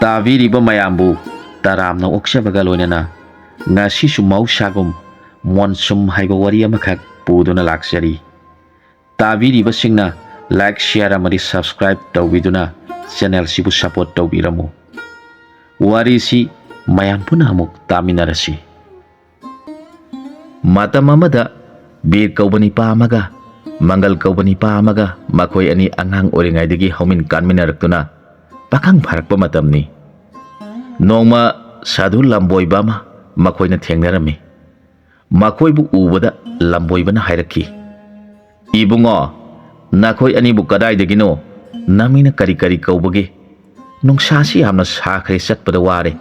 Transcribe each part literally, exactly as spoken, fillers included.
ꯇꯥꯕꯤꯔꯤꯕ ꯃꯌꯥꯝꯕꯨ ꯇꯔꯥꯝꯅ ꯑꯣꯛꯆꯕꯒ ꯂꯣꯏꯅꯅ ꯉꯁꯤꯁꯨ ꯃꯍꯧꯁꯥꯒꯨꯝ ꯃꯣꯟꯁꯨꯝ ꯍꯥꯏꯕ ꯋꯥꯔꯤ ꯑꯃꯈꯛ ꯄꯨꯗꯨꯅ ꯂꯥꯛꯆꯔꯤ꯫ ꯇꯥꯕꯤꯔꯤꯕꯁꯤꯡꯅ like, share ꯑꯃꯗꯤ subscribe ꯇꯧꯕꯤꯗꯨꯅ channelꯁꯤꯕꯨ support ꯇꯧꯕꯤꯔꯝꯃꯨ꯫ ꯋꯥꯔꯤꯁꯤ ꯃꯌꯥꯝ ꯄꯨꯟꯅ ꯑꯃꯨꯛ ꯇꯥꯃꯤꯟꯅꯔꯁꯤ꯫ ꯃꯇꯝ ꯑꯃꯗ ꯕꯤꯔ ꯀꯧꯕ ꯅꯤꯄꯥ ꯑꯃꯒ ꯃꯪꯒꯜ ꯀꯧꯕ ꯅꯤꯄꯥ ꯑꯃꯒ ꯃꯈꯣꯏ ꯑꯅꯤ ꯑꯉꯥꯡ ꯑꯣꯏꯔꯤꯉꯩꯗꯒꯤ ꯍꯧꯃꯤꯟ ꯀꯥꯟꯃꯤꯟꯅꯔꯛꯇꯨꯅ ꯄꯥꯈꯪ ꯐꯥꯔꯛꯄ ꯃꯇꯝꯅꯤ꯫ ꯅꯣꯡꯃ ꯁꯥꯙꯨ ꯂꯝꯕꯣꯏꯕ ꯑꯃ ꯃꯈꯣꯏꯅ ꯊꯦꯡꯅꯔꯝꯃꯤ꯫ ꯃꯈꯣꯏꯕꯨ ꯎꯕꯗ ꯂꯝꯕꯣꯏꯕꯅ ꯍꯥꯏꯔꯛꯈꯤ, "ꯏꯕꯨꯡꯉꯣ, ꯅꯈꯣꯏ ꯑꯅꯤꯕꯨ ꯀꯗꯥꯏꯗꯒꯤꯅꯣ? ꯅꯃꯤꯡꯅ ꯀꯔꯤ ꯀꯔꯤ ꯀꯧꯕꯒꯦ? ꯅꯨꯡꯁꯥꯁꯤ ꯌꯥꯝꯅ ꯁꯥꯈ꯭ꯔꯦ, ꯆꯠꯄꯗ ꯋꯥꯔꯦ꯫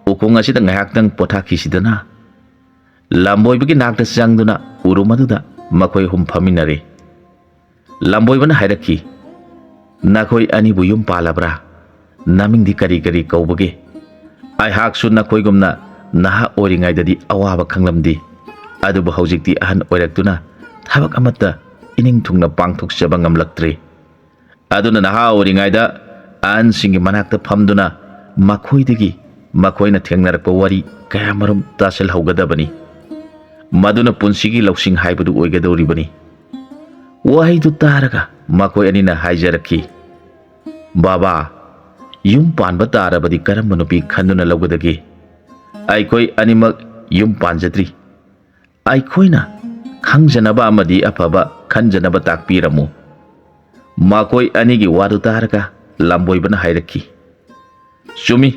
ꯎꯈꯣꯡ ꯑꯁꯤꯗ ꯉꯥꯏꯍꯥꯛꯇꯪ ꯄꯣꯊꯥꯈꯤꯁꯤꯗꯅ꯫" ꯂꯝꯕꯣꯏꯕꯒꯤ ꯅꯥꯛꯇ ꯆꯪꯗꯨꯅ ꯎꯔꯨꯝ ꯑꯗꯨꯗ ꯃꯈꯣꯏ ꯑꯍꯨꯝ ꯐꯝꯃꯤꯟꯅꯔꯦ꯫ ꯂꯝꯕꯣꯏꯕꯅ ꯍꯥꯏꯔꯛꯈꯤ, "ꯅꯈꯣꯏ ꯑꯅꯤꯕꯨ ꯌꯨꯝ ꯄꯥꯜꯂꯕ꯭ꯔꯥ? ꯅꯃꯤꯡꯗꯤ ꯀꯔꯤ ꯀꯔꯤ ꯀꯧꯕꯒꯦ? ꯑꯩꯍꯥꯛꯁꯨ ꯅꯈꯣꯏꯒꯨꯝꯅ ꯅꯍꯥ ꯑꯣꯏꯔꯤꯉꯩꯗꯗꯤ ꯑꯋꯥꯕ ꯈꯪꯂꯝꯗꯦ, ꯑꯗꯨꯕꯨ ꯍꯧꯖꯤꯛꯇꯤ ꯑꯍꯟ ꯑꯣꯏꯔꯛꯇꯨꯅ ꯊꯕꯛ ꯑꯃꯠꯇ ꯏꯅꯤꯡ ꯊꯨꯡꯅ ꯄꯥꯡꯊꯣꯛꯆꯕ ꯉꯝꯂꯛꯇ꯭ꯔꯦ꯫ ꯑꯗꯨꯅ ꯅꯍꯥ ꯑꯣꯏꯔꯤꯉꯩꯗ ꯑꯍꯟꯁꯤꯡꯒꯤ ꯃꯅꯥꯛꯇ ꯐꯝꯗꯨꯅ ꯃꯈꯣꯏꯗꯒꯤ ꯃꯈꯣꯏꯅ ꯊꯦꯡꯅꯔꯛꯄ ꯋꯥꯔꯤ ꯀꯌꯥꯃꯔꯨꯝ ꯇꯥꯁꯤꯜꯍꯧꯒꯗꯕꯅꯤ꯫ ꯃꯗꯨꯅ ꯄꯨꯟꯁꯤꯒꯤ ꯂꯧꯁꯤꯡ ꯍꯥꯏꯕꯗꯨ ꯑꯣꯏꯒꯗꯧꯔꯤꯕꯅꯤ꯫" ꯋꯥꯍꯩꯗꯨ ꯇꯥꯔꯒ ꯃꯈꯣꯏ ꯑꯅꯤꯅ ꯍꯥꯏꯖꯔꯛꯈꯤ, "ꯕꯥꯕꯥ, ꯌꯨꯝ ꯄꯥꯟꯕ ꯇꯥꯔꯕꯗꯤ ꯀꯔꯝꯕ ꯅꯨꯄꯤ ꯈꯟꯗꯨꯅ ꯂꯧꯒꯗꯒꯦ? ꯑꯩꯈꯣꯏ ꯑꯅꯤꯃꯛ ꯌꯨꯝ ꯄꯥꯟꯖꯗ꯭ꯔꯤ꯫ ꯑꯩꯈꯣꯏꯅ ꯈꯪꯖꯅꯕ ꯑꯃꯗꯤ ꯑꯐꯕ ꯈꯟꯖꯅꯕ ꯇꯥꯛꯄꯤꯔꯝꯃꯨ꯫" ꯃꯈꯣꯏ ꯑꯅꯤꯒꯤ ꯋꯥꯗꯨ ꯇꯥꯔꯒ ꯂꯝꯕꯣꯏꯕꯅ ꯍꯥꯏꯔꯛꯈꯤ, "ꯆꯨꯝꯃꯤ,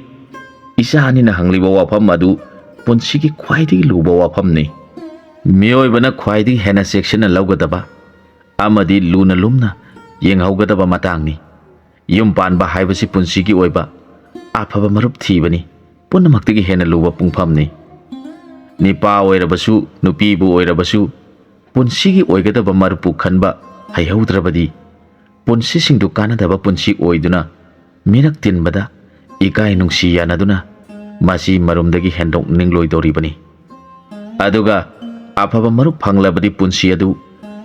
ꯏꯆꯥ ꯑꯅꯤꯅ ꯍꯪꯂꯤꯕ ꯋꯥꯐꯝ ꯑꯗꯨ ꯄꯨꯟꯁꯤꯒꯤ ꯈ꯭ꯋꯥꯏꯗꯒꯤ ꯂꯨꯕ ꯋꯥꯐꯝꯅꯤ꯫ ꯃꯤꯑꯣꯏꯕꯅ ꯈ꯭ꯋꯥꯏꯗꯒꯤ ꯍꯦꯟꯅ ꯆꯦꯛꯁꯤꯟꯅ ꯂꯧꯒꯗꯕ ꯑꯃꯗꯤ ꯂꯨꯅ ꯂꯨꯝꯅ ꯌꯦꯡꯍꯧꯒꯗꯕ ꯃꯇꯥꯡꯅꯤ꯫ ꯌꯨꯝ ꯄꯥꯟꯕ ꯍꯥꯏꯕꯁꯤ ꯄꯨꯟꯁꯤꯒꯤ ꯑꯣꯏꯕ ꯑꯐꯕ ꯃꯔꯨꯞ ꯊꯤꯕꯅꯤ꯫ ꯄꯨꯝꯅꯃꯛꯇꯒꯤ ꯍꯦꯟꯅ ꯂꯨꯕ ꯄꯨꯡꯐꯝꯅꯤ꯫ ꯅꯤꯄꯥ ꯑꯣꯏꯔꯕꯁꯨ, ꯅꯨꯄꯤꯕꯨ ꯑꯣꯏꯔꯕꯁꯨ, ꯄꯨꯟꯁꯤꯒꯤ ꯑꯣꯏꯒꯗꯕ ꯃꯔꯨꯞꯄꯨ ꯈꯟꯕ ꯍꯩꯍꯧꯗ꯭ꯔꯕꯗꯤ, ꯄꯨꯟꯁꯤꯁꯤꯡꯗꯨ ꯀꯥꯟꯅꯗꯕ ꯄꯨꯟꯁꯤ ꯑꯣꯏꯗꯨꯅ ꯃꯤꯔꯛ ꯇꯤꯟꯕꯗ ꯏꯀꯥꯏ ꯅꯨꯡꯁꯤ ꯌꯥꯅꯗꯨꯅ ꯃꯁꯤ ꯃꯔꯨꯝꯗꯒꯤ ꯍꯦꯟꯗꯣꯛꯅꯤꯡꯂꯣꯏꯗꯧꯔꯤꯕꯅꯤ꯫ ꯑꯗꯨꯒ ꯑꯐꯕ ꯃꯔꯨꯞ ꯐꯪꯂꯕꯗꯤ ꯄꯨꯟꯁꯤ ꯑꯗꯨ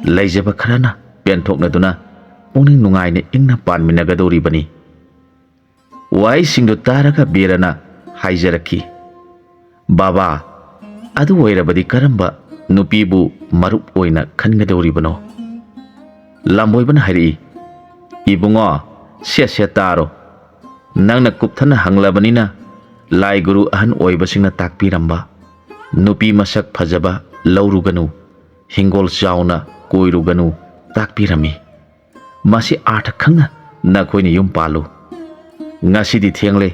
ꯂꯩꯖꯕ ꯈꯔꯅ ꯄꯦꯟꯊꯣꯛꯅꯗꯨꯅ ꯄꯨꯛꯅꯤꯡ ꯅꯨꯡꯉꯥꯏꯅ ꯏꯪꯅ ꯄꯥꯟꯃꯤꯟꯅꯒꯗꯧꯔꯤꯕꯅꯤ꯫" ꯋꯥꯍꯩꯁꯤꯡꯗꯨ ꯇꯥꯔꯒ ꯕꯤꯔꯅ ꯍꯥꯏꯖꯔꯛꯈꯤ, "ꯕꯥꯕꯥ, ꯑꯗꯨ ꯑꯣꯏꯔꯕꯗꯤ ꯀꯔꯝꯕ ꯅꯨꯄꯤꯕꯨ ꯃꯔꯨꯞ ꯑꯣꯏꯅ ꯈꯟꯒꯗꯧꯔꯤꯕꯅꯣ?" ꯂꯝꯕꯣꯏꯕꯅ ꯍꯥꯏꯔꯛꯏ, "ꯏꯕꯨꯡꯉꯣ, ꯁꯦ ꯁꯦ ꯇꯥꯔꯣ꯫ ꯅꯪꯅ ꯀꯨꯞꯊꯅ ꯍꯪꯂꯕꯅꯤꯅ ꯂꯥꯏ ꯒꯨꯔꯨ ꯑꯍꯟ ꯑꯣꯏꯕꯁꯤꯡꯅ ꯇꯥꯛꯄꯤꯔꯝꯕ ꯅꯨꯄꯤ ꯃꯁꯛ ꯐꯖꯕ ꯂꯧꯔꯨꯒꯅꯨ, ꯍꯤꯡꯒꯣꯜ ꯆꯥꯎꯅ ꯀꯣꯏꯔꯨꯒꯅꯨ ꯇꯥꯛꯄꯤꯔꯝꯃꯤ꯫ ꯃꯁꯤ ꯑꯥꯔꯊ ꯈꯪꯅ ꯅꯈꯣꯏꯅ ꯌꯨꯝ ꯄꯥꯜꯂꯨ꯫ ꯉꯁꯤꯗꯤ ꯊꯦꯡꯂꯦ,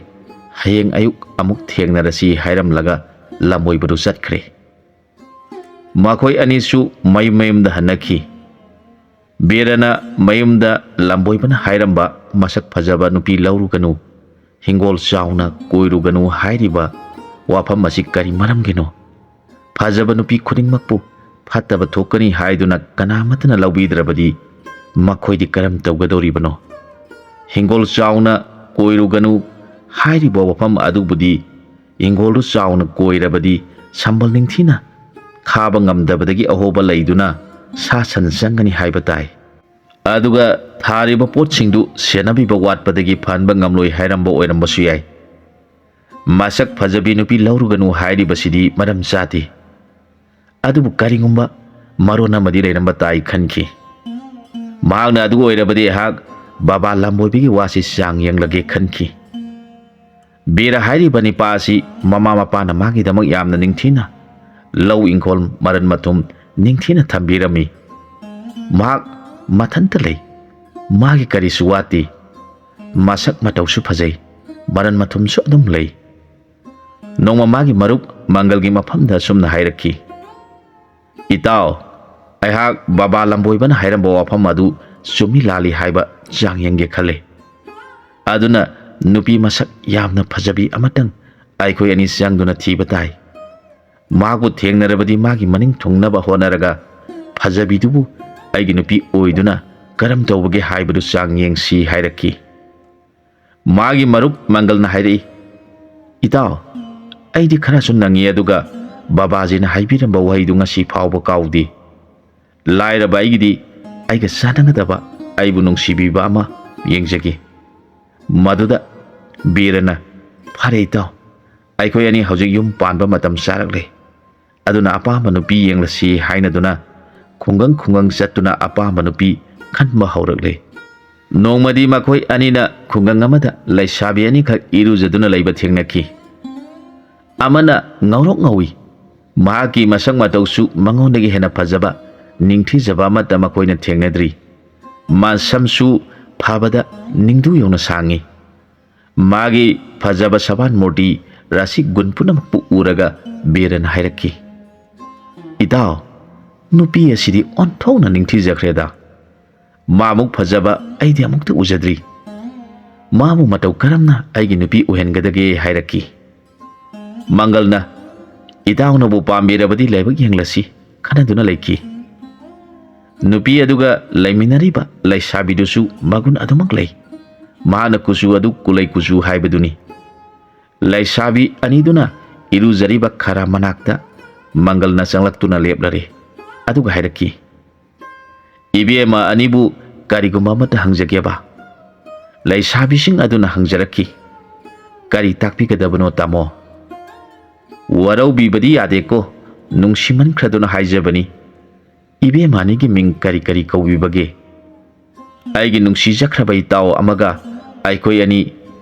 ꯍꯌꯦꯡ ꯑꯌꯨꯛ ꯑꯃꯨꯛ ꯊꯦꯡꯅꯔꯁꯤ" ꯍꯥꯏꯔꯝꯂꯒ ꯂꯝꯕꯣꯏꯕꯗꯨ ꯆꯠꯈ꯭ꯔꯦ꯫ ꯃꯈꯣꯏ ꯑꯅꯤꯁꯨ ꯃꯌꯨꯝ ꯃꯌꯨꯝꯗ ꯍꯟꯅꯈꯤ꯫ ꯕꯤꯔꯅ ꯃꯌꯨꯝꯗ ꯂꯝꯕꯣꯏꯕꯅ ꯍꯥꯏꯔꯝꯕ "ꯃꯁꯛ ꯐꯖꯕ ꯅꯨꯄꯤ ꯂꯧꯔꯨꯒꯅꯨ, ꯍꯤꯡꯒꯣꯜ ꯆꯥꯎꯅ ꯀꯣꯏꯔꯨꯒꯅꯨ" ꯍꯥꯏꯔꯤꯕ ꯋꯥꯐꯝ ꯑꯁꯤ ꯀꯔꯤ ꯃꯔꯝꯒꯤꯅꯣ? ꯐꯖꯕ ꯅꯨꯄꯤ ꯈꯨꯗꯤꯡꯃꯛꯄꯨ ꯐꯠꯇꯕ ꯊꯣꯛꯀꯅꯤ ꯍꯥꯏꯗꯨꯅ ꯀꯅꯥꯃꯠꯇꯅ ꯂꯧꯕꯤꯗ꯭ꯔꯕꯗꯤ ꯃꯈꯣꯏꯗꯤ ꯀꯔꯝ ꯇꯧꯒꯗꯧꯔꯤꯕꯅꯣ? "ꯍꯤꯡꯒꯣꯜ ꯆꯥꯎꯅ ꯀꯣꯏꯔꯨꯒꯅꯨ" ꯍꯥꯏꯔꯤꯕ ꯋꯥꯐꯝ ꯑꯗꯨꯕꯨꯗꯤ ꯍꯤꯡꯒꯣꯜꯗꯨ ꯆꯥꯎꯅ ꯀꯣꯏꯔꯕꯗꯤ ꯁꯝꯕꯜ ꯅꯤꯡꯊꯤꯅ ꯈꯥꯕ ꯉꯝꯗꯕꯗꯒꯤ ꯑꯍꯣꯕ ꯂꯩꯗꯨꯅ ꯁꯥ ꯁꯟ ꯆꯪꯒꯅꯤ ꯍꯥꯏꯕ ꯇꯥꯏ꯫ ꯑꯗꯨꯒ ꯊꯥꯔꯤꯕ ꯄꯣꯠꯁꯤꯡꯗꯨ ꯁꯦꯟꯅꯕꯤꯕ ꯋꯥꯠꯄꯗꯒꯤ ꯐꯍꯟꯕ ꯉꯝꯂꯣꯏ ꯍꯥꯏꯔꯝꯕ ꯑꯣꯏꯔꯝꯕꯁꯨ ꯌꯥꯏ꯫ ꯃꯁꯛ ꯐꯖꯕꯤ ꯅꯨꯄꯤ ꯂꯧꯔꯨꯒꯅꯨ ꯍꯥꯏꯔꯤꯕꯁꯤꯗꯤ ꯃꯔꯝ ꯆꯥꯗꯦ꯫ ꯑꯗꯨꯕꯨ ꯀꯔꯤꯒꯨꯝꯕ ꯃꯔꯣꯟ ꯑꯃꯗꯤ ꯂꯩꯔꯝꯕ ꯇꯥꯏ ꯈꯟꯈꯤ꯫ ꯃꯍꯥꯛꯅ ꯑꯗꯨ ꯑꯣꯏꯔꯕꯗꯤ ꯑꯩꯍꯥꯛ ꯕꯥꯕꯥ ꯂꯝꯕꯣꯏꯕꯒꯤ ꯋꯥꯁꯤ ꯆꯥꯡ ꯌꯦꯡꯂꯒꯦ ꯈꯟꯈꯤ꯫ ꯕꯤꯔ ꯍꯥꯏꯔꯤꯕ ꯅꯤꯄꯥ ꯑꯁꯤ ꯃꯃꯥ ꯃꯄꯥꯅ ꯃꯥꯒꯤꯗꯃꯛ ꯌꯥꯝꯅ ꯅꯤꯡꯊꯤꯅ ꯂꯧ ꯏꯪꯈꯣꯜ ꯃꯔꯟ ꯃꯊꯨꯝ ꯅꯤꯡꯊꯤꯅ ꯊꯝꯕꯤꯔꯝꯃꯤ꯫ ꯃꯍꯥꯛ ꯃꯊꯟꯇ ꯂꯩ꯫ ꯃꯥꯒꯤ ꯀꯔꯤꯁꯨ ꯋꯥꯠꯇꯦ꯫ ꯃꯁꯛ ꯃꯇꯧꯁꯨ ꯐꯖꯩ꯫ ꯃꯔꯟ ꯃꯊꯨꯝꯁꯨ ꯑꯗꯨꯝ ꯂꯩ꯫ ꯅꯣꯡꯃ ꯃꯥꯒꯤ ꯃꯔꯨꯞ ꯃꯪꯒꯜꯒꯤ ꯃꯐꯝꯗ ꯑꯁꯨꯝꯅ ꯍꯥꯏꯔꯛꯈꯤ, "ꯏꯇꯥꯎ, ꯑꯩꯍꯥꯛ ꯕꯥꯕꯥ ꯂꯝꯕꯣꯏꯕꯅ ꯍꯥꯏꯔꯝꯕ ꯋꯥꯐꯝ ꯑꯗꯨ ꯆꯨꯝꯃꯤ ꯂꯥꯜꯂꯤ ꯍꯥꯏꯕ ꯆꯥꯡ ꯌꯦꯡꯒꯦ ꯈꯜꯂꯤ꯫ ꯑꯗꯨꯅ ꯅꯨꯄꯤ ꯃꯁꯛ ꯌꯥꯝꯅ ꯐꯖꯕꯤ ꯑꯃꯇꯪ ꯑꯩꯈꯣꯏ ꯑꯅꯤ ꯆꯪꯗꯨꯅ ꯊꯤꯕ ꯇꯥꯏ꯫ ꯃꯍꯥꯛꯄꯨ ꯊꯦꯡꯅꯔꯕꯗꯤ ꯃꯥꯒꯤ ꯃꯅꯤꯡ ꯊꯨꯡꯅꯕ ꯍꯣꯠꯅꯔꯒ ꯐꯖꯕꯤꯗꯨꯕꯨ ꯑꯩꯒꯤ ꯅꯨꯄꯤ ꯑꯣꯏꯗꯨꯅ ꯀꯔꯝ ꯇꯧꯕꯒꯦ ꯍꯥꯏꯕꯗꯨ ꯆꯥꯡ ꯌꯦꯡꯁꯤ" ꯍꯥꯏꯔꯛꯈꯤ꯫ ꯃꯥꯒꯤ ꯃꯔꯨꯞ ꯃꯪꯒꯜꯅ ꯍꯥꯏꯔꯛꯏ, "ꯏꯇꯥꯎ, ꯑꯩꯗꯤ ꯈꯔꯁꯨ ꯅꯪꯉꯤ, ꯑꯗꯨꯒ ꯕꯥꯕꯥꯖꯤꯅ ꯍꯥꯏꯕꯤꯔꯝꯕ ꯋꯥꯍꯩꯗꯨ ꯉꯁꯤ ꯐꯥꯎꯕ ꯀꯥꯎꯗꯦ꯫ ꯂꯥꯏꯔꯕ ꯑꯩꯒꯤꯗꯤ ꯑꯩꯒ ꯆꯥꯟꯅꯒꯗꯕ, ꯑꯩꯕꯨ ꯅꯨꯡꯁꯤꯕꯤꯕ ꯑꯃ ꯌꯦꯡꯖꯒꯦ꯫ ꯃꯗꯨꯗ ꯕꯤꯔꯅ, "ꯐꯔꯦ ꯏꯇꯥꯎ, ꯑꯩꯈꯣꯏ ꯑꯅꯤ ꯍꯧꯖꯤꯛ ꯌꯨꯝ ꯄꯥꯟꯕ ꯃꯇꯝ ꯆꯥꯔꯛꯂꯦ, ꯑꯗꯨꯅ ꯑꯄꯥꯝꯕ ꯅꯨꯄꯤ ꯌꯦꯡꯂꯁꯤ" ꯍꯥꯏꯅꯗꯨꯅ ꯈꯨꯡꯒꯪ ꯈꯨꯡꯒꯪ ꯆꯠꯇꯨꯅ ꯑꯄꯥꯝꯕ ꯅꯨꯄꯤ ꯈꯟꯕ ꯍꯧꯔꯛꯂꯦ꯫ ꯅꯣꯡꯃꯗꯤ ꯃꯈꯣꯏ ꯑꯅꯤꯅ ꯈꯨꯡꯒꯪ ꯑꯃꯗ ꯂꯩꯁꯥꯕꯤ ꯑꯅꯤꯈꯛ ꯏꯔꯨꯖꯗꯨꯅ ꯂꯩꯕ ꯊꯦꯡꯅꯈꯤ꯫ ꯑꯃꯅ ꯉꯧꯔꯣꯛ ꯉꯧꯏ, ꯃꯍꯥꯛꯀꯤ ꯃꯁꯛ ꯃꯇꯧꯁꯨ ꯃꯉꯣꯟꯗꯒꯤ ꯍꯦꯟꯅ ꯐꯖꯕ, ꯅꯤꯡꯊꯤꯖꯕ ꯑꯃꯠꯇ ꯃꯈꯣꯏꯅ ꯊꯦꯡꯅꯗ꯭ꯔꯤ꯫ ꯃꯁꯝꯁꯨ ꯐꯕꯗ ꯅꯤꯡꯗꯨ ꯌꯧꯅ ꯁꯥꯡꯏ꯫ ꯃꯥꯒꯤ ꯐꯖꯕ ꯁꯕꯥꯟ ꯃꯨꯔꯇꯤ, ꯔꯥꯁꯤ ꯒꯨꯟ ꯄꯨꯝꯅꯃꯛꯄꯨ ꯎꯔꯒ ꯕꯤꯔꯟ ꯍꯥꯏꯔꯛꯈꯤ, "ꯏꯇꯥꯎ, ꯅꯨꯄꯤ ꯑꯁꯤꯗꯤ ꯑꯣꯟꯊꯣꯛꯅ ꯅꯤꯡꯊꯤꯖꯈ꯭ꯔꯦꯗ꯫ ꯃꯥꯃꯨꯛ ꯐꯖꯕ ꯑꯩꯗꯤ ꯑꯃꯨꯛꯇ ꯎꯖꯗ꯭ꯔꯤ꯫ ꯃꯥꯕꯨ ꯃꯇꯧ ꯀꯔꯝꯅ ꯑꯩꯒꯤ ꯅꯨꯄꯤ ꯑꯣꯏꯍꯟꯒꯗꯒꯦ?" ꯍꯥꯏꯔꯛꯈꯤ꯫ ꯃꯪꯒꯜꯅ, "ꯏꯇꯥꯎꯅꯕꯨ ꯄꯥꯝꯕꯤꯔꯕꯗꯤ ꯂꯥꯏꯕꯛ ꯌꯦꯡꯂꯁꯤ" ꯈꯟꯅꯗꯨꯅ ꯂꯩꯈꯤ꯫ ꯅꯨꯄꯤ ꯑꯗꯨꯒ ꯂꯩꯃꯤꯟꯅꯔꯤꯕ ꯂꯩꯁꯥꯕꯤꯗꯨꯁꯨ ꯃꯒꯨꯟ ꯑꯗꯨꯃꯛ ꯂꯩ꯫ ꯃꯍꯥꯛꯅ ꯀꯨꯆꯨ ꯑꯗꯨ ꯀꯨꯂꯩ ꯀꯨꯆꯨ ꯍꯥꯏꯕꯗꯨꯅꯤ꯫ ꯂꯩꯁꯥꯕꯤ ꯑꯅꯤꯗꯨꯅ ꯏꯔꯨꯖꯔꯤꯕ ꯈꯔ ꯃꯅꯥꯛꯇ ꯃꯪꯒꯜꯅ ꯆꯪꯂꯛꯇꯨꯅ ꯂꯦꯞꯂꯔꯦ꯫ ꯑꯗꯨꯒ ꯍꯥꯏꯔꯛꯈꯤ, "ꯏꯕꯦꯝꯃ ꯑꯅꯤꯕꯨ ꯀꯔꯤꯒꯨꯝꯕ ꯑꯃꯠꯇ ꯍꯪꯖꯒꯦꯕ?" ꯂꯩꯁꯥꯕꯤꯁꯤꯡ ꯑꯗꯨꯅ ꯍꯪꯖꯔꯛꯈꯤ, "ꯀꯔꯤ ꯇꯥꯛꯄꯤꯒꯗꯕꯅꯣ ꯇꯥꯃꯣ?" "ꯋꯥꯔꯧꯕꯤꯕꯗꯤ ꯌꯥꯗꯦꯀꯣ, ꯅꯨꯡꯁꯤꯃꯟꯈ꯭ꯔꯗꯨꯅ ꯍꯥꯏꯖꯕꯅꯤ꯫ ꯏꯕꯦꯝꯃ ꯑꯅꯤꯒꯤ ꯃꯤꯡ ꯀꯔꯤ ꯀꯔꯤ ꯀꯧꯕꯤꯕꯒꯦ?" "ꯑꯩꯒꯤ ꯅꯨꯡꯁꯤꯖꯈ꯭ꯔꯕ ꯏꯇꯥꯎ ꯑꯃꯒ ꯑꯩꯈꯣꯏ ꯑꯅꯤ,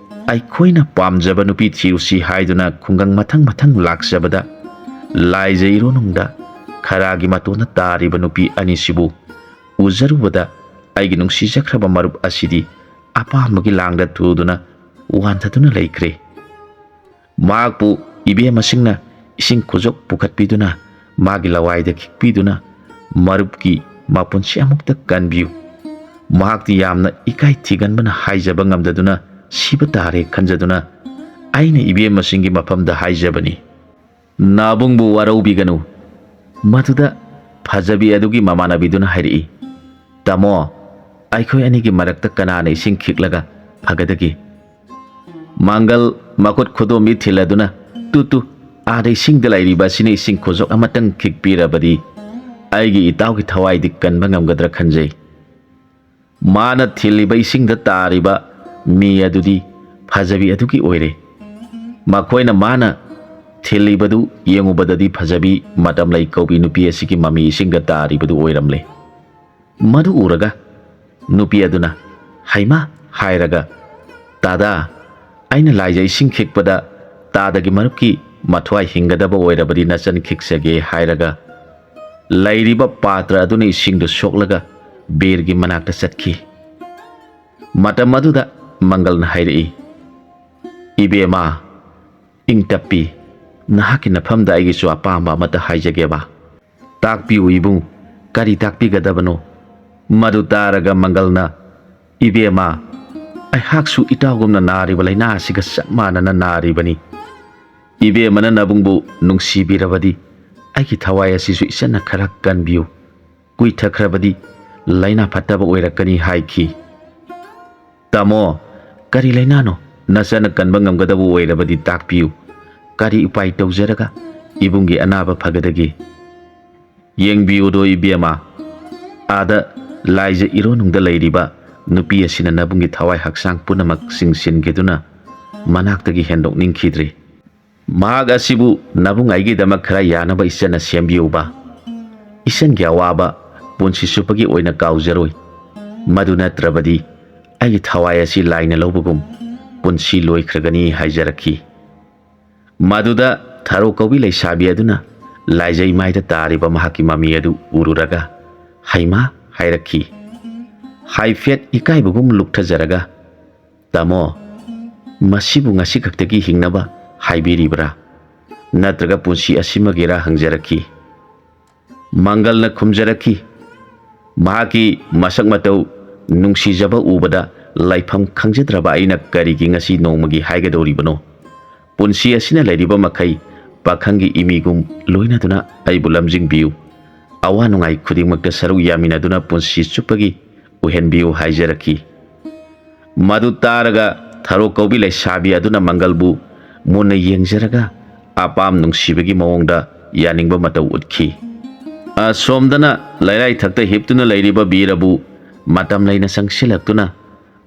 ꯑꯩꯈꯣꯏꯅ ꯄꯥꯝꯖꯕ ꯅꯨꯄꯤ ꯊꯤꯔꯨꯁꯤ ꯍꯥꯏꯗꯨꯅ ꯈꯨꯡꯒꯪ ꯃꯊꯪ ꯃꯊꯪ ꯂꯥꯛꯆꯕꯗ, ꯂꯥꯏꯖ ꯏꯔꯣꯅꯨꯡꯗ ꯈꯔꯥꯒꯤ ꯃꯇꯣꯟꯗ ꯇꯥꯔꯤꯕ ꯅꯨꯄꯤ ꯑꯅꯤꯁꯤꯕꯨ ꯎꯖꯔꯨꯕꯗ, ꯑꯩꯒꯤ ꯅꯨꯡꯁꯤꯖꯈ꯭ꯔꯕ ꯃꯔꯨꯞ ꯑꯁꯤꯗꯤ ꯑꯄꯥꯝꯕꯒꯤ ꯂꯥꯡꯗ ꯇꯨꯗꯨꯅ ꯋꯥꯟꯊꯗꯨꯅ ꯂꯩꯈ꯭ꯔꯦ꯫ ꯃꯍꯥꯛꯄꯨ ꯏꯕꯦꯝꯃꯁꯤꯡꯅ ꯏꯁꯤꯡ ꯈꯨꯖꯣꯛ ꯄꯨꯈꯠꯄꯤꯗꯨꯅ ꯃꯥꯒꯤ ꯂꯋꯥꯏꯗ ꯈꯤꯛꯄꯤꯗꯨꯅ ꯃꯔꯨꯞꯀꯤ ꯃꯄꯨꯟꯁꯤ ꯑꯃꯨꯛꯇ ꯀꯟꯕꯤꯌꯨ꯫ ꯃꯍꯥꯛꯇꯤ ꯌꯥꯝꯅ ꯏꯀꯥꯏ ꯊꯤꯒꯟꯕꯅ ꯍꯥꯏꯖꯕ ꯉꯝꯗꯗꯨꯅ ꯁꯤꯕ ꯇꯥꯔꯦ ꯈꯟꯖꯗꯨꯅ ꯑꯩꯅ ꯏꯕꯦꯝꯃꯁꯤꯡꯒꯤ ꯃꯐꯝꯗ ꯍꯥꯏꯖꯕꯅꯤ꯫" ꯅꯥꯕꯨꯡꯕꯨ ꯋꯥꯔꯧꯕꯤꯒꯅꯨ꯫ ꯃꯗꯨꯗ ꯐꯖꯕꯤ ꯑꯗꯨꯒꯤ ꯃꯃꯥꯟꯅꯕꯤꯗꯨꯅ ꯍꯥꯏꯔꯛꯏ, "ꯇꯥꯃꯣ, ꯑꯩꯈꯣꯏ ꯑꯅꯤꯒꯤ ꯃꯔꯛꯇ ꯀꯅꯥꯅ ꯏꯁꯤꯡ ꯈꯤꯛꯂꯒ ꯐꯒꯗꯒꯦ?" ꯃꯥꯡꯒꯜ ꯃꯈꯨꯠ ꯈꯨꯗꯣꯝꯕꯤ ꯊꯤꯜꯂꯗꯨꯅ, "ꯇꯨ ꯇꯨ, ꯑꯥꯗ ꯏꯁꯤꯡꯗ ꯂꯩꯔꯤꯕ ꯑꯁꯤꯅ ꯏꯁꯤꯡ ꯈꯨꯖꯣꯛ ꯑꯃꯇꯪ ꯈꯤꯛꯄꯤꯔꯕꯗꯤ ꯑꯩꯒꯤ ꯏꯇꯥꯎꯒꯤ ꯊꯋꯥꯏꯗꯤ ꯀꯟꯕ ꯉꯝꯒꯗ꯭ꯔꯥ ꯈꯟꯖꯩ꯫ ꯃꯥꯅ ꯊꯤꯜꯂꯤꯕ ꯏꯁꯤꯡꯗ ꯇꯥꯔꯤꯕ ꯃꯤ ꯑꯗꯨꯗꯤ ꯐꯖꯕꯤ ꯑꯗꯨꯒꯤ ꯑꯣꯏꯔꯦ꯫ ꯃꯈꯣꯏꯅ ꯃꯥꯅ ꯊꯤꯜꯂꯤꯕꯗꯨ ꯌꯦꯡꯉꯨꯕꯗꯗꯤ ꯐꯖꯕꯤ ꯃꯇꯝꯂꯩ ꯀꯧꯕꯤ ꯅꯨꯄꯤ ꯑꯁꯤꯒꯤ ꯃꯃꯤ ꯏꯁꯤꯡꯗ ꯇꯥꯔꯤꯕꯗꯨ ꯑꯣꯏꯔꯝꯂꯦ꯫ ꯃꯗꯨ ꯎꯔꯒ ꯅꯨꯄꯤ ꯑꯗꯨꯅ "ꯍꯩꯃꯥ" ꯍꯥꯏꯔꯒ, "ꯇꯥꯗꯥ, ꯑꯩꯅ ꯂꯥꯏꯖ ꯏꯁꯤꯡ ꯈꯤꯛꯄꯗ ꯇꯥꯗꯒꯤ ꯃꯔꯨꯞꯀꯤ ꯃꯊ꯭ꯋꯥꯏ ꯍꯤꯡꯒꯗꯕ ꯑꯣꯏꯔꯕꯗꯤ ꯅꯆꯟ ꯈꯤꯛꯆꯒꯦ" ꯍꯥꯏꯔꯒ, ꯂꯩꯔꯤꯕ ꯄꯥꯇ꯭ꯔ ꯑꯗꯨꯅ ꯏꯁꯤꯡꯗꯨ ꯁꯣꯛꯂꯒ ꯕꯤꯔꯒꯤ ꯃꯅꯥꯛꯇ ꯆꯠꯈꯤ꯫ ꯃꯇꯝ ꯑꯗꯨꯗ ꯃꯪꯒꯜꯅ ꯍꯥꯏꯔꯛꯏ, "ꯏꯕꯦꯝꯃ, ꯏꯪ ꯇꯞꯄꯤ, ꯅꯍꯥꯛꯀꯤ ꯅꯐꯝꯗ ꯑꯩꯒꯤꯁꯨ ꯑꯄꯥꯝꯕ ꯑꯃꯠꯇ ꯍꯥꯏꯖꯒꯦꯕ꯫" "ꯇꯥꯛꯄꯤꯌꯨ ꯏꯕꯨꯡ, ꯀꯔꯤ ꯇꯥꯛꯄꯤꯒꯗꯕꯅꯣ?" ꯃꯗꯨ ꯇꯥꯔꯒ ꯃꯪꯒꯜꯅ, "ꯏꯕꯦꯝꯃ, ꯑꯩꯍꯥꯛꯁꯨ ꯏꯇꯥꯎꯒꯨꯝꯅ ꯅꯥꯔꯤꯕ ꯂꯥꯏꯅꯥ ꯑꯁꯤꯒ ꯆꯞ ꯃꯥꯟꯅꯅ ꯅꯥꯔꯤꯕꯅꯤ꯫ ꯏꯕꯦꯝꯃꯅ ꯅꯕꯨꯡꯕꯨ ꯅꯨꯡꯁꯤꯕꯤꯔꯕꯗꯤ ꯑꯩꯒꯤ ꯊꯋꯥꯏ ꯑꯁꯤꯁꯨ ꯏꯆꯟꯅ ꯈꯔ ꯀꯟꯕꯤꯌꯨ꯫ ꯀꯨꯏꯊꯈ꯭ꯔꯕꯗꯤ ꯂꯥꯏꯅꯥ ꯐꯠꯇꯕ ꯑꯣꯏꯔꯛꯀꯅꯤ" ꯍꯥꯏꯈꯤ꯫ "ꯇꯥꯃꯣ, ꯀꯔꯤ ꯂꯥꯏꯅꯥꯅꯣ? ꯅꯆꯟꯅ ꯀꯟꯕ ꯉꯝꯒꯗꯕ ꯑꯣꯏꯔꯕꯗꯤ ꯇꯥꯛꯄꯤꯌꯨ꯫ ꯀꯔꯤ ꯎꯄꯥꯏ ꯇꯧꯖꯔꯒ ꯏꯕꯨꯡꯒꯤ ꯑꯅꯥꯕ ꯐꯒꯗꯒꯦ?" "ꯌꯦꯡꯕꯤꯌꯨꯗꯣ ꯏꯕꯦꯝꯃ, ꯑꯥꯗ ꯂꯥꯏꯖ ꯏꯔꯣꯟꯅꯨꯡꯗ ꯂꯩꯔꯤꯕ ꯅꯨꯄꯤ ꯑꯁꯤꯅ ꯅꯕꯨꯡꯒꯤ ꯊꯋꯥꯏ ꯍꯛꯆꯥꯡ ꯄꯨꯝꯅꯃꯛ ꯆꯤꯡꯁꯤꯟꯈꯤꯗꯨꯅ ꯃꯅꯥꯛꯇꯒꯤ ꯍꯦꯟꯗꯣꯛꯅꯤꯡꯈꯤꯗ꯭ꯔꯦ꯫ ꯃꯍꯥꯛ ꯑꯁꯤꯕꯨ ꯅꯕꯨꯡ ꯑꯩꯒꯤꯗꯃꯛ ꯈꯔ ꯌꯥꯅꯕ ꯏꯆꯟꯅ ꯁꯦꯝꯕꯤꯌꯨꯕ꯫ ꯏꯆꯟꯒꯤ ꯑꯋꯥꯕ ꯄꯨꯟꯁꯤ ꯆꯨꯞꯄꯒꯤ ꯑꯣꯏꯅ ꯀꯥꯎꯖꯔꯣꯏ꯫ ꯃꯗꯨ ꯅꯠꯇ꯭ꯔꯕꯗꯤ ꯑꯩꯒꯤ ꯊꯋꯥꯏ ꯑꯁꯤ ꯂꯥꯏꯅ ꯂꯧꯕꯒꯨꯝ ꯄꯨꯟꯁꯤ ꯂꯣꯏꯈ꯭ꯔꯒꯅꯤ" ꯍꯥꯏꯖꯔꯛꯈꯤ꯫ ꯃꯗꯨꯗ ꯊꯔꯣ ꯀꯧꯕꯤ ꯂꯩꯁꯥꯕꯤ ꯑꯗꯨꯅ ꯂꯥꯏꯖꯩ ꯃꯥꯏꯗ ꯇꯥꯔꯤꯕ ꯃꯍꯥꯛꯀꯤ ꯃꯃꯤ ꯑꯗꯨ ꯎꯔꯨꯔꯒ "ꯍꯩꯃꯥ" ꯍꯥꯏꯔꯛꯈꯤ꯫ ꯍꯥꯏꯐꯦꯠ ꯏꯀꯥꯏꯕꯒꯨꯝ ꯂꯨꯛꯊꯖꯔꯒ, "ꯇꯥꯃꯣ, ꯃꯁꯤꯕꯨ ꯉꯁꯤ ꯈꯛꯇꯒꯤ ꯍꯤꯡꯅꯕ ꯍꯥꯏꯕꯤꯔꯤꯕ꯭ꯔꯥ? ꯅꯠꯇ꯭ꯔꯒ ꯄꯨꯟꯁꯤ ꯑꯁꯤꯃꯒꯤꯔꯥ?" ꯍꯪꯖꯔꯛꯈꯤ꯫ ꯃꯪꯒꯜꯅ ꯈꯨꯝꯖꯔꯛꯈꯤ, "ꯃꯍꯥꯛꯀꯤ ꯃꯁꯛ ꯃꯇꯧ ꯅꯨꯡꯁꯤꯖꯕ ꯎꯕꯗ ꯂꯩꯐꯝ ꯈꯪꯖꯗ꯭ꯔꯕ ꯑꯩꯅ ꯀꯔꯤꯒꯤ ꯉꯁꯤ ꯅꯣꯡꯃꯒꯤ ꯍꯥꯏꯒꯗꯧꯔꯤꯕꯅꯣ? ꯄꯨꯟꯁꯤ ꯑꯁꯤꯅ ꯂꯩꯔꯤꯕ ꯃꯈꯩ ꯄꯥꯈꯪꯒꯤ ꯏꯃꯤꯒꯨꯝ ꯂꯣꯏꯅꯗꯨꯅ ꯑꯩꯕꯨ ꯂꯝꯖꯤꯡꯕꯤꯌꯨ꯫ ꯑꯋꯥ ꯅꯨꯡꯉꯥꯏ ꯈꯨꯗꯤꯡꯃꯛꯇ ꯁꯔꯨꯛ ꯌꯥꯃꯤꯟꯅꯗꯨꯅ ꯄꯨꯟꯁꯤ ꯆꯨꯞꯄꯒꯤ ꯑꯣꯏꯍꯟꯕꯤꯌꯨ" ꯍꯥꯏꯖꯔꯛꯈꯤ꯫ ꯃꯗꯨ ꯇꯥꯔꯒ ꯊꯔꯣ ꯀꯧꯕꯤ ꯂꯩꯁꯥꯕꯤ ꯑꯗꯨꯅ ꯃꯪꯒꯜꯕꯨ ꯃꯨꯟꯅ ꯌꯦꯡꯖꯔꯒ ꯑꯄꯥꯝ ꯅꯨꯡꯁꯤꯕꯒꯤ ꯃꯑꯣꯡꯗ ꯌꯥꯅꯤꯡꯕ ꯃꯇꯧ ꯎꯠꯈꯤ꯫ ꯑꯁꯣꯝꯗꯅ ꯂꯩꯔꯥꯏ ꯊꯛꯇ ꯍꯤꯞꯇꯨꯅ ꯂꯩꯔꯤꯕ ꯕꯤꯔꯕꯨ ꯃꯇꯝ ꯂꯩꯅ ꯆꯪꯁꯤꯜꯂꯛꯇꯨꯅ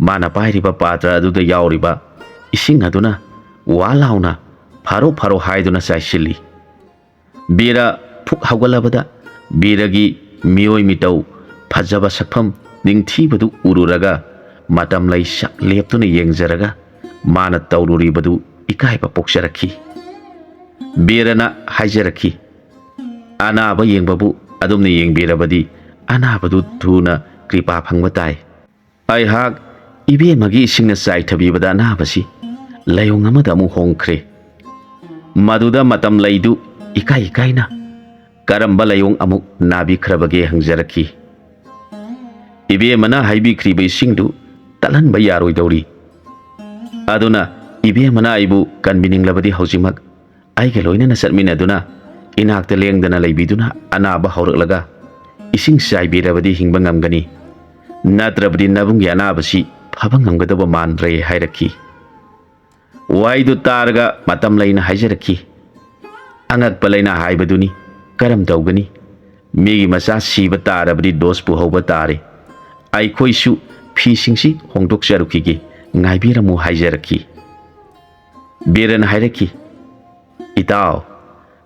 ꯃꯥꯅ ꯄꯥꯏꯔꯤꯕ ꯄꯥꯇ꯭ꯔ ꯑꯗꯨꯗ ꯌꯥꯎꯔꯤꯕ ꯏꯁꯤꯡ ꯑꯗꯨꯅ ꯋꯥ ꯂꯥꯎꯅ ꯐꯥꯔꯣ ꯐꯥꯔꯣ ꯍꯥꯏꯗꯨꯅ ꯆꯥꯏꯁꯤꯜꯂꯤ꯫ ꯕꯤꯔ ꯐꯨꯛ ꯍꯧꯒꯠꯂꯕꯗ ꯕꯤꯔꯒꯤ ꯃꯤꯑꯣꯏ ꯃꯤꯇꯧ, ꯐꯖꯕ ꯁꯛꯐꯝ, ꯅꯤꯡꯊꯤꯕꯗꯨ ꯎꯔꯨꯔꯒ ꯃꯇꯝ ꯂꯩ ꯁꯛ ꯂꯦꯞꯇꯨꯅ ꯌꯦꯡꯖꯔꯒ ꯃꯥꯅ ꯇꯧꯔꯨꯔꯤꯕꯗꯨ ꯏꯀꯥꯏꯕ ꯄꯣꯛꯆꯔꯛꯈꯤ꯫ ꯕꯤꯔꯅ ꯍꯥꯏꯖꯔꯛꯈꯤ, "ꯑꯅꯥꯕ ꯌꯦꯡꯕꯕꯨ ꯑꯗꯨꯝꯅ ꯌꯦꯡꯕꯤꯔꯕꯗꯤ ꯑꯅꯥꯕꯗꯨ ꯊꯨꯅ ꯀ꯭ꯔꯤꯄꯥ ꯐꯪꯕ ꯇꯥꯏ꯫ ꯑꯩꯍꯥꯛ ꯏꯕꯦꯝꯃꯒꯤ ꯏꯁꯤꯡꯅ ꯆꯥꯏꯊꯕꯤꯕꯗ ꯑꯅꯥꯕꯁꯤ ꯂꯥꯏꯑꯣꯡ ꯑꯃꯗ ꯑꯃꯨꯛ ꯍꯣꯡꯈ꯭ꯔꯦ꯫" ꯃꯗꯨꯗ ꯃꯇꯝ ꯂꯩꯗꯨ ꯏꯀꯥꯏ ꯏꯀꯥꯏꯅ ꯀꯔꯝꯕ ꯂꯥꯏꯑꯣꯡ ꯑꯃꯨꯛ ꯅꯥꯕꯤꯈ꯭ꯔꯕꯒꯦ ꯍꯪꯖꯔꯛꯈꯤ꯫ "ꯏꯕꯦꯝꯃꯅ ꯍꯥꯏꯕꯤꯈ꯭ꯔꯤꯕ ꯏꯁꯤꯡꯗꯨ ꯇꯠꯍꯟꯕ ꯌꯥꯔꯣꯏꯗꯧꯔꯤ꯫ ꯑꯗꯨꯅ ꯏꯕꯦꯝꯃꯅ ꯑꯩꯕꯨ ꯀꯟꯕꯤꯅꯤꯡꯂꯕꯗꯤ ꯍꯧꯖꯤꯛꯃꯛ ꯑꯩꯒ ꯂꯣꯏꯅꯅ ꯆꯠꯃꯤꯟꯅꯗꯨꯅ ꯏꯅꯥꯛꯇ ꯂꯦꯡꯗꯅ ꯂꯩꯕꯤꯗꯨꯅ ꯑꯅꯥꯕ ꯍꯧꯔꯛꯂꯒ ꯏꯁꯤꯡ ꯆꯥꯏꯕꯤꯔꯕꯗꯤ ꯍꯤꯡꯕ ꯉꯝꯒꯅꯤ꯫ ꯅꯠꯇ꯭ꯔꯕꯗꯤ ꯅꯕꯨꯡꯒꯤ ꯑꯅꯥꯕꯁꯤ ꯐꯕ ꯉꯝꯒꯗꯕ ꯃꯥꯟꯗ꯭ꯔꯦ" ꯍꯥꯏꯔꯛꯈꯤ꯫ ꯋꯥꯍꯩꯗꯨ ꯇꯥꯔꯒ ꯃꯇꯝ ꯂꯩꯅ ꯍꯥꯏꯖꯔꯛꯈꯤ, "ꯑꯉꯛꯄ ꯂꯥꯏꯅꯥ ꯍꯥꯏꯕꯗꯨꯅꯤ꯫ ꯀꯔꯝ ꯇꯧꯒꯅꯤ? ꯃꯤꯒꯤ ꯃꯆꯥ ꯁꯤꯕ ꯇꯥꯔꯕꯗꯤ ꯗꯣꯁ ꯄꯨꯍꯧꯕ ꯇꯥꯔꯦ꯫ ꯑꯩꯈꯣꯏꯁꯨ ꯐꯤꯁꯤꯡꯁꯤ ꯍꯣꯡꯗꯣꯛꯆꯔꯨꯈꯤꯒꯦ, ꯉꯥꯏꯕꯤꯔꯝꯃꯨ" ꯍꯥꯏꯖꯔꯛꯈꯤ꯫ ꯕꯤꯔꯦꯟ ꯍꯥꯏꯔꯛꯈꯤ, "ꯏꯇꯥꯎ,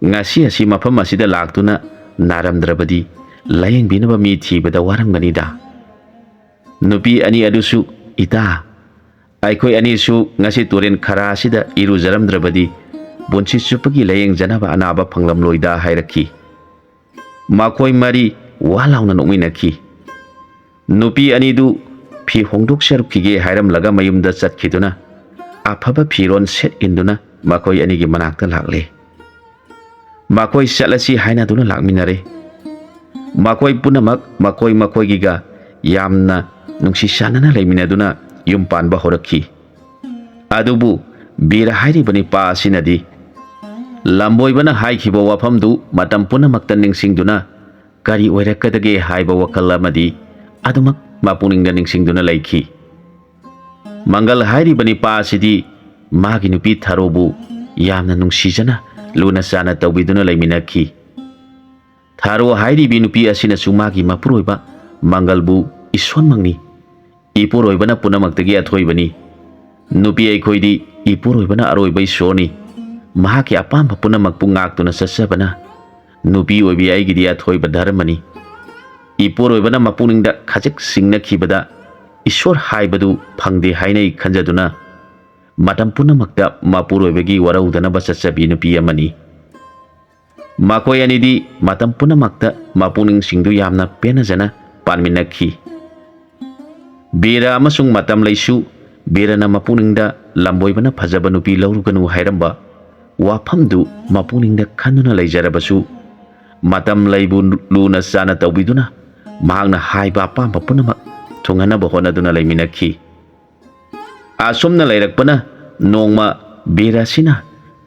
ꯉꯁꯤ ꯑꯁꯤ ꯃꯐꯝ ꯑꯁꯤꯗ ꯂꯥꯛꯇꯨꯅ ꯅꯥꯔꯝꯗ꯭ꯔꯕꯗꯤ ꯂꯥꯌꯦꯡꯕꯤꯅꯕ ꯃꯤ ꯊꯤꯕꯗ ꯋꯥꯔꯝꯒꯅꯤꯗ꯫ ꯅꯨꯄꯤ ꯑꯅꯤ ꯑꯗꯨꯁꯨ, ꯏꯇꯥ, ꯑꯩꯈꯣꯏ ꯑꯅꯤꯁꯨ ꯉꯁꯤ ꯇꯨꯔꯦꯟ ꯈꯔꯥ ꯑꯁꯤꯗ ꯏꯔꯨꯖꯔꯝꯗ꯭ꯔꯕꯗꯤ ꯄꯨꯟꯁꯤ ꯆꯨꯞꯄꯒꯤ ꯂꯥꯌꯦꯡꯖꯅꯕ ꯑꯅꯥꯕ ꯐꯪꯂꯝꯂꯣꯏꯗ" ꯍꯥꯏꯔꯛꯈꯤ꯫ ꯃꯈꯣꯏ ꯃꯔꯤ ꯋꯥ ꯂꯥꯎꯅ ꯅꯣꯛꯃꯤꯟꯅꯈꯤ꯫ ꯅꯨꯄꯤ ꯑꯅꯤꯗꯨ ꯐꯤ ꯍꯣꯡꯗꯣꯛꯆꯔꯨꯈꯤꯒꯦ ꯍꯥꯏꯔꯝꯂꯒ ꯃꯌꯨꯝꯗ ꯆꯠꯈꯤꯗꯨꯅ ꯑꯐꯕ ꯐꯤꯔꯣꯜ ꯁꯦꯠ ꯏꯟꯗꯨꯅ ꯃꯈꯣꯏ ꯑꯅꯤꯒꯤ ꯃꯅꯥꯛꯇ ꯂꯥꯛꯂꯦ꯫ ꯃꯈꯣꯏ ꯆꯠꯂꯁꯤ ꯍꯥꯏꯅꯗꯨꯅ ꯂꯥꯛꯃꯤꯟꯅꯔꯦ꯫ ꯃꯈꯣꯏ ꯄꯨꯝꯅꯃꯛ ꯃꯈꯣꯏ ꯃꯈꯣꯏꯒꯤꯒ ꯌꯥꯝꯅ ꯅꯨꯡꯁꯤ ꯆꯥꯟꯅꯅ ꯂꯩꯃꯤꯟꯅꯗꯨꯅ ꯌꯨꯝ ꯄꯥꯟꯕ ꯍꯧꯔꯛꯈꯤ꯫ ꯑꯗꯨꯕꯨ ꯕꯤꯔ ꯍꯥꯏꯔꯤꯕ ꯅꯤꯄꯥ ꯑꯁꯤꯅꯗꯤ ꯂꯝꯕꯣꯏꯕꯅ ꯍꯥꯏꯈꯤꯕ ꯋꯥꯐꯝꯗꯨ ꯃꯇꯝ ꯄꯨꯝꯅꯃꯛꯇ ꯅꯤꯡꯁꯤꯡꯗꯨꯅ ꯀꯔꯤ ꯑꯣꯏꯔꯛꯀꯗꯒꯦ ꯍꯥꯏꯕ ꯋꯥꯈꯜ ꯑꯃꯗꯤ ꯑꯗꯨꯃꯛ ꯃꯄꯨꯛꯅꯤꯡꯗ ꯅꯤꯡꯁꯤꯡꯗꯨꯅ ꯂꯩꯈꯤ꯫ ꯃꯪꯒꯜ ꯍꯥꯏꯔꯤꯕ ꯅꯤꯄꯥ ꯑꯁꯤꯗꯤ ꯃꯥꯒꯤ ꯅꯨꯄꯤ ꯊꯥꯔꯣꯕꯨ ꯌꯥꯝꯅ ꯅꯨꯡꯁꯤꯖꯅ ꯂꯨꯅ ꯆꯥꯟꯅ ꯇꯧꯕꯤꯗꯨꯅ ꯂꯩꯃꯤꯟꯅꯈꯤ꯫ ꯊꯥꯔꯣ ꯍꯥꯏꯔꯤꯕꯤ ꯅꯨꯄꯤ ꯑꯁꯤꯅꯁꯨ ꯃꯥꯒꯤ ꯃꯄꯨꯔꯣꯏꯕ ꯃꯪꯒꯜꯕꯨ ꯏꯁꯣꯟꯃꯛꯅꯤ꯫ ꯏꯄꯨꯔꯣꯏꯕꯅ ꯄꯨꯝꯅꯃꯛꯇꯒꯤ ꯑꯊꯣꯏꯕꯅꯤ꯫ ꯅꯨꯄꯤ ꯑꯩꯈꯣꯏꯗꯤ ꯏꯄꯨꯔꯣꯏꯕꯅ ꯑꯔꯣꯏꯕ ꯏꯁꯣꯔꯅꯤ꯫ ꯃꯍꯥꯛꯀꯤ ꯑꯄꯥꯝꯕ ꯄꯨꯝꯅꯃꯛꯄꯨ ꯉꯥꯛꯇꯨꯅ ꯆꯠꯆꯕꯅ ꯅꯨꯄꯤ ꯑꯣꯏꯕꯤ ꯑꯩꯒꯤꯗꯤ ꯑꯊꯣꯏꯕ ꯙꯔꯃꯅꯤ꯫ ꯏꯄꯨꯔꯣꯏꯕꯅ ꯃꯄꯨꯛꯅꯤꯡꯗ ꯈꯖꯤꯛ ꯁꯤꯡꯅꯈꯤꯕꯗ ꯏꯁꯣꯔ ꯍꯥꯏꯕꯗꯨ ꯐꯪꯗꯦ ꯍꯥꯏꯅꯩ ꯈꯟꯖꯗꯨꯅ ꯃꯇꯝ ꯄꯨꯝꯅꯃꯛꯇ ꯃꯄꯨꯔꯣꯏꯕꯒꯤ ꯋꯥꯔꯧꯗꯅꯕ ꯆꯠꯆꯕꯤ ꯅꯨꯄꯤ ꯑꯃꯅꯤ꯫ ꯃꯈꯣꯏ ꯑꯅꯤꯗꯤ ꯃꯇꯝ ꯄꯨꯝꯅꯃꯛꯇ ꯃꯄꯨꯛꯅꯤꯡꯁꯤꯡꯗꯨ ꯌꯥꯝꯅ ꯄꯦꯟꯅꯖꯅ ꯄꯥꯟꯃꯤꯟꯅꯈꯤ꯫ ꯕꯤꯔ ꯑꯃꯁꯨꯡ ꯃꯇꯝ ꯂꯩꯁꯨ ꯕꯤꯔꯅ ꯃꯄꯨꯛꯅꯤꯡꯗ ꯂꯝꯕꯣꯏꯕꯅ ꯐꯖꯕ ꯅꯨꯄꯤ ꯂꯧꯔꯨꯒꯅꯨ ꯍꯥꯏꯔꯝꯕ ꯋꯥꯐꯝꯗꯨ ꯃꯄꯨꯛꯅꯤꯡꯗ ꯈꯟꯗꯨꯅ ꯂꯩꯖꯔꯕꯁꯨ, ꯃꯇꯝ ꯂꯩꯕꯨ ꯂꯨꯅ ꯆꯥꯅ ꯇꯧꯕꯤꯗꯨꯅ ꯃꯍꯥꯛꯅ ꯍꯥꯏꯕ ꯑꯄꯥꯝꯕ ꯄꯨꯝꯅꯃꯛ ꯊꯨꯡꯍꯟꯅꯕ ꯍꯣꯠꯅꯗꯨꯅ ꯂꯩꯃꯤꯟꯅꯈꯤ꯫ ꯑꯁꯨꯝꯅ ꯂꯩꯔꯛꯄꯅ ꯅꯣꯡꯃ ꯕꯤꯔ ꯑꯁꯤꯅ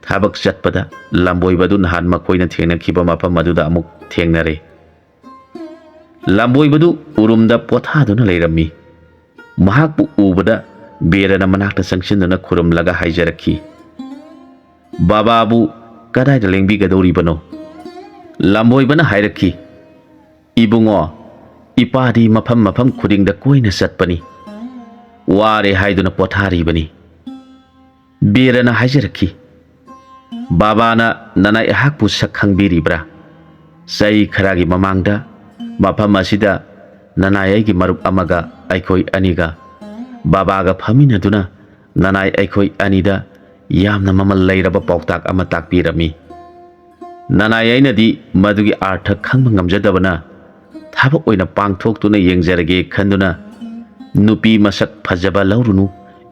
ꯊꯕꯛ ꯆꯠꯄꯗ ꯂꯝꯕꯣꯏꯕꯗꯨ ꯅꯍꯥꯟ ꯃꯈꯣꯏꯅ ꯊꯦꯡꯅꯈꯤꯕ ꯃꯐꯝ ꯑꯗꯨꯗ ꯑꯃꯨꯛ ꯊꯦꯡꯅꯔꯦ꯫ ꯂꯝꯕꯣꯏꯕꯗꯨ ꯎꯔꯨꯝꯗ ꯄꯣꯊꯥꯗꯨꯅ ꯂꯩꯔꯝꯃꯤ꯫ ꯃꯍꯥꯛꯄꯨ ꯎꯕꯗ ꯕꯤꯔꯅ ꯃꯅꯥꯛꯇ ꯆꯪꯁꯤꯟꯗꯨꯅ ꯈꯨꯔꯨꯝꯂꯒ ꯍꯥꯏꯖꯔꯛꯈꯤ, "ꯕꯥꯕꯥꯕꯨ ꯀꯗꯥꯏꯗ ꯂꯦꯡꯕꯤꯒꯗꯧꯔꯤꯕꯅꯣ?" ꯂꯝꯕꯣꯏꯕꯅ ꯍꯥꯏꯔꯛꯈꯤ, "ꯏꯕꯨꯡꯉꯣ, ꯏꯄꯥꯗꯤ ꯃꯐꯝ ꯃꯐꯝ ꯈꯨꯗꯤꯡꯗ ꯀꯣꯏꯅ ꯆꯠꯄꯅꯤ꯫ ꯋꯥꯔꯦ ꯍꯥꯏꯗꯨꯅ ꯄꯣꯊꯥꯔꯤꯕꯅꯤ꯫" ꯕꯤꯔꯅ ꯍꯥꯏꯖꯔꯛꯈꯤ, "ꯕꯥꯕꯥꯅ ꯅꯅꯥꯏ ꯑꯩꯍꯥꯛꯄꯨ ꯁꯛ ꯈꯪꯕꯤꯔꯤꯕ꯭ꯔꯥ? ꯆꯍꯤ ꯈꯔꯒꯤ ꯃꯃꯥꯡꯗ ꯃꯐꯝ ꯑꯁꯤꯗ ꯅꯅꯥꯏ ꯑꯩꯒꯤ ꯃꯔꯨꯞ ꯑꯃꯒ ꯑꯩꯈꯣꯏ ꯑꯅꯤꯒ ꯕꯥꯕꯥꯒ ꯐꯝꯃꯤꯟꯅꯗꯨꯅ ꯅꯅꯥꯏ ꯑꯩꯈꯣꯏ ꯑꯅꯤꯗ ꯌꯥꯝꯅ ꯃꯃꯜ ꯂꯩꯔꯕ ꯄꯥꯎꯇꯥꯛ ꯑꯃ ꯇꯥꯛꯄꯤꯔꯝꯃꯤ꯫ ꯅꯅꯥꯏ ꯑꯩꯅꯗꯤ ꯃꯗꯨꯒꯤ ꯑꯥꯔꯊ ꯈꯪꯕ ꯉꯝꯖꯗꯕꯅ ꯊꯕꯛ ꯑꯣꯏꯅ ꯄꯥꯡꯊꯣꯛꯇꯨꯅ ꯌꯦꯡꯖꯔꯒꯦ ꯈꯟꯗꯨꯅ ꯅꯨꯄꯤ ꯃꯁꯛ ꯐꯖꯕ ꯂꯧꯔꯨꯅꯨ,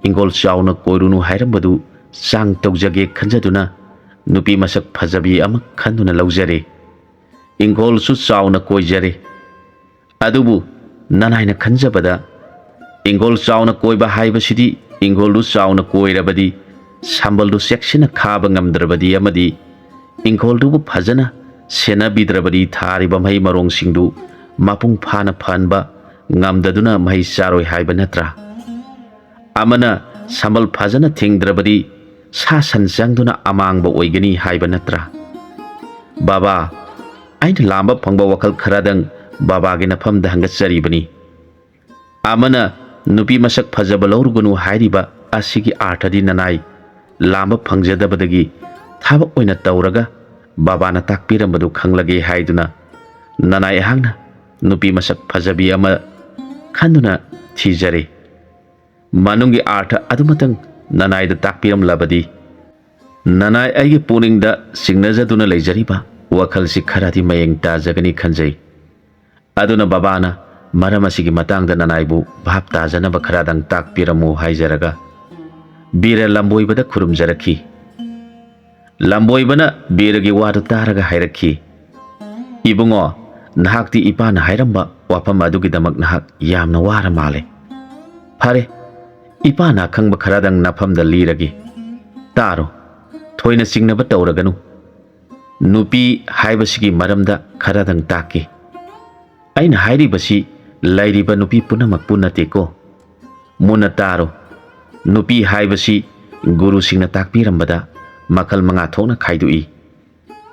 ꯏꯪꯈꯣꯜ ꯆꯥꯎꯅ ꯀꯣꯏꯔꯨꯅꯨ ꯍꯥꯏꯔꯝꯕꯗꯨ ꯆꯥꯡ ꯇꯧꯖꯒꯦ ꯈꯟꯖꯗꯨꯅ ꯅꯨꯄꯤ ꯃꯁꯛ ꯐꯖꯕꯤ ꯑꯃ ꯈꯟꯗꯨꯅ ꯂꯧꯖꯔꯦ꯫ ꯏꯪꯈꯣꯜꯁꯨ ꯆꯥꯎꯅ ꯀꯣꯏꯖꯔꯦ꯫ ꯑꯗꯨꯕꯨ ꯅꯅꯥꯏꯅ ꯈꯟꯖꯕꯗ ꯏꯪꯈꯣꯜ ꯆꯥꯎꯅ ꯀꯣꯏꯕ ꯍꯥꯏꯕꯁꯤꯗꯤ ꯏꯪꯈꯣꯜꯗꯨ ꯆꯥꯎꯅ ꯀꯣꯏꯔꯕꯗꯤ ꯁꯝꯕꯜꯗꯨ ꯆꯦꯛꯁꯤꯟꯅ ꯈꯥꯕ ꯉꯝꯗ꯭ꯔꯕꯗꯤ ꯑꯃꯗꯤ ꯏꯪꯈꯣꯜꯗꯨꯕꯨ ꯐꯖꯅ ꯁꯦꯟꯅꯕꯤꯗ꯭ꯔꯕꯗꯤ ꯊꯥꯔꯤꯕ ꯃꯍꯩ ꯃꯔꯣꯡꯁꯤꯡꯗꯨ ꯃꯄꯨꯡ ꯐꯥꯅ ꯐꯍꯟꯕ ꯉꯝꯗꯗꯨꯅ ꯃꯍꯩ ꯆꯥꯔꯣꯏ ꯍꯥꯏꯕ ꯅꯠꯇ꯭ꯔꯥ? ꯑꯃꯅ ꯁꯝꯕꯜ ꯐꯖꯅ ꯊꯤꯡꯗ꯭ꯔꯕꯗꯤ ꯁꯥ ꯁꯟ ꯆꯪꯗꯨꯅ ꯑꯃꯥꯡꯕ ꯑꯣꯏꯒꯅꯤ ꯍꯥꯏꯕ ꯅꯠꯇ꯭ꯔꯥ? ꯕꯥꯕꯥ, ꯑꯩꯅ ꯂꯥꯝꯕ ꯐꯪꯕ ꯋꯥꯈꯜ ꯈꯔꯗꯪ ꯕꯥꯕꯥꯒꯤ ꯅꯐꯝꯗ ꯍꯪꯒꯠꯆꯔꯤꯕꯅꯤ꯫ ꯑꯃꯅ ꯅꯨꯄꯤ ꯃꯁꯛ ꯐꯖꯕ ꯂꯧꯔꯨꯒꯅꯨ ꯍꯥꯏꯔꯤꯕ ꯑꯁꯤꯒꯤ ꯑꯥꯔꯊꯗꯤ ꯅꯅꯥꯏ ꯂꯥꯝꯕ ꯐꯪꯖꯗꯕꯗꯒꯤ ꯊꯕꯛ ꯑꯣꯏꯅ ꯇꯧꯔꯒ ꯕꯕꯥꯅ ꯇꯥꯛꯄꯤꯔꯝꯕꯗꯨ ꯈꯪꯂꯒꯦ ꯍꯥꯏꯗꯨꯅ ꯅꯅꯥꯏ ꯑꯩꯍꯥꯛꯅ ꯅꯨꯄꯤ ꯃꯁꯛ ꯐꯖꯕꯤ ꯑꯃ ꯈꯟꯗꯨꯅ ꯊꯤꯖꯔꯦ꯫ ꯃꯅꯨꯡꯒꯤ ꯑꯥꯔꯊ ꯑꯗꯨꯃꯇꯪ ꯅꯅꯥꯏꯗ ꯇꯥꯛꯄꯤꯔꯝꯂꯕꯗꯤ ꯅꯅꯥꯏ ꯑꯩꯒꯤ ꯄꯨꯛꯅꯤꯡꯗ ꯆꯤꯡꯅꯖꯗꯨꯅ ꯂꯩꯖꯔꯤꯕ ꯋꯥꯈꯜꯁꯤ ꯈꯔꯗꯤ ꯃꯌꯦꯡ ꯇꯥꯖꯒꯅꯤ ꯈꯟꯖꯩ꯫ ꯑꯗꯨꯅ ꯕꯕꯥꯅ ꯃꯔꯝ ꯑꯁꯤꯒꯤ ꯃꯇꯥꯡꯗ ꯅꯅꯥꯏꯕꯨ ꯚꯥꯞ ꯇꯥꯖꯅꯕ ꯈꯔꯗꯪ ꯇꯥꯛꯄꯤꯔꯝꯃꯨ ꯍꯥꯏꯖꯔꯒ ꯕꯤꯔ ꯂꯝꯕꯣꯏꯕꯗ ꯈꯨꯔꯨꯝꯖꯔꯛꯈꯤ꯫ ꯂꯝꯕꯣꯏꯕꯅ ꯕꯤꯔꯒꯤ ꯋꯥꯗꯨ ꯇꯥꯔꯒ ꯍꯥꯏꯔꯛꯈꯤ, "ꯏꯕꯨꯡꯉꯣ, ꯅꯍꯥꯛꯇꯤ ꯏꯄꯥꯅ ꯍꯥꯏꯔꯝꯕ ꯋꯥꯐꯝ ꯑꯗꯨꯒꯤꯗꯃꯛ ꯅꯍꯥꯛ ꯌꯥꯝꯅ ꯋꯥꯔ ꯃꯥꯜꯂꯦ꯫ ꯐꯔꯦ, ꯏꯄꯥꯅ ꯑꯈꯪꯕ ꯈꯔꯗꯪ ꯅꯐꯝꯗ ꯂꯤꯔꯒꯦ꯫ ꯇꯥꯔꯣ, ꯊꯣꯏꯅ ꯆꯤꯡꯅꯕ ꯇꯧꯔꯒꯅꯨ꯫ ꯅꯨꯄꯤ ꯍꯥꯏꯕꯁꯤꯒꯤ ꯃꯔꯝꯗ ꯈꯔꯗꯪ ꯇꯥꯛꯀꯦ꯫ ꯑꯩꯅ ꯍꯥꯏꯔꯤꯕꯁꯤ ꯂꯩꯔꯤꯕ ꯅꯨꯄꯤ ꯄꯨꯝꯅꯃꯛꯄꯨ ꯅꯠꯇꯦꯀꯣ꯫ ꯃꯨꯟꯅ ꯇꯥꯔꯣ꯫ ꯅꯨꯄꯤ ꯍꯥꯏꯕꯁꯤ ꯒꯨꯔꯨꯁꯤꯡꯅ ꯇꯥꯛꯄꯤꯔꯝꯕꯗ ꯃꯈꯜ ꯃꯉꯥ ꯊꯣꯛꯅ ꯈꯥꯏꯗꯣꯛꯏ꯫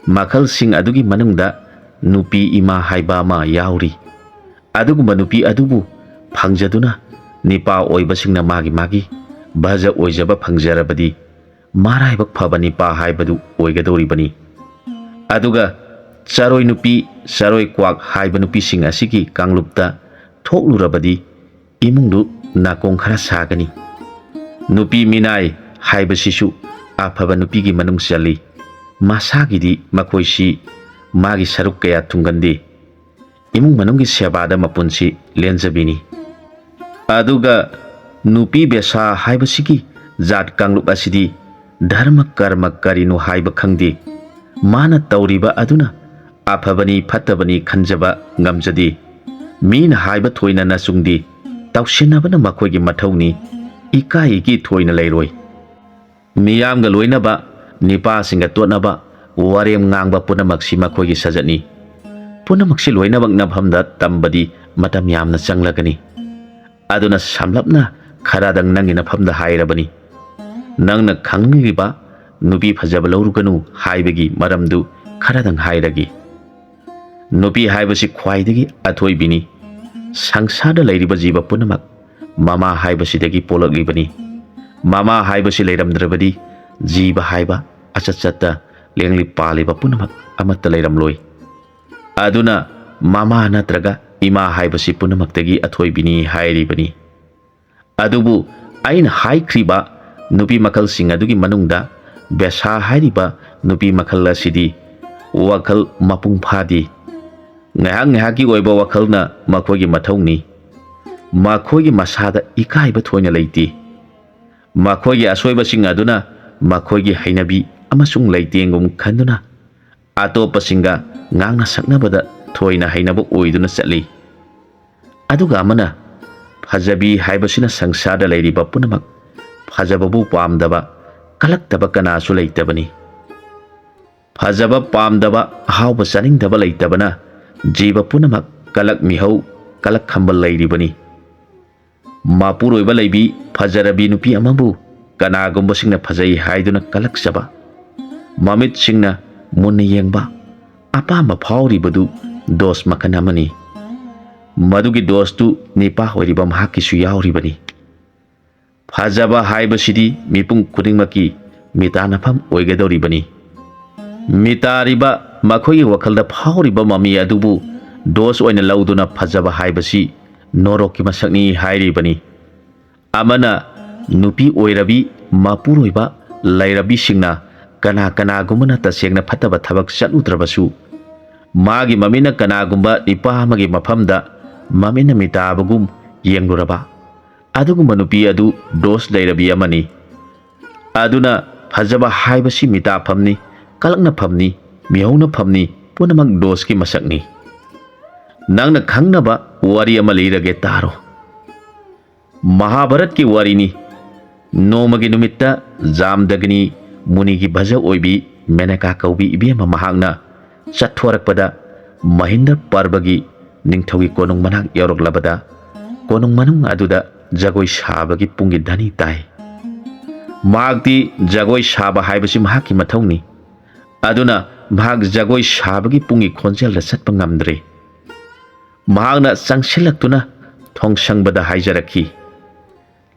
ꯃꯈꯜꯁꯤꯡ ꯑꯗꯨꯒꯤ ꯃꯅꯨꯡꯗ ꯅꯨꯄꯤ ꯏꯃꯥ ꯍꯥꯏꯕ ꯑꯃ ꯌꯥꯎꯔꯤ꯫ ꯑꯗꯨꯒꯨꯝꯕ ꯅꯨꯄꯤ ꯑꯗꯨꯕꯨ ꯐꯪꯖꯗꯨꯅ ꯅꯤꯄꯥ ꯑꯣꯏꯕꯁꯤꯡꯅ ꯃꯥꯒꯤ ꯃꯥꯒꯤ ꯚꯖ ꯑꯣꯏꯖꯕ ꯐꯪꯖꯔꯕꯗꯤ ꯃꯔꯥꯏꯕꯛ ꯐꯕ ꯅꯤꯄꯥ ꯍꯥꯏꯕꯗꯨ ꯑꯣꯏꯒꯗꯧꯔꯤꯕꯅꯤ꯫ ꯑꯗꯨꯒ ꯆꯔꯣꯏ ꯅꯨꯄꯤ, ꯆꯔꯣꯏ ꯀ꯭ꯋꯥꯛ ꯍꯥꯏꯕ ꯅꯨꯄꯤꯁꯤꯡ ꯑꯁꯤꯒꯤ ꯀꯥꯡꯂꯨꯞꯇ ꯊꯣꯛꯂꯨꯔꯕꯗꯤ ꯏꯃꯨꯡꯗꯨ ꯅꯥꯀꯣꯡ ꯈꯔ ꯁꯥꯒꯅꯤ꯫ ꯅꯨꯄꯤ ꯃꯤꯅꯥꯏ ꯍꯥꯏꯕꯁꯤꯁꯨ ꯑꯐꯕ ꯅꯨꯄꯤꯒꯤ ꯃꯅꯨꯡ ꯆꯜꯂꯤ꯫ ꯃꯁꯥꯒꯤꯗꯤ ꯃꯈꯣꯏꯁꯤ ꯃꯥꯒꯤ ꯁꯔꯨꯛ ꯀꯌꯥ ꯊꯨꯡꯒꯟꯗꯦ꯫ ꯏꯃꯨꯡ ꯃꯅꯨꯡꯒꯤ ꯁꯦꯕꯥꯗ ꯃꯄꯨꯟꯁꯤ ꯂꯦꯟꯖꯕꯤꯅꯤ꯫ ꯑꯗꯨꯒ ꯅꯨꯄꯤ ꯕꯦꯁꯥ ꯍꯥꯏꯕꯁꯤꯒꯤ ꯖꯥꯠ ꯀꯥꯡꯂꯨꯞ ꯑꯁꯤꯗꯤ ꯙꯔꯃ ꯀꯔꯃ ꯀꯔꯤꯅꯣ ꯍꯥꯏꯕ ꯈꯪꯗꯦ꯫ ꯃꯥꯅ ꯇꯧꯔꯤꯕ ꯑꯗꯨꯅ ꯑꯐꯕꯅꯤ ꯐꯠꯇꯕꯅꯤ ꯈꯟꯖꯕ ꯉꯝꯖꯗꯦ꯫ ꯃꯤꯅ ꯍꯥꯏꯕ ꯊꯣꯏꯅ ꯅꯆꯨꯡꯗꯦ꯫ ꯇꯧꯁꯤꯟꯅꯕꯅ ꯃꯈꯣꯏꯒꯤ ꯃꯊꯧꯅꯤ꯫ ꯏꯀꯥꯏ ꯏꯒꯤ ꯊꯣꯏꯅ ꯂꯩꯔꯣꯏ꯫ ꯃꯤꯌꯥꯝꯒ ꯂꯣꯏꯅꯕ, ꯅꯤꯄꯥꯁꯤꯡꯒ ꯇꯣꯠꯅꯕ, ꯋꯥꯔꯦꯝ ꯉꯥꯡꯕ ꯄꯨꯝꯅꯃꯛꯁꯤ ꯃꯈꯣꯏꯒꯤ ꯁꯥꯖꯠꯅꯤ꯫ ꯄꯨꯝꯅꯃꯛꯁꯤ ꯂꯣꯏꯅꯃꯛ ꯅꯐꯝꯗ ꯇꯝꯕꯗꯤ ꯃꯇꯝ ꯌꯥꯝꯅ ꯆꯪꯂꯒꯅꯤ꯫ ꯑꯗꯨꯅ ꯁꯝꯂꯞꯅ ꯈꯔꯗꯪ ꯅꯪꯒꯤ ꯅꯐꯝꯗ ꯍꯥꯏꯔꯕꯅꯤ꯫ ꯅꯪꯅ ꯈꯪꯅꯤꯡꯂꯤꯕ ꯅꯨꯄꯤ ꯐꯖꯕ ꯂꯧꯔꯨꯒꯅꯨ ꯍꯥꯏꯕꯒꯤ ꯃꯔꯝꯗꯨ ꯈꯔꯗꯪ ꯍꯥꯏꯔꯒꯦ꯫ ꯅꯨꯄꯤ ꯍꯥꯏꯕꯁꯤ ꯈ꯭ꯋꯥꯏꯗꯒꯤ ꯑꯊꯣꯏꯕꯤꯅꯤ꯫ ꯁꯪꯁꯥꯔꯗ ꯂꯩꯔꯤꯕ ꯖꯤꯕ ꯄꯨꯝꯅꯃꯛ ꯃꯃꯥ ꯍꯥꯏꯕꯁꯤꯗꯒꯤ ꯄꯣꯛꯂꯛꯂꯤꯕꯅꯤ꯫ ꯃꯃꯥ ꯍꯥꯏꯕꯁꯤ ꯂꯩꯔꯝꯗ꯭ꯔꯕꯗꯤ ꯖꯤꯕ ꯍꯥꯏꯕ ꯑꯆꯠ ꯆꯠꯇ ꯂꯦꯡꯂꯤ ꯄꯥꯜꯂꯤꯕ ꯄꯨꯝꯅꯃꯛ ꯑꯃꯠꯇ ꯂꯩꯔꯝꯂꯣꯏ꯫ ꯑꯗꯨꯅ ꯃꯃꯥ ꯅꯠꯇ꯭ꯔꯒ ꯏꯃꯥ ꯍꯥꯏꯕꯁꯤ ꯄꯨꯝꯅꯃꯛꯇꯒꯤ ꯑꯊꯣꯏꯕꯤꯅꯤ ꯍꯥꯏꯔꯤꯕꯅꯤ꯫ ꯑꯗꯨꯕꯨ ꯑꯩꯅ ꯍꯥꯏꯈ꯭ꯔꯤꯕ ꯅꯨꯄꯤ ꯃꯈꯜꯁꯤꯡ ꯑꯗꯨꯒꯤ ꯃꯅꯨꯡꯗ ꯕꯦꯁꯥ ꯍꯥꯏꯔꯤꯕ ꯅꯨꯄꯤ ꯃꯈꯜ ꯑꯁꯤꯗꯤ ꯋꯥꯈꯜ ꯃꯄꯨꯡ ꯐꯥꯗꯦ꯫ ꯉꯥꯏꯍꯥꯛ ꯉꯥꯏꯍꯥꯛꯀꯤ ꯑꯣꯏꯕ ꯋꯥꯈꯜꯅ ꯃꯈꯣꯏꯒꯤ ꯃꯊꯧꯅꯤ꯫ ꯃꯈꯣꯏꯒꯤ ꯃꯁꯥꯗ ꯏꯀꯥꯏꯕ ꯊꯣꯏꯅ ꯂꯩꯇꯦ꯫ ꯃꯈꯣꯏꯒꯤ ꯑꯁꯣꯏꯕꯁꯤꯡ ꯑꯗꯨꯅ ꯃꯈꯣꯏꯒꯤ ꯍꯩꯅꯕꯤ ꯑꯃꯁꯨꯡ ꯂꯩꯇꯦꯡꯒꯨꯝ ꯈꯟꯗꯨꯅ ꯑꯇꯣꯞꯄꯁꯤꯡꯒ ꯉꯥꯡꯅ ꯁꯛꯅꯕꯗ ꯊꯣꯏꯅ ꯍꯩꯅꯕ ꯑꯣꯏꯗꯨꯅ ꯆꯠꯂꯤ꯫ ꯑꯗꯨꯒ ꯑꯃꯅ, ꯐꯖꯕꯤ ꯍꯥꯏꯕꯁꯤꯅ ꯁꯪꯁꯥꯔꯗ ꯂꯩꯔꯤꯕ ꯄꯨꯝꯅꯃꯛ ꯐꯖꯕꯕꯨ ꯄꯥꯝꯗꯕ, ꯀꯜꯂꯛꯇꯕ ꯀꯅꯥꯁꯨ ꯂꯩꯇꯕꯅꯤ꯫ ꯐꯖꯕ ꯄꯥꯝꯗꯕ, ꯑꯍꯥꯎꯕ ꯆꯥꯅꯤꯡꯗꯕ ꯂꯩꯇꯕꯅ ꯖꯤꯕ ꯄꯨꯝꯅꯃꯛ ꯀꯂꯛ ꯃꯤꯍꯧ, ꯀꯂꯛ ꯈꯝꯕ ꯂꯩꯔꯤꯕꯅꯤ꯫ ꯃꯄꯨꯔꯣꯏꯕ ꯂꯩꯕꯤ ꯐꯖꯔꯕꯤ ꯅꯨꯄꯤ ꯑꯃꯕꯨ ꯀꯅꯥꯒꯨꯝꯕꯁꯤꯡꯅ ꯐꯖꯩ ꯍꯥꯏꯗꯨꯅ ꯀꯂꯛꯆꯕ, ꯃꯃꯤꯠꯁꯤꯡꯅ ꯃꯨꯟꯅ ꯌꯦꯡꯕ, ꯑꯄꯥꯝꯕ ꯐꯥꯎꯔꯤꯕꯗꯨ ꯗꯣꯁ ꯃꯈꯜ ꯑꯃꯅꯤ꯫ ꯃꯗꯨꯒꯤ ꯗꯣꯁꯇꯨ ꯅꯤꯄꯥ ꯑꯣꯏꯔꯤꯕ ꯃꯍꯥꯛꯀꯤꯁꯨ ꯌꯥꯎꯔꯤꯕꯅꯤ꯫ ꯐꯖꯕ ꯍꯥꯏꯕꯁꯤꯗꯤ ꯃꯤꯄꯨꯝ ꯈꯨꯗꯤꯡꯃꯛꯀꯤ ꯃꯤꯇꯥꯅꯐꯝ ꯑꯣꯏꯒꯗꯧꯔꯤꯕꯅꯤ꯫ ꯃꯤꯇꯥꯔꯤꯕ ꯃꯈꯣꯏꯒꯤ ꯋꯥꯈꯜꯗ ꯐꯥꯎꯔꯤꯕ ꯃꯃꯤ ꯑꯗꯨꯕꯨ ꯗꯣꯁ ꯑꯣꯏꯅ ꯂꯧꯗꯨꯅ ꯐꯖꯕ ꯍꯥꯏꯕꯁꯤ ꯅꯣꯔꯣꯛꯀꯤ ꯃꯁꯛꯅꯤ ꯍꯥꯏꯔꯤꯕꯅꯤ꯫ ꯑꯃꯅ ꯅꯨꯄꯤ ꯑꯣꯏꯔꯕꯤ ꯃꯄꯨꯔꯣꯏꯕ ꯂꯩꯔꯕꯤꯁꯤꯡꯅ ꯀꯅꯥ ꯀꯅꯥꯒꯨꯝꯕꯅ ꯇꯁꯦꯡꯅ ꯐꯠꯇꯕ ꯊꯕꯛ ꯆꯠꯂꯨꯗ꯭ꯔꯕꯁꯨ, ꯃꯥꯒꯤ ꯃꯃꯤꯠꯅ ꯀꯅꯥꯒꯨꯝꯕ ꯅꯤꯄꯥ ꯑꯃꯒꯤ ꯃꯐꯝꯗ ꯃꯃꯤꯠꯅ ꯃꯤꯇꯥꯕꯒꯨꯝ ꯌꯦꯡꯂꯨꯔꯕ, ꯑꯗꯨꯒꯨꯝꯕ ꯅꯨꯄꯤ ꯑꯗꯨ ꯗꯣꯁ ꯂꯩꯔꯕꯤ ꯑꯃꯅꯤ꯫ ꯑꯗꯨꯅ ꯐꯖꯕ ꯍꯥꯏꯕꯁꯤ ꯃꯤꯇꯥꯐꯝꯅꯤ, ꯀꯂꯛꯅꯐꯝꯅꯤ, ꯃꯤꯍꯧꯅꯐꯝꯅꯤ, ꯄꯨꯝꯅꯃꯛ ꯗꯣꯁꯀꯤ ꯃꯁꯛꯅꯤ꯫ ꯅꯪꯅ ꯈꯪꯅꯕ ꯋꯥꯔꯤ ꯑꯃ ꯂꯤꯔꯒꯦ, ꯇꯥꯔꯣ꯫ ꯃꯍꯥꯚꯥꯔꯠꯀꯤ ꯋꯥꯔꯤꯅꯤ꯫ ꯅꯣꯡꯃꯒꯤ ꯅꯨꯃꯤꯠꯇ ꯖꯥꯝꯗꯒꯅꯤ ꯃꯨꯅꯤꯒꯤ ꯚꯖ ꯑꯣꯏꯕꯤ ꯃꯦꯅꯀꯥ ꯀꯧꯕꯤ ꯏꯕꯦꯝꯃ ꯃꯍꯥꯛꯅ ꯆꯠꯊꯣꯔꯛꯄꯗ ꯃꯍꯤꯟꯗ꯭ꯔ ꯄꯔꯕꯒꯤ ꯅꯤꯡꯊꯧꯒꯤ ꯀꯣꯅꯨꯡ ꯃꯅꯥꯛ ꯌꯧꯔꯛꯂꯕꯗ ꯀꯣꯅꯨꯡ ꯃꯅꯨꯡ ꯑꯗꯨꯗ ꯖꯒꯣꯏ ꯁꯥꯕꯒꯤ ꯄꯨꯡꯒꯤ ꯙꯅꯤ ꯇꯥꯏ꯫ ꯃꯍꯥꯛꯇꯤ ꯖꯒꯣꯏ ꯁꯥꯕ ꯍꯥꯏꯕꯁꯤ ꯃꯍꯥꯛꯀꯤ ꯃꯊꯧꯅꯤ꯫ ꯑꯗꯨꯅ ꯃꯍꯥꯛ ꯖꯒꯣꯏ ꯁꯥꯕꯒꯤ ꯄꯨꯡꯒꯤ ꯈꯣꯟꯖꯦꯜꯗ ꯆꯠꯄ ꯉꯝꯗ꯭ꯔꯦ꯫ ꯃꯍꯥꯛꯅ ꯆꯪꯁꯤꯜꯂꯛꯇꯨꯅ ꯊꯣꯡꯁꯪꯕꯗ ꯍꯥꯏꯖꯔꯛꯈꯤ,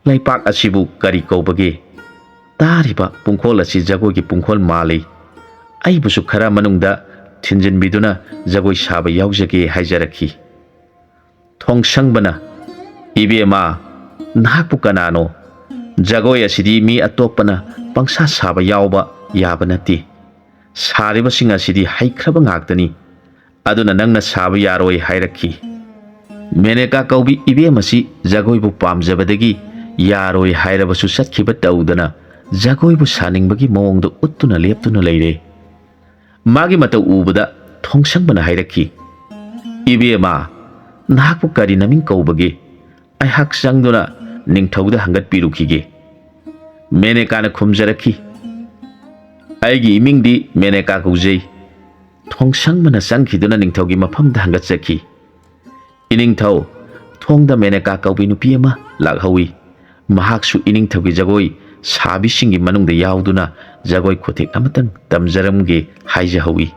ꯂꯩꯄꯥꯛ ꯑꯁꯤꯕꯨ ꯀꯔꯤ ꯀꯧꯕꯒꯦ? ꯇꯥꯔꯤꯕ ꯄꯨꯡꯈꯣꯜ ꯑꯁꯤ ꯖꯒꯣꯏꯒꯤ ꯄꯨꯡꯈꯣꯜ ꯃꯥꯜꯂꯤ꯫ ꯑꯩꯕꯨꯁꯨ ꯈꯔ ꯃꯅꯨꯡꯗ ꯊꯤꯟꯖꯤꯟꯕꯤꯗꯨꯅ ꯖꯒꯣꯏ ꯁꯥꯕ ꯌꯥꯎꯖꯒꯦ ꯍꯥꯏꯖꯔꯛꯈꯤ꯫ ꯊꯣꯡꯁꯪꯕꯅ, "ꯏꯕꯦꯝꯃ, ꯅꯍꯥꯛꯄꯨ ꯀꯅꯥꯅꯣ? ꯖꯒꯣꯏ ꯑꯁꯤꯗꯤ ꯃꯤ ꯑꯇꯣꯞꯄꯅ ꯄꯪꯁꯥ ꯁꯥꯕ ꯌꯥꯎꯕ ꯌꯥꯕ ꯅꯠꯇꯦ꯫ ꯁꯥꯔꯤꯕꯁꯤꯡ ꯑꯁꯤꯗꯤ ꯍꯩꯈ꯭ꯔꯕ ꯉꯥꯛꯇꯅꯤ꯫ ꯑꯗꯨꯅ ꯅꯪꯅ ꯁꯥꯕ ꯌꯥꯔꯣꯏ" ꯍꯥꯏꯔꯛꯈꯤ꯫ ꯃꯦꯅꯦꯀꯥ ꯀꯧꯕꯤ ꯏꯕꯦꯝ ꯑꯁꯤ ꯖꯒꯣꯏꯕꯨ ꯄꯥꯝꯖꯕꯗꯒꯤ ꯌꯥꯔꯣꯏ ꯍꯥꯏꯔꯕꯁꯨ ꯆꯠꯈꯤꯕ ꯇꯧꯗꯅ ꯖꯒꯣꯏꯕꯨ ꯁꯥꯅꯤꯡꯕꯒꯤ ꯃꯑꯣꯡꯗ ꯎꯠꯇꯨꯅ ꯂꯦꯞꯇꯨꯅ ꯂꯩꯔꯦ꯫ ꯃꯥꯒꯤ ꯃꯇꯧ ꯎꯕꯗ ꯊꯣꯡꯁꯪꯕꯅ ꯍꯥꯏꯔꯛꯈꯤ, "ꯏꯕꯦꯝꯃ, ꯅꯍꯥꯛꯄꯨ ꯀꯔꯤ ꯅꯃꯤꯡ ꯀꯧꯕꯒꯦ? ꯑꯩꯍꯥꯛ ꯆꯪꯗꯨꯅ ꯅꯤꯡꯊꯧꯗ ꯍꯪꯒꯠꯄꯤꯔꯨꯈꯤꯒꯦ"꯫ ꯃꯦꯅꯦꯀꯥꯅ ꯈꯨꯝꯖꯔꯛꯈꯤ, "ꯑꯩꯒꯤ ꯏꯃꯤꯡꯗꯤ ꯃꯦꯅꯦꯀꯥ ꯀꯧꯖꯩ"꯫ ꯊꯣꯡꯁꯪꯕꯅ ꯆꯪꯈꯤꯗꯨꯅ ꯅꯤꯡꯊꯧꯒꯤ ꯃꯐꯝꯗ ꯍꯪꯒꯠꯆꯈꯤ꯫ ꯏꯅꯤꯡꯊꯧ, ꯊꯣꯡꯗ ꯃꯦꯅꯦꯀꯥ ꯀꯧꯕꯤ ꯅꯨꯄꯤ ꯑꯃ ꯂꯥꯛꯍꯧꯏ꯫ ꯃꯍꯥꯛꯁꯨ ꯏꯅꯤꯡꯊꯧꯒꯤ ꯖꯒꯣꯏ ꯁꯥꯕꯤꯁꯤꯡꯒꯤ ꯃꯅꯨꯡꯗ ꯌꯥꯎꯗꯨꯅ ꯖꯒꯣꯏ ꯈꯨꯊꯦꯛ ꯑꯃꯇꯪ ꯇꯝꯖꯔꯝꯒꯦ ꯍꯥꯏꯖꯍꯧꯏ꯫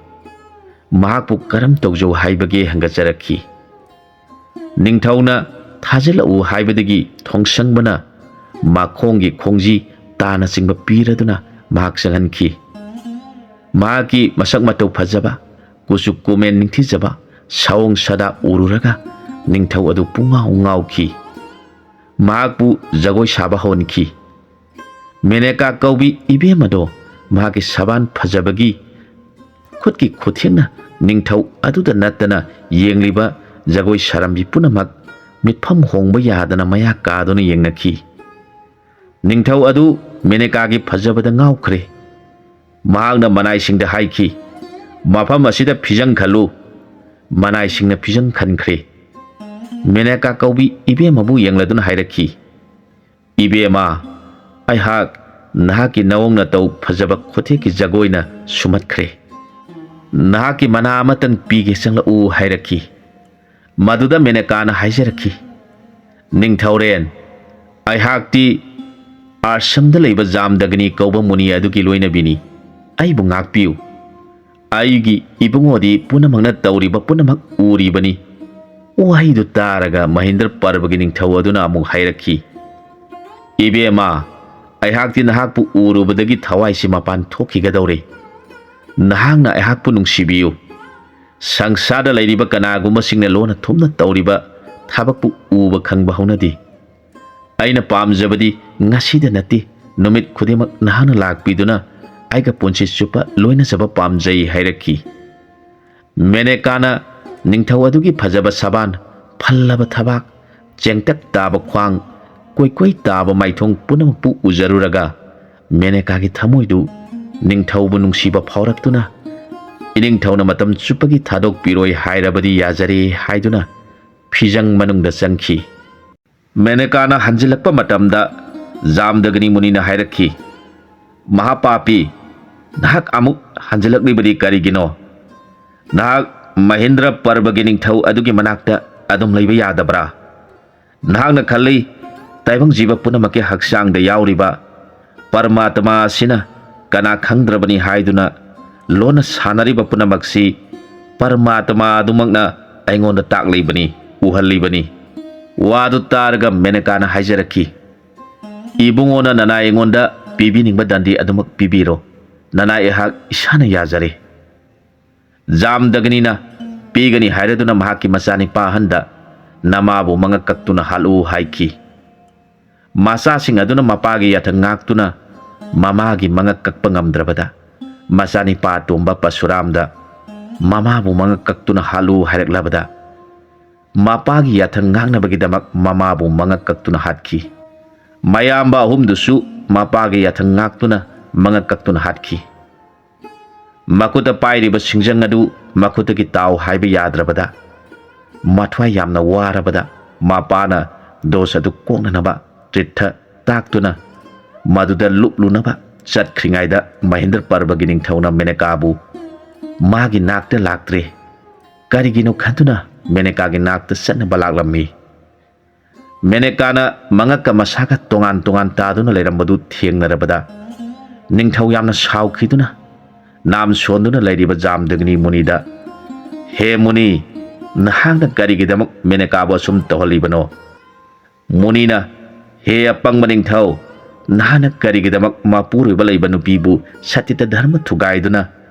ꯃꯍꯥꯛꯄꯨ ꯀꯔꯝ ꯇꯧꯖꯧ ꯍꯥꯏꯕꯒꯦ ꯍꯪꯒꯠꯆꯔꯛꯈꯤ꯫ ꯅꯤꯡꯊꯧꯅ ꯊꯥꯖꯤꯜꯂꯛꯎ ꯍꯥꯏꯕꯗꯒꯤ ꯊꯣꯡꯁꯪꯕꯅ ꯃꯈꯣꯡꯒꯤ ꯈꯣꯡꯖꯤ ꯇꯥꯅꯆꯤꯡꯕ ꯄꯤꯔꯗꯨꯅ ꯃꯍꯥꯛ ꯆꯪꯍꯟꯈꯤ꯫ ꯃꯍꯥꯛꯀꯤ ꯃꯁꯛ ꯃꯇꯧ ꯐꯖꯕ, ꯀꯨꯆꯨ ꯀꯨꯃꯦꯟ ꯅꯤꯡꯊꯤꯖꯕ, ꯁꯑꯣꯡ ꯁꯥꯗꯥ ꯎꯔꯨꯔꯒ ꯅꯤꯡꯊꯧ ꯑꯗꯨ ꯄꯨꯡꯉꯥꯎ ꯉꯥꯎꯈꯤ꯫ ꯃꯍꯥꯛꯄꯨ ꯖꯒꯣꯏ ꯁꯥꯕ ꯍꯧꯍꯟꯈꯤ꯫ ꯃꯦꯅꯦꯀꯥ ꯀꯧꯕꯤ ꯏꯕꯦꯝ ꯑꯗꯣ ꯃꯍꯥꯛꯀꯤ ꯁꯕꯥꯟ ꯐꯖꯕꯒꯤ ꯈꯨꯠꯀꯤ ꯈꯨꯊꯦꯛꯅ ꯅꯤꯡꯊꯧ ꯑꯗꯨꯗ ꯅꯠꯇꯅ ꯌꯦꯡꯂꯤꯕ ꯖꯒꯣꯏ ꯁꯥꯔꯝꯕꯤ ꯄꯨꯝꯅꯃꯛ ꯃꯤꯠꯐꯝ ꯍꯣꯡꯕ ꯌꯥꯗꯅ ꯃꯌꯥ ꯀꯥꯗꯨꯅ ꯌꯦꯡꯅꯈꯤ꯫ ꯅꯤꯡꯊꯧ ꯑꯗꯨ ꯃꯦꯅꯦꯀꯥꯒꯤ ꯐꯖꯕꯗ ꯉꯥꯎꯈ꯭ꯔꯦ꯫ ꯃꯍꯥꯛꯅ ꯃꯅꯥꯏꯁꯤꯡꯗ ꯍꯥꯏꯈꯤ, "ꯃꯐꯝ ꯑꯁꯤꯗ ꯐꯤꯖꯪ ꯈꯜꯂꯨ"꯫ ꯃꯅꯥꯏꯁꯤꯡꯅ ꯐꯤꯖꯪ ꯈꯟꯈ꯭ꯔꯦ꯫ ꯃꯦꯅꯦꯀꯥ ꯀꯧꯕꯤ ꯏꯕꯦꯝ ꯑꯕꯨ ꯌꯦꯡꯂꯗꯨꯅ ꯍꯥꯏꯔꯛꯈꯤ, "ꯏꯕꯦꯝꯃ, ꯑꯩꯍꯥꯛ ꯅꯍꯥꯛꯀꯤ ꯅꯑꯣꯡ ꯅꯇꯧ ꯐꯖꯕ ꯈꯨꯊꯦꯛꯀꯤ ꯖꯒꯣꯏꯅ ꯁꯨꯝꯍꯠꯈ꯭ꯔꯦ꯫ ꯅꯍꯥꯛꯀꯤ ꯃꯅꯥ ꯑꯃꯇꯪ ꯄꯤꯒꯦ, ꯆꯪꯂꯛꯎ" ꯍꯥꯏꯔꯛꯈꯤ꯫ ꯃꯗꯨꯗ ꯃꯦꯅꯦꯀꯥꯅ ꯍꯥꯏꯖꯔꯛꯈꯤ, "ꯅꯤꯡꯊꯧꯔꯦꯟ, ꯑꯩꯍꯥꯛꯇꯤ ꯑꯥꯁ꯭ꯔꯝꯗ ꯂꯩꯕ ꯖꯥꯝꯗꯒꯅꯤ ꯀꯧꯕ ꯃꯨꯅꯤ ꯑꯗꯨꯒꯤ ꯂꯣꯏꯅꯕꯤꯅꯤ꯫ ꯑꯩꯕꯨ ꯉꯥꯛꯄꯤꯌꯨ꯫ ꯑꯩꯒꯤ ꯏꯕꯨꯡꯉꯣꯗꯤ ꯄꯨꯝꯅꯃꯛꯅ ꯇꯧꯔꯤꯕ ꯄꯨꯝꯅꯃꯛ ꯎꯔꯤꯕꯅꯤ"꯫ ꯋꯥꯍꯩꯗꯨ ꯇꯥꯔꯒ ꯃꯍꯤꯟꯗ꯭ꯔ ꯄꯔꯕꯒꯤ ꯅꯤꯡꯊꯧ ꯑꯗꯨꯅ ꯑꯃꯨꯛ ꯍꯥꯏꯔꯛꯈꯤ, "ꯏꯕꯦꯝꯃ, ꯑꯩꯍꯥꯛꯇꯤ ꯅꯍꯥꯛꯄꯨ ꯎꯔꯨꯕꯗꯒꯤ ꯊꯋꯥꯏꯁꯤ ꯃꯄꯥꯟ ꯊꯣꯛꯈꯤꯒꯗꯧꯔꯦ꯫ ꯅꯍꯥꯛꯅ ꯑꯩꯍꯥꯛꯄꯨ ꯅꯨꯡꯁꯤꯕꯤꯌꯨ꯫ ꯁꯪꯁꯥꯔꯗ ꯂꯩꯔꯤꯕ ꯀꯅꯥꯒꯨꯝꯕꯁꯤꯡꯅ ꯂꯣꯟꯅ ꯊꯨꯝꯅ ꯇꯧꯔꯤꯕ ꯊꯕꯛꯄꯨ ꯎꯕ ꯈꯪꯕ ꯍꯧꯅꯗꯦ꯫ ꯑꯩꯅ ꯄꯥꯝꯖꯕꯗꯤ ꯉꯁꯤꯗ ꯅꯠꯇꯦ, ꯅꯨꯃꯤꯠ ꯈꯨꯗꯤꯡꯃꯛ ꯅꯍꯥꯛꯅ ꯂꯥꯛꯄꯤꯗꯨꯅ ꯑꯩꯒ ꯄꯨꯟꯁꯤ ꯆꯨꯞꯄ ꯂꯣꯏꯅꯖꯕ ꯄꯥꯝꯖꯩ" ꯍꯥꯏꯔꯛꯈꯤ꯫ ꯃꯦꯅꯦꯀꯥꯅ ꯅꯤꯡꯊꯧ ꯑꯗꯨꯒꯤ ꯐꯖꯕ ꯁꯕꯥꯟ, ꯐꯜꯂꯕ ꯊꯕꯥꯛ, ꯆꯦꯡꯇꯛ ꯇꯥꯕ ꯈ꯭ꯋꯥꯡ, ꯀꯣꯏꯀꯣꯏ ꯇꯥꯕ ꯃꯥꯏꯊꯣꯡ ꯄꯨꯝꯅꯃꯛꯄꯨ ꯎꯖꯔꯨꯔꯒ, ꯃꯦꯅꯦꯀꯥꯒꯤ ꯊꯃꯣꯏꯗꯨ ꯅꯤꯡꯊꯧꯕꯨ ꯅꯨꯡꯁꯤꯕ ꯐꯥꯎꯔꯛꯇꯨꯅ, "ꯏꯅꯤꯡꯊꯧꯅ ꯃꯇꯝ ꯆꯨꯞꯄꯒꯤ ꯊꯥꯗꯣꯛꯄꯤꯔꯣꯏ ꯍꯥꯏꯔꯕꯗꯤ ꯌꯥꯖꯔꯦ" ꯍꯥꯏꯗꯨꯅ ꯐꯤꯖꯪ ꯃꯅꯨꯡꯗ ꯆꯪꯈꯤ꯫ ꯃꯦꯅꯦꯀꯥꯅ ꯍꯟꯖꯤꯜꯂꯛꯄ ꯃꯇꯝꯗ ꯖꯥꯝꯗꯒꯅꯤ ꯃꯨꯅꯤꯅ ꯍꯥꯏꯔꯛꯈꯤ, "ꯃꯍꯥꯄꯥꯄꯤ, ꯅꯍꯥꯛ ꯑꯃꯨꯛ ꯍꯟꯖꯤꯜꯂꯛꯂꯤꯕꯗꯤ ꯀꯔꯤꯒꯤꯅꯣ? ꯅꯍꯥꯛ ꯃꯍꯤꯟꯗ꯭ꯔ ꯄꯔꯕꯒꯤ ꯅꯤꯡꯊꯧ ꯑꯗꯨꯒꯤ ꯃꯅꯥꯛꯇ ꯑꯗꯨꯝ ꯂꯩꯕ ꯌꯥꯗꯕ꯭ꯔꯥ? ꯅꯍꯥꯛꯅ ꯈꯜꯂꯤ, ꯇꯥꯏꯕꯪ ꯖꯤꯕ ꯄꯨꯝꯅꯃꯛꯀꯤ ꯍꯛꯆꯥꯡꯗ ꯌꯥꯎꯔꯤꯕ ꯄꯔꯃꯥꯇꯃꯥ ꯑꯁꯤꯅ ꯀꯅꯥ ꯈꯪꯗ꯭ꯔꯕꯅꯤ ꯍꯥꯏꯗꯨꯅ ꯂꯣꯟꯅ ꯁꯥꯟꯅꯔꯤꯕ ꯄꯨꯝꯅꯃꯛꯁꯤ ꯄꯔꯃꯥꯇꯃꯥ ꯑꯗꯨꯃꯛꯅ ꯑꯩꯉꯣꯟꯗ ꯇꯥꯛꯂꯤꯕꯅꯤ, ꯎꯍꯜꯂꯤꯕꯅꯤ"꯫ ꯋꯥꯗꯨ ꯇꯥꯔꯒ ꯃꯦꯅꯦꯀꯥꯅ ꯍꯥꯏꯖꯔꯛꯈꯤ, "ꯏꯕꯨꯡꯉꯣꯅ ꯅꯅꯥꯏ ꯑꯩꯉꯣꯟꯗ ꯄꯤꯕꯤꯅꯤꯡꯕ ꯗꯟꯗꯤ ꯑꯗꯨꯃꯛ ꯄꯤꯕꯤꯔꯣ꯫ ꯅꯅꯥꯏ ꯑꯩꯍꯥꯛ ꯏꯁꯥꯅ ꯌꯥꯖꯔꯦ"꯫ ꯖꯥꯝꯗꯒꯅꯤꯅ ꯄꯤꯒꯅꯤ ꯍꯥꯏꯔꯗꯨꯅ ꯃꯍꯥꯛꯀꯤ ꯃꯆꯥꯅꯤꯄꯥ ꯑꯍꯟꯗ ꯅꯃꯥꯕꯨ ꯃꯉꯛ ꯀꯛꯇꯨꯅ ꯍꯥꯠꯂꯨ ꯍꯥꯏꯈꯤ꯫ ꯃꯆꯥꯁꯤꯡ ꯑꯗꯨꯅ ꯃꯄꯥꯒꯤ ꯌꯥꯊꯪ ꯉꯥꯛꯇꯨꯅ ꯃꯃꯥꯒꯤ ꯃꯉꯛ ꯀꯛꯄ ꯉꯝꯗ꯭ꯔꯕꯗ, ꯃꯆꯥꯅꯤꯄꯥ ꯑꯇꯣꯝꯕ ꯄꯔꯁꯨꯔꯥꯝꯗ ꯃꯃꯥꯕꯨ ꯃꯉꯛ ꯀꯛꯇꯨꯅ ꯍꯥꯠꯂꯨ ꯍꯥꯏꯔꯛꯂꯕꯗ, ꯃꯄꯥꯒꯤ ꯌꯥꯊꯪ ꯉꯥꯛꯅꯕꯒꯤꯗꯃꯛ ꯃꯃꯥꯕꯨ ꯃꯉꯛ ꯀꯛꯇꯨꯅ ꯍꯥꯠꯈꯤ꯫ ꯃꯌꯥꯝꯕ ꯑꯍꯨꯝꯗꯨꯁꯨ ꯃꯄꯥꯒꯤ ꯌꯥꯊꯪ ꯉꯥꯛꯇꯨꯅ ꯃꯉꯛ ꯀꯛꯇꯨꯅ ꯍꯥꯠꯈꯤ꯫ ꯃꯈꯨꯠꯇ ꯄꯥꯏꯔꯤꯕ ꯁꯤꯡꯖꯪ ꯑꯗꯨ ꯃꯈꯨꯠꯇꯒꯤ ꯇꯥꯎ ꯍꯥꯏꯕ ꯌꯥꯗ꯭ꯔꯕꯗ, ꯃꯊ꯭ꯋꯥꯏ ꯌꯥꯝꯅ ꯋꯥꯔꯕꯗ, ꯃꯄꯥꯅ ꯗꯣꯁ ꯑꯗꯨ ꯀꯣꯛꯅꯅꯕ ꯇ꯭ꯔꯤꯠꯊ ꯇꯥꯛꯇꯨꯅ ꯃꯗꯨꯗ ꯂꯨꯞꯂꯨꯅꯕ ꯆꯠꯈ꯭ꯔꯤꯉꯩꯗ, ꯃꯍꯤꯟꯗ꯭ꯔ ꯄꯔꯕꯒꯤ ꯅꯤꯡꯊꯧꯅ ꯃꯦꯅꯦꯀꯥꯕꯨ ꯃꯥꯒꯤ ꯅꯥꯛꯇ ꯂꯥꯛꯇ꯭ꯔꯦ꯫ ꯀꯔꯤꯒꯤꯅꯣ ꯈꯟꯗꯨꯅ ꯃꯦꯅꯦꯀꯥꯒꯤ ꯅꯥꯛꯇ ꯆꯠꯅꯕ ꯂꯥꯛꯂꯝꯃꯤ꯫ ꯃꯦꯅꯦꯀꯥꯅ ꯃꯉꯛꯀ ꯃꯁꯥꯒ ꯇꯣꯉꯥꯟ ꯇꯣꯉꯥꯟ ꯇꯥꯗꯨꯅ ꯂꯩꯔꯝꯕꯗꯨ ꯊꯦꯡꯅꯔꯕꯗ, ꯅꯤꯡꯊꯧ ꯌꯥꯝꯅ ꯁꯥꯎꯈꯤꯗꯨꯅ, ꯅꯥꯝ ꯁꯣꯟꯗꯨꯅ ꯂꯩꯔꯤꯕ ꯖꯥꯝꯗꯒꯅꯤ ꯃꯨꯅꯤꯗ, "ꯍꯦ ꯃꯨꯅꯤ, ꯅꯍꯥꯛꯅ ꯀꯔꯤꯒꯤꯗꯃꯛ ꯃꯦꯅꯦꯀꯥꯕꯨ ꯑꯁꯨꯝ ꯇꯧꯍꯜꯂꯤꯕꯅꯣ?" ꯃꯨꯅꯤꯅ, "ꯍꯦ ꯑꯄꯪꯕ ꯅꯤꯡꯊꯧ, ꯅꯍꯥꯛꯅ ꯀꯔꯤꯒꯤꯗꯃꯛ ꯃꯄꯨꯔꯣꯏꯕ ꯂꯩꯕ ꯅꯨꯄꯤꯕꯨ ꯁꯇꯤꯇ ꯙꯔꯃ ꯊꯨꯒꯥꯏꯗꯨꯅ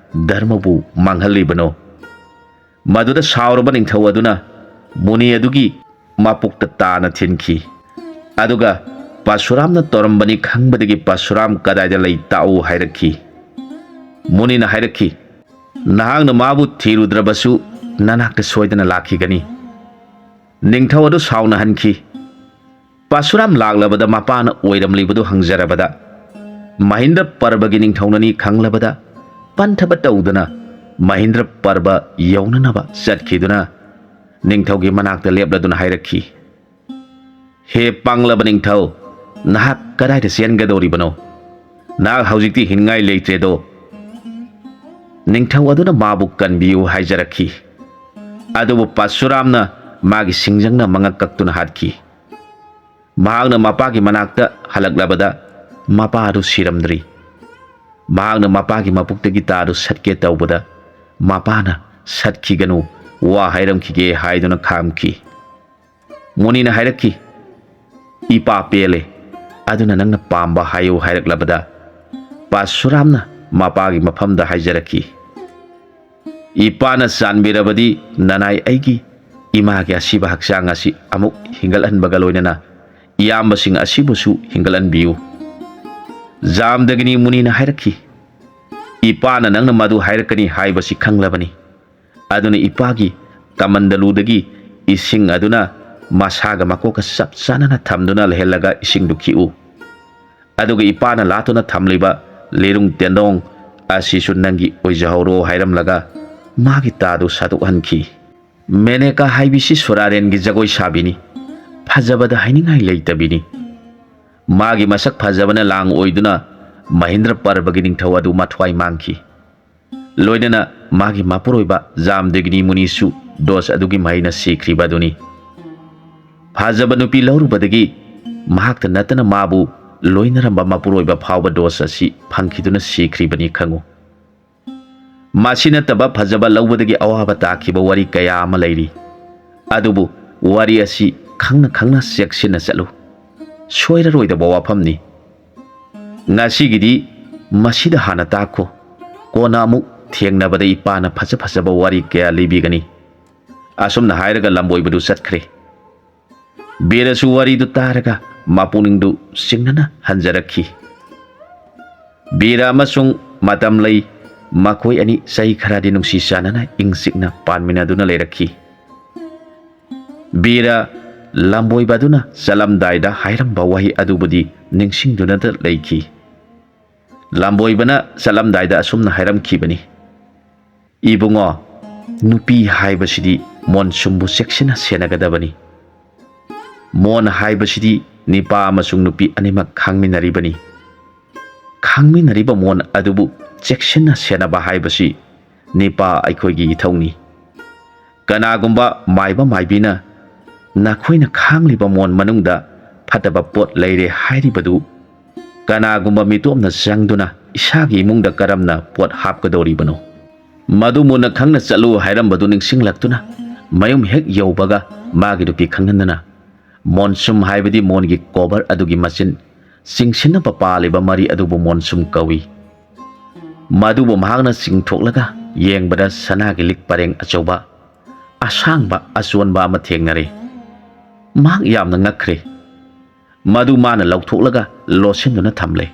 ꯙꯔꯃꯕꯨ ꯃꯥꯡꯍꯜꯂꯤꯕꯅꯣ?" ꯃꯗꯨꯗ ꯁꯥꯎꯔꯕ ꯅꯤꯡꯊꯧ ꯑꯗꯨꯅ ꯃꯨꯅꯤ ꯑꯗꯨꯒꯤ ꯃꯄꯨꯛꯇ ꯇꯥꯅ ꯊꯤꯟꯈꯤ꯫ ꯑꯗꯨꯒ ꯄꯔꯁꯨꯔꯥꯝꯅ ꯇꯧꯔꯝꯕꯅꯤ ꯈꯪꯕꯗꯒꯤ ꯄꯔꯁꯨꯔꯥꯝ ꯀꯗꯥꯏꯗ ꯂꯩ ꯇꯥꯛꯎ ꯍꯥꯏꯔꯛꯈꯤ꯫ ꯃꯨꯅꯤꯅ ꯍꯥꯏꯔꯛꯈꯤ, "ꯅꯍꯥꯛꯅ ꯃꯥꯕꯨ ꯊꯤꯔꯨꯗ꯭ꯔꯕꯁꯨ ꯅꯅꯥꯛꯇ ꯁꯣꯏꯗꯅ ꯂꯥꯛꯈꯤꯒꯅꯤ꯫" ꯅꯤꯡꯊꯧ ꯑꯗꯨ ꯁꯥꯎꯅꯍꯟꯈꯤ꯫ ꯄꯔꯁꯨꯔꯥꯝ ꯂꯥꯛꯂꯕꯗ ꯃꯄꯥꯅ ꯑꯣꯏꯔꯝꯂꯤꯕꯗꯨ ꯍꯪꯖꯔꯕꯗ, ꯃꯍꯤꯟꯗ꯭ꯔ ꯄꯔꯕꯒꯤ ꯅꯤꯡꯊꯧꯅꯅꯤ ꯈꯪꯂꯕꯗ, ꯄꯟꯊꯕ ꯇꯧꯗꯅ ꯃꯍꯤꯟꯗ꯭ꯔ ꯄꯔꯕ ꯌꯧꯅꯅꯕ ꯆꯠꯈꯤꯗꯨꯅ ꯅꯤꯡꯊꯧꯒꯤ ꯃꯅꯥꯛꯇ ꯂꯦꯞꯂꯗꯨꯅ ꯍꯥꯏꯔꯛꯈꯤ, "ꯍꯦ ꯄꯥꯡꯂꯕ ꯅꯤꯡꯊꯧ, ꯅꯍꯥꯛ ꯀꯗꯥꯏꯗ ꯆꯦꯟꯒꯗꯧꯔꯤꯕꯅꯣ? ꯅꯍꯥꯛ ꯍꯧꯖꯤꯛꯇꯤ ꯍꯤꯡꯉꯥꯏ ꯂꯩꯇ꯭ꯔꯦꯗꯣ꯫" ꯅꯤꯡꯊꯧ ꯑꯗꯨꯅ ꯃꯥꯕꯨ ꯀꯟꯕꯤꯌꯨ ꯍꯥꯏꯖꯔꯛꯈꯤ꯫ ꯑꯗꯨꯕꯨ ꯄꯔꯁꯨꯔꯥꯝꯅ ꯃꯥꯒꯤ ꯁꯤꯡꯖꯪꯅ ꯃꯉꯛ ꯀꯛꯇꯨꯅ ꯍꯥꯠꯈꯤ꯫ ꯃꯍꯥꯛꯅ ꯃꯄꯥꯒꯤ ꯃꯅꯥꯛꯇ ꯍꯜꯂꯛꯂꯕꯗ ꯃꯄꯥ ꯑꯗꯨ ꯁꯤꯔꯝꯗ꯭ꯔꯤ꯫ ꯃꯍꯥꯛꯅ ꯃꯄꯥꯒꯤ ꯃꯄꯨꯛꯇꯒꯤ ꯇꯥ ꯑꯗꯨ ꯁꯠꯀꯦ ꯇꯧꯕꯗ ꯃꯄꯥꯅ, "ꯁꯠꯈꯤꯒꯅꯨ, ꯋꯥ ꯍꯥꯏꯔꯝꯈꯤꯒꯦ" ꯍꯥꯏꯗꯨꯅ ꯈꯥꯝꯈꯤ꯫ ꯃꯨꯅꯤꯅ ꯍꯥꯏꯔꯛꯈꯤ, "ꯏꯄꯥ ꯄꯦꯜꯂꯦ, ꯑꯗꯨꯅ ꯅꯪꯅ ꯄꯥꯝꯕ ꯍꯥꯏꯌꯨ" ꯍꯥꯏꯔꯛꯂꯕꯗ ꯄꯔꯁꯨꯔꯥꯝꯅ ꯃꯄꯥꯒꯤ ꯃꯐꯝꯗ ꯍꯥꯏꯖꯔꯛꯈꯤ, "ꯏꯄꯥꯅ ꯆꯥꯟꯕꯤꯔꯕꯗꯤ ꯅꯅꯥꯏ ꯑꯩꯒꯤ ꯏꯃꯥꯒꯤ ꯑꯁꯤꯕ ꯍꯛꯆꯥꯡ ꯑꯁꯤ ꯑꯃꯨꯛ ꯍꯤꯡꯒꯠꯍꯟꯕꯒ ꯂꯣꯏꯅꯅ ꯏꯌꯥꯝꯕꯁꯤꯡ ꯑꯁꯤꯕꯨꯁꯨ ꯍꯤꯡꯒꯠꯍꯟꯕꯤꯌꯨ꯫" ꯖꯥꯝꯗꯒꯤꯅꯤ ꯃꯨꯅꯤꯅ ꯍꯥꯏꯔꯛꯈꯤ, "ꯏꯄꯥꯅ ꯅꯪꯅ ꯃꯗꯨ ꯍꯥꯏꯔꯛꯀꯅꯤ ꯍꯥꯏꯕꯁꯤ ꯈꯪꯂꯕꯅꯤ꯫ ꯑꯗꯨꯅ ꯏꯄꯥꯒꯤ ꯀꯃꯟꯗꯂꯨꯗꯒꯤ ꯏꯁꯤꯡ ꯑꯗꯨꯅ ꯃꯁꯥꯒ ꯃꯀꯣꯛꯀ ꯆꯞ ꯆꯥꯅꯅ ꯊꯝꯗꯨꯅ ꯂꯩꯍꯜꯂꯒ ꯏꯁꯤꯡꯗꯨ ꯈꯤꯛꯎ꯫ ꯑꯗꯨꯒ ꯏꯄꯥꯅ ꯂꯥꯠꯇꯨꯅ ꯊꯝꯂꯤꯕ ꯂꯤꯔꯨꯡ ꯇꯦꯟꯗꯣꯡ ꯑꯁꯤꯁꯨ ꯅꯪꯒꯤ ꯑꯣꯏꯖꯍꯧꯔꯣ" ꯍꯥꯏꯔꯝꯂꯒ ꯃꯥꯒꯤ ꯇꯥꯗꯨ ꯁꯥꯗꯣꯛꯍꯟꯈꯤ꯫ ꯃꯦꯅꯦꯀꯥ ꯍꯥꯏꯕꯤꯁꯤ ꯁꯨꯔꯥꯔꯦꯟꯒꯤ ꯖꯒꯣꯏ ꯁꯥꯕꯤꯅꯤ꯫ ꯐꯖꯕꯗ ꯍꯥꯏꯅꯤꯡꯉꯥꯏ ꯂꯩꯇꯕꯤꯅꯤ꯫ ꯃꯥꯒꯤ ꯃꯁꯛ ꯐꯖꯕꯅ ꯂꯥꯡ ꯑꯣꯏꯗꯨꯅ ꯃꯍꯤꯟꯗ꯭ꯔ ꯄꯔꯕꯒꯤ ꯅꯤꯡꯊꯧ ꯑꯗꯨ ꯃꯊ꯭ꯋꯥꯏ ꯃꯥꯡꯈꯤ꯫ ꯂꯣꯏꯅꯅ ꯃꯥꯒꯤ ꯃꯄꯨꯔꯣꯏꯕ ꯖꯥꯝꯗꯒꯤꯅꯤ ꯃꯨꯅꯤꯁꯨ ꯗꯣꯁ ꯑꯗꯨꯒꯤ ꯃꯍꯩꯅ ꯁꯤꯈ꯭ꯔꯤꯕ ꯑꯗꯨꯅꯤ꯫ ꯐꯖꯕ ꯅꯨꯄꯤ ꯂꯧꯔꯨꯕꯗꯒꯤ ꯃꯍꯥꯛꯇ ꯅꯠꯇꯅ ꯃꯥꯕꯨ ꯂꯣꯏꯅꯔꯝꯕ ꯃꯄꯨꯔꯣꯏꯕ ꯐꯥꯎꯕ ꯗꯣꯁ ꯑꯁꯤ ꯐꯪꯈꯤꯗꯨꯅ ꯁꯤꯈ꯭ꯔꯤꯕꯅꯤ ꯈꯪꯉꯨ꯫ ꯃꯁꯤ ꯅꯠꯇꯕ ꯐꯖꯕ ꯂꯧꯕꯗꯒꯤ ꯑꯋꯥꯕ ꯇꯥꯈꯤꯕ ꯋꯥꯔꯤ ꯀꯌꯥ ꯑꯃ ꯂꯩꯔꯤ꯫ ꯑꯗꯨꯕꯨ ꯋꯥꯔꯤ ꯑꯁꯤ ꯈꯪꯅ ꯈꯪꯅ ꯆꯦꯛꯁꯤꯟꯅ ꯆꯠꯂꯨ꯫ ꯁꯣꯏꯔꯔꯣꯏꯗꯕ ꯋꯥꯐꯝꯅꯤ꯫ ꯉꯁꯤꯒꯤꯗꯤ ꯃꯁꯤꯗ ꯍꯥꯟꯅ ꯇꯥꯛꯈꯣ꯫ ꯀꯣꯟꯅ ꯑꯃꯨꯛ ꯊꯦꯡꯅꯕꯗ ꯏꯄꯥꯅ ꯐꯖ ꯐꯖꯕ ꯋꯥꯔꯤ ꯀꯌꯥ ꯂꯤꯕꯤꯒꯅꯤ꯫ ꯑꯁꯨꯝꯅ ꯍꯥꯏꯔꯒ ꯂꯝꯕꯣꯏꯕꯗꯨ ꯆꯠꯈ꯭ꯔꯦ꯫ ꯕꯤꯔꯁꯨ ꯋꯥꯔꯤꯗꯨ ꯇꯥꯔꯒ ꯃꯄꯨꯛꯅꯤꯡꯗꯨ ꯆꯤꯡꯅꯅ ꯍꯟꯖꯔꯛꯈꯤ꯫ ꯕꯤꯔ ꯑꯃꯁꯨꯡ ꯃꯇꯝ ꯂꯩ, ꯃꯈꯣꯏ ꯑꯅꯤ ꯆꯍꯤ ꯈꯔꯗꯤ ꯅꯨꯡꯁꯤ ꯆꯥꯟꯅꯅ ꯏꯪ ꯆꯤꯛꯅ ꯄꯥꯟꯃꯤꯟꯅꯗꯨꯅ ꯂꯩꯔꯛꯈꯤ꯫ ꯕꯤꯔ ꯂꯝꯕꯣꯏꯕ ꯑꯗꯨꯅ ꯆꯠꯂꯝꯗꯥꯏꯗ ꯍꯥꯏꯔꯝꯕ ꯋꯥꯍꯩ ꯑꯗꯨꯕꯨꯗꯤ ꯅꯤꯡꯁꯤꯡꯗꯨꯅꯇ ꯂꯩꯈꯤ꯫ ꯂꯝꯕꯣꯏꯕꯅ ꯆꯠꯂꯝꯗꯥꯏꯗ ꯑꯁꯨꯝꯅ ꯍꯥꯏꯔꯝꯈꯤꯕꯅꯤ, "ꯏꯕꯨꯡꯉꯣ, ꯅꯨꯄꯤ ꯍꯥꯏꯕꯁꯤꯗꯤ ꯃꯣꯟꯁꯨꯝꯕꯨ ꯆꯦꯛꯁꯤꯟꯅ ꯁꯦꯟꯅꯒꯗꯕꯅꯤ꯫ ꯃꯣꯟ ꯍꯥꯏꯕꯁꯤꯗꯤ ꯅꯤꯄꯥ ꯑꯃꯁꯨꯡ ꯅꯨꯄꯤ ꯑꯅꯤꯃꯛ ꯈꯥꯡꯃꯤꯟꯅꯔꯤꯕꯅꯤ꯫ ꯈꯥꯡꯃꯤꯟꯅꯔꯤꯕ ꯃꯣꯟ ꯑꯗꯨꯕꯨ ꯆꯦꯛꯁꯤꯟꯅ ꯁꯦꯟꯅꯕ ꯍꯥꯏꯕꯁꯤ ꯅꯤꯄꯥ ꯑꯩꯈꯣꯏꯒꯤ ꯏꯊꯧꯅꯤ꯫ ꯀꯅꯥꯒꯨꯝꯕ ꯃꯥꯏꯕ ꯃꯥꯏꯕꯤꯅ ꯅꯈꯣꯏꯅ ꯈꯥꯡꯂꯤꯕ ꯃꯣꯟ ꯃꯅꯨꯡꯗ ꯐꯠꯇꯕ ꯄꯣꯠ ꯂꯩꯔꯦ ꯍꯥꯏꯔꯤꯕꯗꯨ ꯀꯅꯥꯒꯨꯝꯕ ꯃꯤꯇꯣꯞꯅ ꯆꯪꯗꯨꯅ ꯏꯁꯥꯒꯤ ꯏꯃꯨꯡꯗ ꯀꯔꯝꯅ ꯄꯣꯠ ꯍꯥꯞꯀꯗꯧꯔꯤꯕꯅꯣ? ꯃꯗꯨ ꯃꯨꯟꯅ ꯈꯪꯅ ꯆꯠꯂꯨ" ꯍꯥꯏꯔꯝꯕꯗꯨ ꯅꯤꯡꯁꯤꯡꯂꯛꯇꯨꯅ ꯃꯌꯨꯝ ꯍꯦꯛ ꯌꯧꯕꯒ ꯃꯥꯒꯤ ꯅꯨꯄꯤ ꯈꯪꯍꯟꯗꯅ, "ꯃꯣꯟꯁꯨꯝ ꯍꯥꯏꯕꯗꯤ ꯃꯣꯟꯒꯤ ꯀꯣꯚꯔ ꯑꯗꯨꯒꯤ ꯃꯆꯤꯟ ꯆꯤꯡꯁꯤꯟꯅꯕ ꯄꯥꯜꯂꯤꯕ ꯃꯔꯤ ꯑꯗꯨꯕꯨ ꯃꯣꯟꯁꯨꯝ ꯀꯧꯏ꯫ ꯃꯗꯨꯕꯨ ꯃꯍꯥꯛꯅ ꯆꯤꯡꯊꯣꯛꯂꯒ ꯌꯦꯡꯕꯗ ꯁꯅꯥꯒꯤ ꯂꯤꯛ ꯄꯔꯦꯡ ꯑꯆꯧꯕ, ꯑꯁꯥꯡꯕ, ꯑꯆꯣꯟꯕ ꯑꯃ ꯊꯦꯡꯅꯔꯦ꯫ ꯃꯍꯥꯛ ꯌꯥꯝꯅ ꯉꯛꯈ꯭ꯔꯦ꯫ ꯃꯗꯨ ꯃꯥꯅ ꯂꯧꯊꯣꯛꯂꯒ ꯂꯣꯠꯁꯤꯟꯗꯨꯅ ꯊꯝꯂꯦ꯫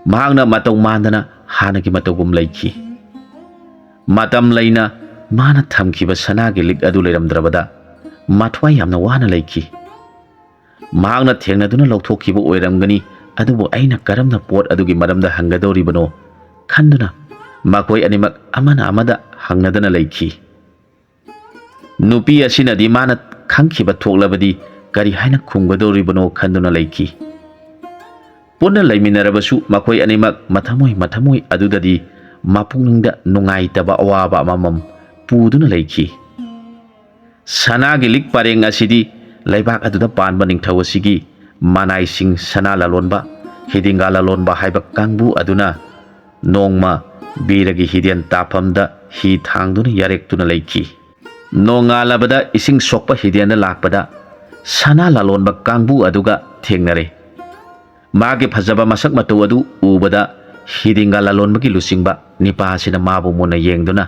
ꯃꯍꯥꯛꯅ ꯃꯇꯧ ꯃꯥꯟꯗꯅ ꯍꯥꯟꯅꯒꯤ ꯃꯇꯧꯒꯨꯝ ꯂꯩꯈꯤ꯫ ꯃꯇꯝ ꯂꯩꯅ ꯃꯥꯅ ꯊꯝꯈꯤꯕ ꯁꯅꯥꯒꯤ ꯂꯤꯛ ꯑꯗꯨ ꯂꯩꯔꯝꯗ꯭ꯔꯕꯗ ꯃꯊ꯭ꯋꯥꯏ ꯌꯥꯝꯅ ꯋꯥꯅ ꯂꯩꯈꯤ꯫ ꯃꯍꯥꯛꯅ ꯊꯦꯡꯅꯗꯨꯅ ꯂꯧꯊꯣꯛꯈꯤꯕ ꯑꯣꯏꯔꯝꯒꯅꯤ, ꯑꯗꯨꯕꯨ ꯑꯩꯅ ꯀꯔꯝꯅ ꯄꯣꯠ ꯑꯗꯨꯒꯤ ꯃꯔꯝꯗ ꯍꯪꯒꯗꯧꯔꯤꯕꯅꯣ ꯈꯟꯗꯨꯅ ꯃꯈꯣꯏ ꯑꯅꯤꯃꯛ ꯑꯃꯅ ꯑꯃꯗ ꯍꯪꯅꯗꯅ ꯂꯩꯈꯤ꯫ ꯅꯨꯄꯤ ꯑꯁꯤꯅꯗꯤ ꯃꯥꯅ ꯈꯪꯈꯤꯕ ꯊꯣꯛꯂꯕꯗꯤ ꯀꯔꯤ ꯍꯥꯏꯅ ꯈꯨꯝꯒꯗꯧꯔꯤꯕꯅꯣ ꯈꯟꯗꯨꯅ ꯂꯩꯈꯤ꯫ ꯄꯨꯟꯅ ꯂꯩꯃꯤꯟꯅꯔꯕꯁꯨ ꯃꯈꯣꯏ ꯑꯅꯤꯃꯛ ꯃꯊꯃꯣꯏ ꯃꯊꯃꯣꯏ ꯑꯗꯨꯗꯗꯤ ꯃꯄꯨꯛꯅꯤꯡꯗ ꯅꯨꯡꯉꯥꯏꯇꯕ ꯑꯋꯥꯕ ꯑꯃꯃꯝ ꯄꯨꯗꯨꯅ ꯂꯩꯈꯤ꯫ ꯁꯅꯥꯒꯤ ꯂꯤꯛ ꯄꯔꯦꯡ ꯑꯁꯤꯗꯤ ꯂꯩꯕꯥꯛ ꯑꯗꯨꯗ ꯄꯥꯟꯕ ꯅꯤꯡꯊꯧ ꯑꯁꯤꯒꯤ ꯃꯅꯥꯏꯁꯤꯡ, ꯁꯅꯥ ꯂꯂꯣꯟꯕ, ꯍꯤꯗꯤꯡꯒꯥ ꯂꯂꯣꯟꯕ ꯍꯥꯏꯕ ꯀꯥꯡꯕꯨ ꯑꯗꯨꯅ ꯅꯣꯡꯃ ꯕꯤꯔꯒꯤ ꯍꯤꯗꯦꯟ ꯇꯥꯐꯝꯗ ꯍꯤ ꯊꯥꯡꯗꯨꯅ ꯌꯥꯔꯦꯛꯇꯨꯅ ꯂꯩꯈꯤ꯫ ꯅꯣꯡꯉꯥꯜꯂꯕꯗ ꯏꯁꯤꯡ ꯁꯣꯛꯄ ꯍꯤꯗꯦꯟꯗ ꯂꯥꯛꯄꯗ ꯁꯅꯥ ꯂꯂꯣꯟꯕ ꯀꯥꯡꯕꯨ ꯑꯗꯨꯒ ꯊꯦꯡꯅꯔꯦ꯫ ꯃꯥꯒꯤ ꯐꯖꯕ ꯃꯁꯛ ꯃꯇꯧ ꯑꯗꯨ ꯎꯕꯗ ꯍꯤꯗꯤꯡꯒ ꯂꯂꯣꯟꯕꯒꯤ ꯂꯨꯆꯤꯡꯕ ꯅꯤꯄꯥ ꯑꯁꯤꯅ ꯃꯥꯕꯨ ꯃꯨꯟꯅ ꯌꯦꯡꯗꯨꯅ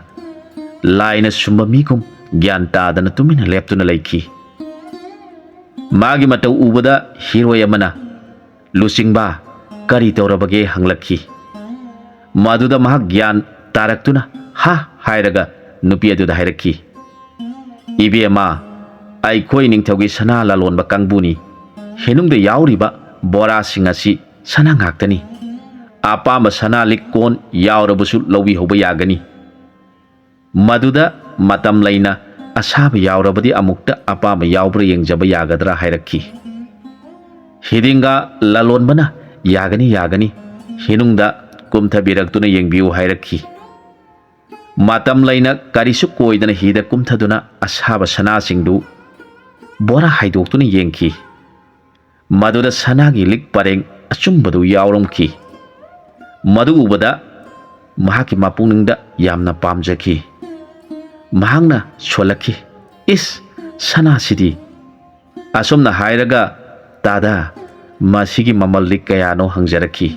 ꯂꯥꯏꯅ ꯁꯨꯝꯕ ꯃꯤꯒꯨꯝ ꯒ꯭ꯌꯥꯟ ꯇꯥꯗꯅ ꯇꯨꯃꯤꯟꯅ ꯂꯦꯞꯇꯨꯅ ꯂꯩꯈꯤ꯫ ꯃꯥꯒꯤ ꯃꯇꯧ ꯎꯕꯗ ꯍꯤꯔꯣꯏ ꯑꯃꯅ, "ꯂꯨꯆꯤꯡꯕ, ꯀꯔꯤ ꯇꯧꯔꯕꯒꯦ?" ꯍꯪꯂꯛꯈꯤ꯫ ꯃꯗꯨꯗ ꯃꯍꯥꯛ ꯒ꯭ꯌꯥꯟ ꯇꯥꯔꯛꯇꯨꯅ "ꯍꯥ" ꯍꯥꯏꯔꯒ ꯅꯨꯄꯤ ꯑꯗꯨꯗ ꯍꯥꯏꯔꯛꯈꯤ, "ꯏꯕꯦꯝꯃ, ꯑꯩꯈꯣꯏ ꯅꯤꯡꯊꯧꯒꯤ ꯁꯅꯥ ꯂꯂꯣꯟꯕ ꯀꯥꯡꯕꯨꯅꯤ꯫ ꯍꯦꯅꯨꯡꯗ ꯌꯥꯎꯔꯤꯕ ꯕꯣꯔꯥꯁꯤꯡ ꯑꯁꯤ ꯁꯅꯥ ꯉꯥꯛꯇꯅꯤ꯫ ꯑꯄꯥꯝꯕ ꯁꯅꯥ ꯂꯤꯛ ꯀꯣꯟ ꯌꯥꯎꯔꯕꯁꯨ ꯂꯧꯕꯤꯍꯧꯕ ꯌꯥꯒꯅꯤ꯫" ꯃꯗꯨꯗ ꯃꯇꯝ ꯂꯩꯅ "ꯑꯁꯥꯕ ꯌꯥꯎꯔꯕꯗꯤ ꯑꯃꯨꯛꯇ ꯑꯄꯥꯝꯕ ꯌꯥꯎꯕ꯭ꯔꯥ ꯌꯦꯡꯖꯕ ꯌꯥꯒꯗ꯭ꯔꯥ?" ꯍꯥꯏꯔꯛꯈꯤ꯫ ꯍꯤꯗꯤꯡꯒ ꯂꯂꯣꯟꯕꯅ "ꯌꯥꯒꯅꯤ, ꯌꯥꯒꯅꯤ" ꯍꯦꯅꯨꯡꯗ ꯀꯨꯝꯊꯕꯤꯔꯛꯇꯨꯅ ꯌꯦꯡꯕꯤꯌꯨ ꯍꯥꯏꯔꯛꯈꯤ꯫ ꯃꯇꯝ ꯂꯩꯅ ꯀꯔꯤꯁꯨ ꯀꯣꯏꯗꯅ ꯍꯤꯗ ꯀꯨꯝꯊꯗꯨꯅ ꯑꯁꯥꯕ ꯁꯅꯥꯁꯤꯡꯗꯨ ꯕꯣꯔꯥ ꯍꯥꯏꯗꯣꯛꯇꯨꯅ ꯌꯦꯡꯈꯤ꯫ ꯃꯗꯨꯗ ꯁꯅꯥꯒꯤ ꯂꯤꯛ ꯄꯔꯦꯡ ꯑꯆꯨꯝꯕꯗꯨ ꯌꯥꯎꯔꯝꯈꯤ꯫ ꯃꯗꯨ ꯎꯕꯗ ꯃꯍꯥꯛꯀꯤ ꯃꯄꯨꯛꯅꯤꯡꯗ ꯌꯥꯝꯅ ꯄꯥꯝꯖꯈꯤ꯫ ꯃꯍꯥꯛꯅ ꯁꯣꯜꯂꯛꯈꯤ, "ꯏꯁ, ꯁꯅꯥꯁꯤꯗꯤ!" ꯑꯁꯨꯝꯅ ꯍꯥꯏꯔꯒ, "ꯇꯥꯗꯥ, ꯃꯁꯤꯒꯤ ꯃꯃꯜꯗꯤ ꯀꯌꯥꯅꯣ?" ꯍꯪꯖꯔꯛꯈꯤ꯫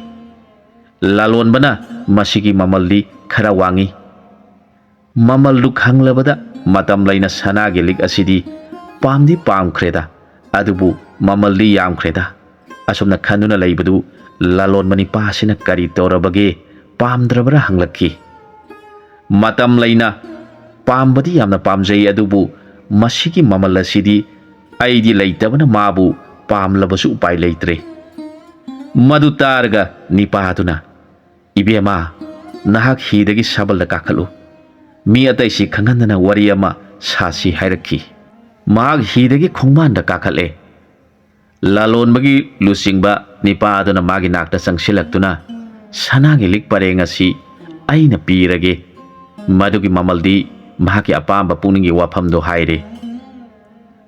ꯂꯂꯣꯟꯕꯅ ꯃꯁꯤꯒꯤ ꯃꯃꯜꯗꯤ ꯈꯔ ꯋꯥꯡꯉꯤ꯫ ꯃꯃꯜꯗꯨ ꯈꯪꯂꯕꯗ ꯃꯇꯝ ꯂꯩꯅ ꯁꯅꯥꯒꯤ ꯂꯤꯛ ꯑꯁꯤꯗꯤ ꯄꯥꯝꯗꯤ ꯄꯥꯝꯈ꯭ꯔꯦꯗ, ꯑꯗꯨꯕꯨ ꯃꯃꯜꯗꯤ ꯌꯥꯝꯈ꯭ꯔꯦꯗ꯫ ꯑꯁꯨꯝꯅ ꯈꯟꯗꯨꯅ ꯂꯩꯕꯗꯨ ꯂꯂꯣꯟꯕ ꯅꯤꯄꯥ ꯑꯁꯤꯅ ꯀꯔꯤ ꯇꯧꯔꯕꯒꯦ, ꯄꯥꯝꯗ꯭ꯔꯕꯔꯥ ꯍꯪꯂꯛꯈꯤ꯫ ꯃꯇꯝ ꯂꯩꯅ, "ꯄꯥꯝꯕꯗꯤ ꯌꯥꯝꯅ ꯄꯥꯝꯖꯩ, ꯑꯗꯨꯕꯨ ꯃꯁꯤꯒꯤ ꯃꯃꯜ ꯑꯁꯤꯗꯤ ꯑꯩꯗꯤ ꯂꯩꯇꯕꯅ ꯃꯥꯕꯨ ꯄꯥꯝꯂꯕꯁꯨ ꯎꯄꯥꯏ ꯂꯩꯇ꯭ꯔꯦ꯫" ꯃꯗꯨ ꯇꯥꯔꯒ ꯅꯤꯄꯥ ꯑꯗꯨꯅ, "ꯏꯕꯦꯝꯃ, ꯅꯍꯥꯛ ꯍꯤꯗꯒꯤ ꯁꯥꯕꯜꯗ ꯀꯥꯈꯠꯂꯨ꯫ ꯃꯤ ꯑꯇꯩꯁꯤ ꯈꯪꯍꯟꯗꯅ ꯋꯥꯔꯤ ꯑꯃ ꯁꯥꯁꯤ" ꯍꯥꯏꯔꯛꯈꯤ꯫ ꯃꯍꯥꯛ ꯍꯤꯗꯒꯤ ꯈꯣꯡꯕꯥꯟꯗ ꯀꯥꯈꯠꯂꯦ꯫ ꯂꯂꯣꯟꯕꯒꯤ ꯂꯨꯆꯤꯡꯕ ꯅꯤꯄꯥ ꯑꯗꯨꯅ ꯃꯥꯒꯤ ꯅꯥꯛꯇ ꯆꯪꯁꯤꯜꯂꯛꯇꯨꯅ, "ꯁꯅꯥꯒꯤ ꯂꯤꯛ ꯄꯔꯦꯡ ꯑꯁꯤ ꯑꯩꯅ ꯄꯤꯔꯒꯦ꯫ ꯃꯗꯨꯒꯤ ꯃꯃꯜꯗꯤ ꯃꯍꯥꯛꯀꯤ ꯑꯄꯥꯝꯕ ꯄꯨꯛꯅꯤꯡꯒꯤ ꯋꯥꯐꯝꯗꯨ ꯍꯥꯏꯔꯦ꯫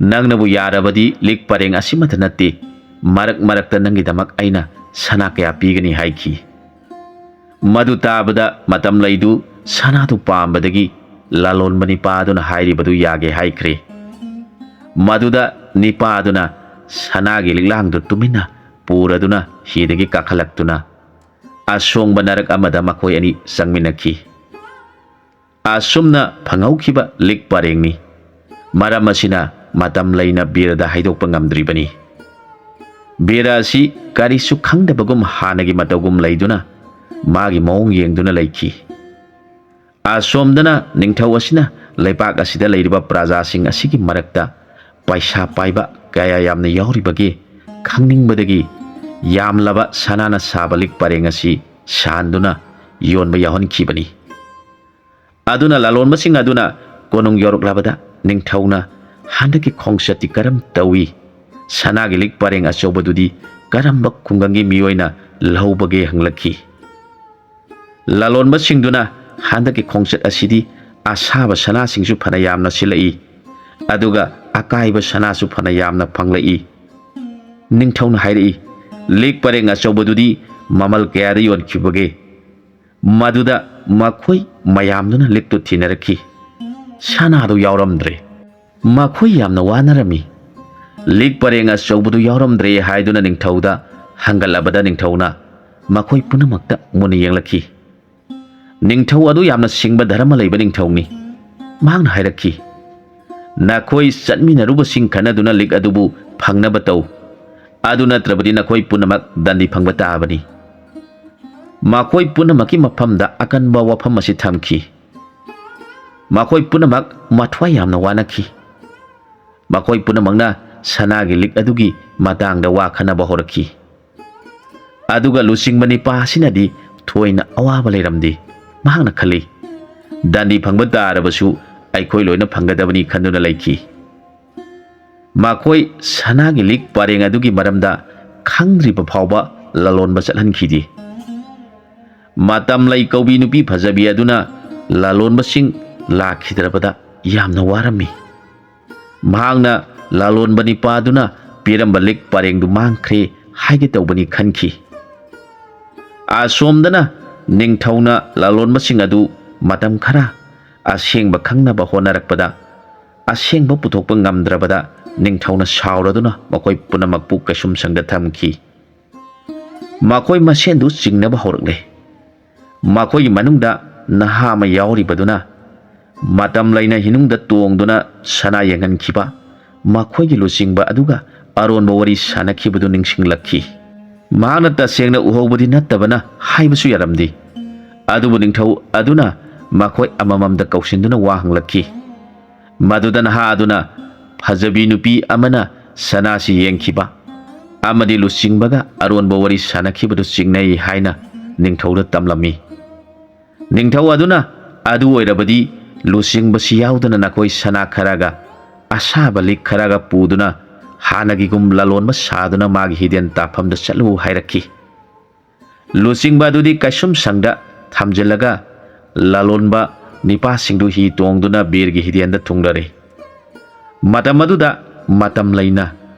ꯅꯪꯅꯕꯨ ꯌꯥꯔꯕꯗꯤ ꯂꯤꯛ ꯄꯔꯦꯡ ꯑꯁꯤꯃꯠꯇ ꯅꯠꯇꯦ, ꯃꯔꯛ ꯃꯔꯛꯇ ꯅꯪꯒꯤꯗꯃꯛ ꯑꯩꯅ ꯁꯅꯥ ꯀꯌꯥ ꯄꯤꯒꯅꯤ" ꯍꯥꯏꯈꯤ꯫ ꯃꯗꯨ ꯇꯥꯕꯗ ꯃꯇꯝ ꯂꯩꯗꯨ ꯁꯅꯥꯗꯨ ꯄꯥꯝꯕꯗꯒꯤ ꯂꯂꯣꯟꯕ ꯅꯤꯄꯥ ꯑꯗꯨꯅ ꯍꯥꯏꯔꯤꯕꯗꯨ ꯌꯥꯒꯦ ꯍꯥꯏꯈ꯭ꯔꯦ꯫ ꯃꯗꯨꯗ ꯅꯤꯄꯥ ꯑꯗꯨꯅ ꯁꯅꯥꯒꯤ ꯂꯤꯛꯂꯥꯡꯗꯨ ꯇꯨꯃꯤꯟꯅ ꯄꯨꯔꯗꯨꯅ ꯍꯤꯗꯒꯤ ꯀꯥꯈꯠꯂꯛꯇꯨꯅ ꯑꯁꯣꯡꯕ ꯅꯔꯛ ꯑꯃꯗ ꯃꯈꯣꯏ ꯑꯅꯤ ꯆꯪꯃꯤꯟꯅꯈꯤ꯫ ꯑꯁꯨꯝꯅ ꯐꯪꯍꯧꯈꯤꯕ ꯂꯤꯛ ꯄꯔꯦꯡꯅꯤ꯫ ꯃꯔꯝ ꯑꯁꯤꯅ ꯃꯇꯝ ꯂꯩꯅ ꯕꯤꯔꯗ ꯍꯥꯏꯗꯣꯛꯄ ꯉꯝꯗ꯭ꯔꯤꯕꯅꯤ꯫ ꯕꯤꯔ ꯑꯁꯤ ꯀꯔꯤꯁꯨ ꯈꯪꯗꯕꯒꯨꯝ ꯍꯥꯟꯅꯒꯤ ꯃꯇꯧꯒꯨꯝ ꯂꯩꯗꯨꯅ ꯃꯥꯒꯤ ꯃꯑꯣꯡ ꯌꯦꯡꯗꯨꯅ ꯂꯩꯈꯤ꯫ ꯑꯁꯣꯝꯗꯅ ꯅꯤꯡꯊꯧ ꯑꯁꯤꯅ ꯂꯩꯕꯥꯛ ꯑꯁꯤꯗ ꯂꯩꯔꯤꯕ ꯄ꯭ꯔꯖꯥꯁꯤꯡ ꯑꯁꯤꯒꯤ ꯃꯔꯛꯇ ꯄꯩꯁꯥ ꯄꯥꯏꯕ ꯀꯌꯥ ꯌꯥꯝꯅ ꯌꯥꯎꯔꯤꯕꯒꯦ ꯈꯪꯅꯤꯡꯕꯗꯒꯤ ꯌꯥꯝꯂꯕ ꯁꯅꯥꯅ ꯁꯥꯕ ꯂꯤꯛ ꯄꯔꯦꯡ ꯑꯁꯤ ꯁꯥꯍꯟꯗꯨꯅ ꯌꯣꯟꯕ ꯌꯥꯎꯍꯟꯈꯤꯕꯅꯤ꯫ ꯑꯗꯨꯅ ꯂꯂꯣꯟꯕꯁꯤꯡ ꯑꯗꯨꯅ ꯀꯣꯅꯨꯡ ꯌꯧꯔꯛꯂꯕꯗ ꯅꯤꯡꯊꯧꯅ ꯍꯟꯗꯛꯀꯤ ꯈꯣꯡꯆꯠꯇꯤ ꯀꯔꯝ ꯇꯧꯏ? ꯁꯅꯥꯒꯤ ꯂꯤꯛ ꯄꯔꯦꯡ ꯑꯆꯧꯕꯗꯨꯗꯤ ꯀꯔꯝꯕ ꯈꯨꯡꯒꯪꯒꯤ ꯃꯤꯑꯣꯏꯅ ꯂꯧꯕꯒꯦ ꯍꯪꯂꯛꯈꯤ꯫ ꯂꯂꯣꯟꯕꯁꯤꯡꯗꯨꯅ ꯍꯟꯗꯛꯀꯤ ꯈꯣꯡꯆꯠ ꯑꯁꯤꯗꯤ ꯑꯁꯥꯕ ꯁꯅꯥꯁꯤꯡꯁꯨ ꯐꯅ ꯌꯥꯝꯅ ꯁꯤꯜꯂꯛꯏ, ꯑꯗꯨꯒ ꯑꯀꯥꯏꯕ ꯁꯅꯥꯁꯨ ꯐꯅ ꯌꯥꯝꯅ ꯐꯪꯂꯛꯏ꯫ ꯅꯤꯡꯊꯧꯅ ꯍꯥꯏꯔꯛꯏ, ꯂꯤꯛ ꯄꯔꯦꯡ ꯑꯆꯧꯕꯗꯨꯗꯤ ꯃꯃꯜ ꯀꯌꯥꯗ ꯌꯣꯟꯈꯤꯕꯒꯦ? ꯃꯗꯨꯗ ꯃꯈꯣꯏ ꯃꯌꯥꯝꯗꯨꯅ ꯂꯤꯛꯇꯨ ꯊꯤꯅꯔꯛꯈꯤ꯫ ꯁꯅꯥꯗꯨ ꯌꯥꯎꯔꯝꯗ꯭ꯔꯦ꯫ ꯃꯈꯣꯏ ꯌꯥꯝꯅ ꯋꯥꯅꯔꯝꯃꯤ꯫ ꯂꯤꯛ ꯄꯔꯦꯡ ꯑꯆꯧꯕꯗꯨ ꯌꯥꯎꯔꯝꯗ꯭ꯔꯦ ꯍꯥꯏꯗꯨꯅ ꯅꯤꯡꯊꯧꯗ ꯍꯪꯒꯠꯂꯕꯗ ꯅꯤꯡꯊꯧꯅ ꯃꯈꯣꯏ ꯄꯨꯝꯅꯃꯛꯇ ꯃꯨꯟꯅ ꯌꯦꯡꯂꯛꯈꯤ꯫ ꯅꯤꯡꯊꯧ ꯑꯗꯨ ꯌꯥꯝꯅ ꯁꯤꯡꯕ ꯙꯔꯃ ꯂꯩꯕ ꯅꯤꯡꯊꯧꯅꯤ꯫ ꯃꯍꯥꯛꯅ ꯍꯥꯏꯔꯛꯈꯤ, "ꯅꯈꯣꯏ ꯆꯠꯃꯤꯟꯅꯔꯨꯕꯁꯤꯡ ꯈꯟꯅꯗꯨꯅ ꯂꯤꯛ ꯑꯗꯨꯕꯨ ꯐꯪꯅꯕ ꯇꯧ꯫ ꯑꯗꯨ ꯅꯠꯇ꯭ꯔꯕꯗꯤ ꯅꯈꯣꯏ ꯄꯨꯝꯅꯃꯛ ꯗꯟꯗꯤ ꯐꯪꯕ ꯇꯥꯕꯅꯤ꯫" ꯃꯈꯣꯏ ꯄꯨꯝꯅꯃꯛꯀꯤ ꯃꯐꯝꯗ ꯑꯀꯟꯕ ꯋꯥꯐꯝ ꯑꯁꯤ ꯊꯝꯈꯤ꯫ ꯃꯈꯣꯏ ꯄꯨꯝꯅꯃꯛ ꯃꯊ꯭ꯋꯥꯏ ꯌꯥꯝꯅ ꯋꯥꯅꯈꯤ꯫ ꯃꯈꯣꯏ ꯄꯨꯝꯅꯃꯛꯅ ꯁꯅꯥꯒꯤ ꯂꯤꯛ ꯑꯗꯨꯒꯤ ꯃꯇꯥꯡꯗ ꯋꯥ ꯈꯟꯅꯕ ꯍꯧꯔꯛꯈꯤ꯫ ꯑꯗꯨꯒ ꯂꯨꯆꯤꯡꯕ ꯅꯤꯄꯥ ꯑꯁꯤꯅꯗꯤ ꯊꯣꯏꯅ ꯑꯋꯥꯕ ꯂꯩꯔꯝꯗꯦ꯫ ꯃꯍꯥꯛꯅ ꯈꯜꯂꯤ, "ꯗꯟꯗꯤ ꯐꯪꯕ ꯇꯥꯔꯕꯁꯨ ꯑꯩꯈꯣꯏ ꯂꯣꯏꯅ ꯐꯪꯒꯗꯕꯅꯤ" ꯈꯟꯗꯨꯅ ꯂꯩꯈꯤ꯫ ꯃꯈꯣꯏ ꯁꯅꯥꯒꯤ ꯂꯤꯛ ꯄꯔꯦꯡ ꯑꯗꯨꯒꯤ ꯃꯔꯝꯗ ꯈꯪꯗ꯭ꯔꯤꯕ ꯐꯥꯎꯕ ꯂꯂꯣꯟꯕ ꯆꯠꯍꯟꯈꯤꯗꯦ꯫ ꯃꯇꯝ ꯂꯩ ꯀꯧꯕꯤ ꯅꯨꯄꯤ ꯐꯖꯕꯤ ꯑꯗꯨꯅ ꯂꯂꯣꯟꯕꯁꯤꯡ ꯂꯥꯛꯈꯤꯗ꯭ꯔꯕꯗ ꯌꯥꯝꯅ ꯋꯥꯔꯝꯃꯤ꯫ ꯃꯍꯥꯛꯅ ꯂꯂꯣꯟꯕ ꯅꯤꯄꯥꯗꯨꯅ ꯄꯤꯔꯝꯕ ꯂꯤꯛ ꯄꯔꯦꯡꯗꯨ ꯃꯥꯡꯈ꯭ꯔꯦ ꯍꯥꯏꯒꯦ ꯇꯧꯕꯅꯤ ꯈꯟꯈꯤ꯫ ꯑꯁꯣꯝꯗꯅ ꯅꯤꯡꯊꯧꯅ ꯂꯂꯣꯟꯕꯁꯤꯡ ꯑꯗꯨ ꯃꯇꯝ ꯈꯔ ꯑꯁꯦꯡꯕ ꯈꯪꯅꯕ ꯍꯣꯠꯅꯔꯛꯄꯗ, ꯑꯁꯦꯡꯕ ꯄꯨꯊꯣꯛꯄ ꯉꯝꯗ꯭ꯔꯕꯗ, ꯅꯤꯡꯊꯧꯅ ꯁꯥꯎꯔꯗꯨꯅ ꯃꯈꯣꯏ ꯄꯨꯝꯅꯃꯛꯄꯨ ꯀꯩꯁꯨꯝꯁꯪꯗ ꯊꯝꯈꯤ꯫ ꯃꯈꯣꯏ ꯃꯁꯦꯟꯗꯨ ꯆꯤꯡꯅꯕ ꯍꯧꯔꯛꯂꯦ꯫ ꯃꯈꯣꯏꯒꯤ ꯃꯅꯨꯡꯗ ꯅꯍꯥ ꯑꯃ ꯌꯥꯎꯔꯤꯕꯗꯨꯅ ꯃꯇꯝ ꯂꯩꯅ ꯍꯤꯅꯨꯡꯗ ꯇꯣꯡꯗꯨꯅ ꯁꯅꯥ ꯌꯦꯡꯍꯟꯈꯤꯕ ꯃꯈꯣꯏꯒꯤ ꯂꯨꯆꯤꯡꯕ ꯑꯗꯨꯒ ꯑꯔꯣꯟꯕ ꯋꯥꯔꯤ ꯁꯥꯟꯅꯈꯤꯕꯗꯨ ꯅꯤꯡꯁꯤꯡꯂꯛꯈꯤ꯫ ꯃꯍꯥꯛꯅ ꯇꯁꯦꯡꯅ ꯎꯍꯧꯕꯗꯤ ꯅꯠꯇꯕꯅ ꯍꯥꯏꯕꯁꯨ ꯌꯥꯔꯝꯗꯦ꯫ ꯑꯗꯨꯕꯨ ꯅꯤꯡꯊꯧ ꯑꯗꯨꯅ ꯃꯈꯣꯏ ꯑꯃꯃꯝꯗ ꯀꯧꯁꯤꯟꯗꯨꯅ ꯋꯥ ꯍꯪꯂꯛꯈꯤ꯫ ꯃꯗꯨꯗ ꯅꯍꯥ ꯑꯗꯨꯅ ꯐꯖꯕꯤ ꯅꯨꯄꯤ ꯑꯃꯅ ꯁꯅꯥꯁꯤ ꯌꯦꯡꯈꯤꯕ ꯑꯃꯗꯤ ꯂꯨꯆꯤꯡꯕꯒ ꯑꯔꯣꯟꯕ ꯋꯥꯔꯤ ꯁꯥꯟꯅꯈꯤꯕꯗꯨ ꯆꯤꯡꯅꯩ ꯍꯥꯏꯅ ꯅꯤꯡꯊꯧꯗ ꯇꯝꯂꯝꯃꯤ꯫ ꯅꯤꯡꯊꯧ ꯑꯗꯨꯅ ꯑꯗꯨ ꯑꯣꯏꯔꯕꯗꯤ ꯂꯨꯆꯤꯡꯕꯁꯤ ꯌꯥꯎꯗꯅ ꯅꯈꯣꯏ ꯁꯅꯥ ꯈꯔꯒ ꯑꯁꯥꯕ ꯂꯤꯛ ꯈꯔꯒ ꯄꯨꯗꯨꯅ ꯍꯥꯟꯅꯒꯤꯒꯨꯝ ꯂꯂꯣꯟꯕ ꯁꯥꯗꯨꯅ ꯃꯥꯒꯤ ꯍꯤꯗꯦꯟ ꯇꯥꯐꯝꯗ ꯆꯠꯂꯨ ꯍꯥꯏꯔꯛꯈꯤ꯫ ꯂꯨꯆꯤꯡꯕ ꯑꯗꯨꯗꯤ ꯀꯩꯁꯨꯝꯁꯪꯗ ꯊꯝꯖꯤꯜꯂꯒ ꯂꯂꯣꯟꯕ ꯅꯤꯄꯥꯁꯤꯡꯗꯨ ꯍꯤ ꯇꯣꯡꯗꯨꯅ ꯕꯤꯔꯒꯤ ꯍꯤꯗꯦꯟꯗ ꯊꯨꯡꯂꯔꯦ꯫ ꯃꯇꯝ ꯑꯗꯨꯗ ꯃꯇꯝ ꯂꯩꯅ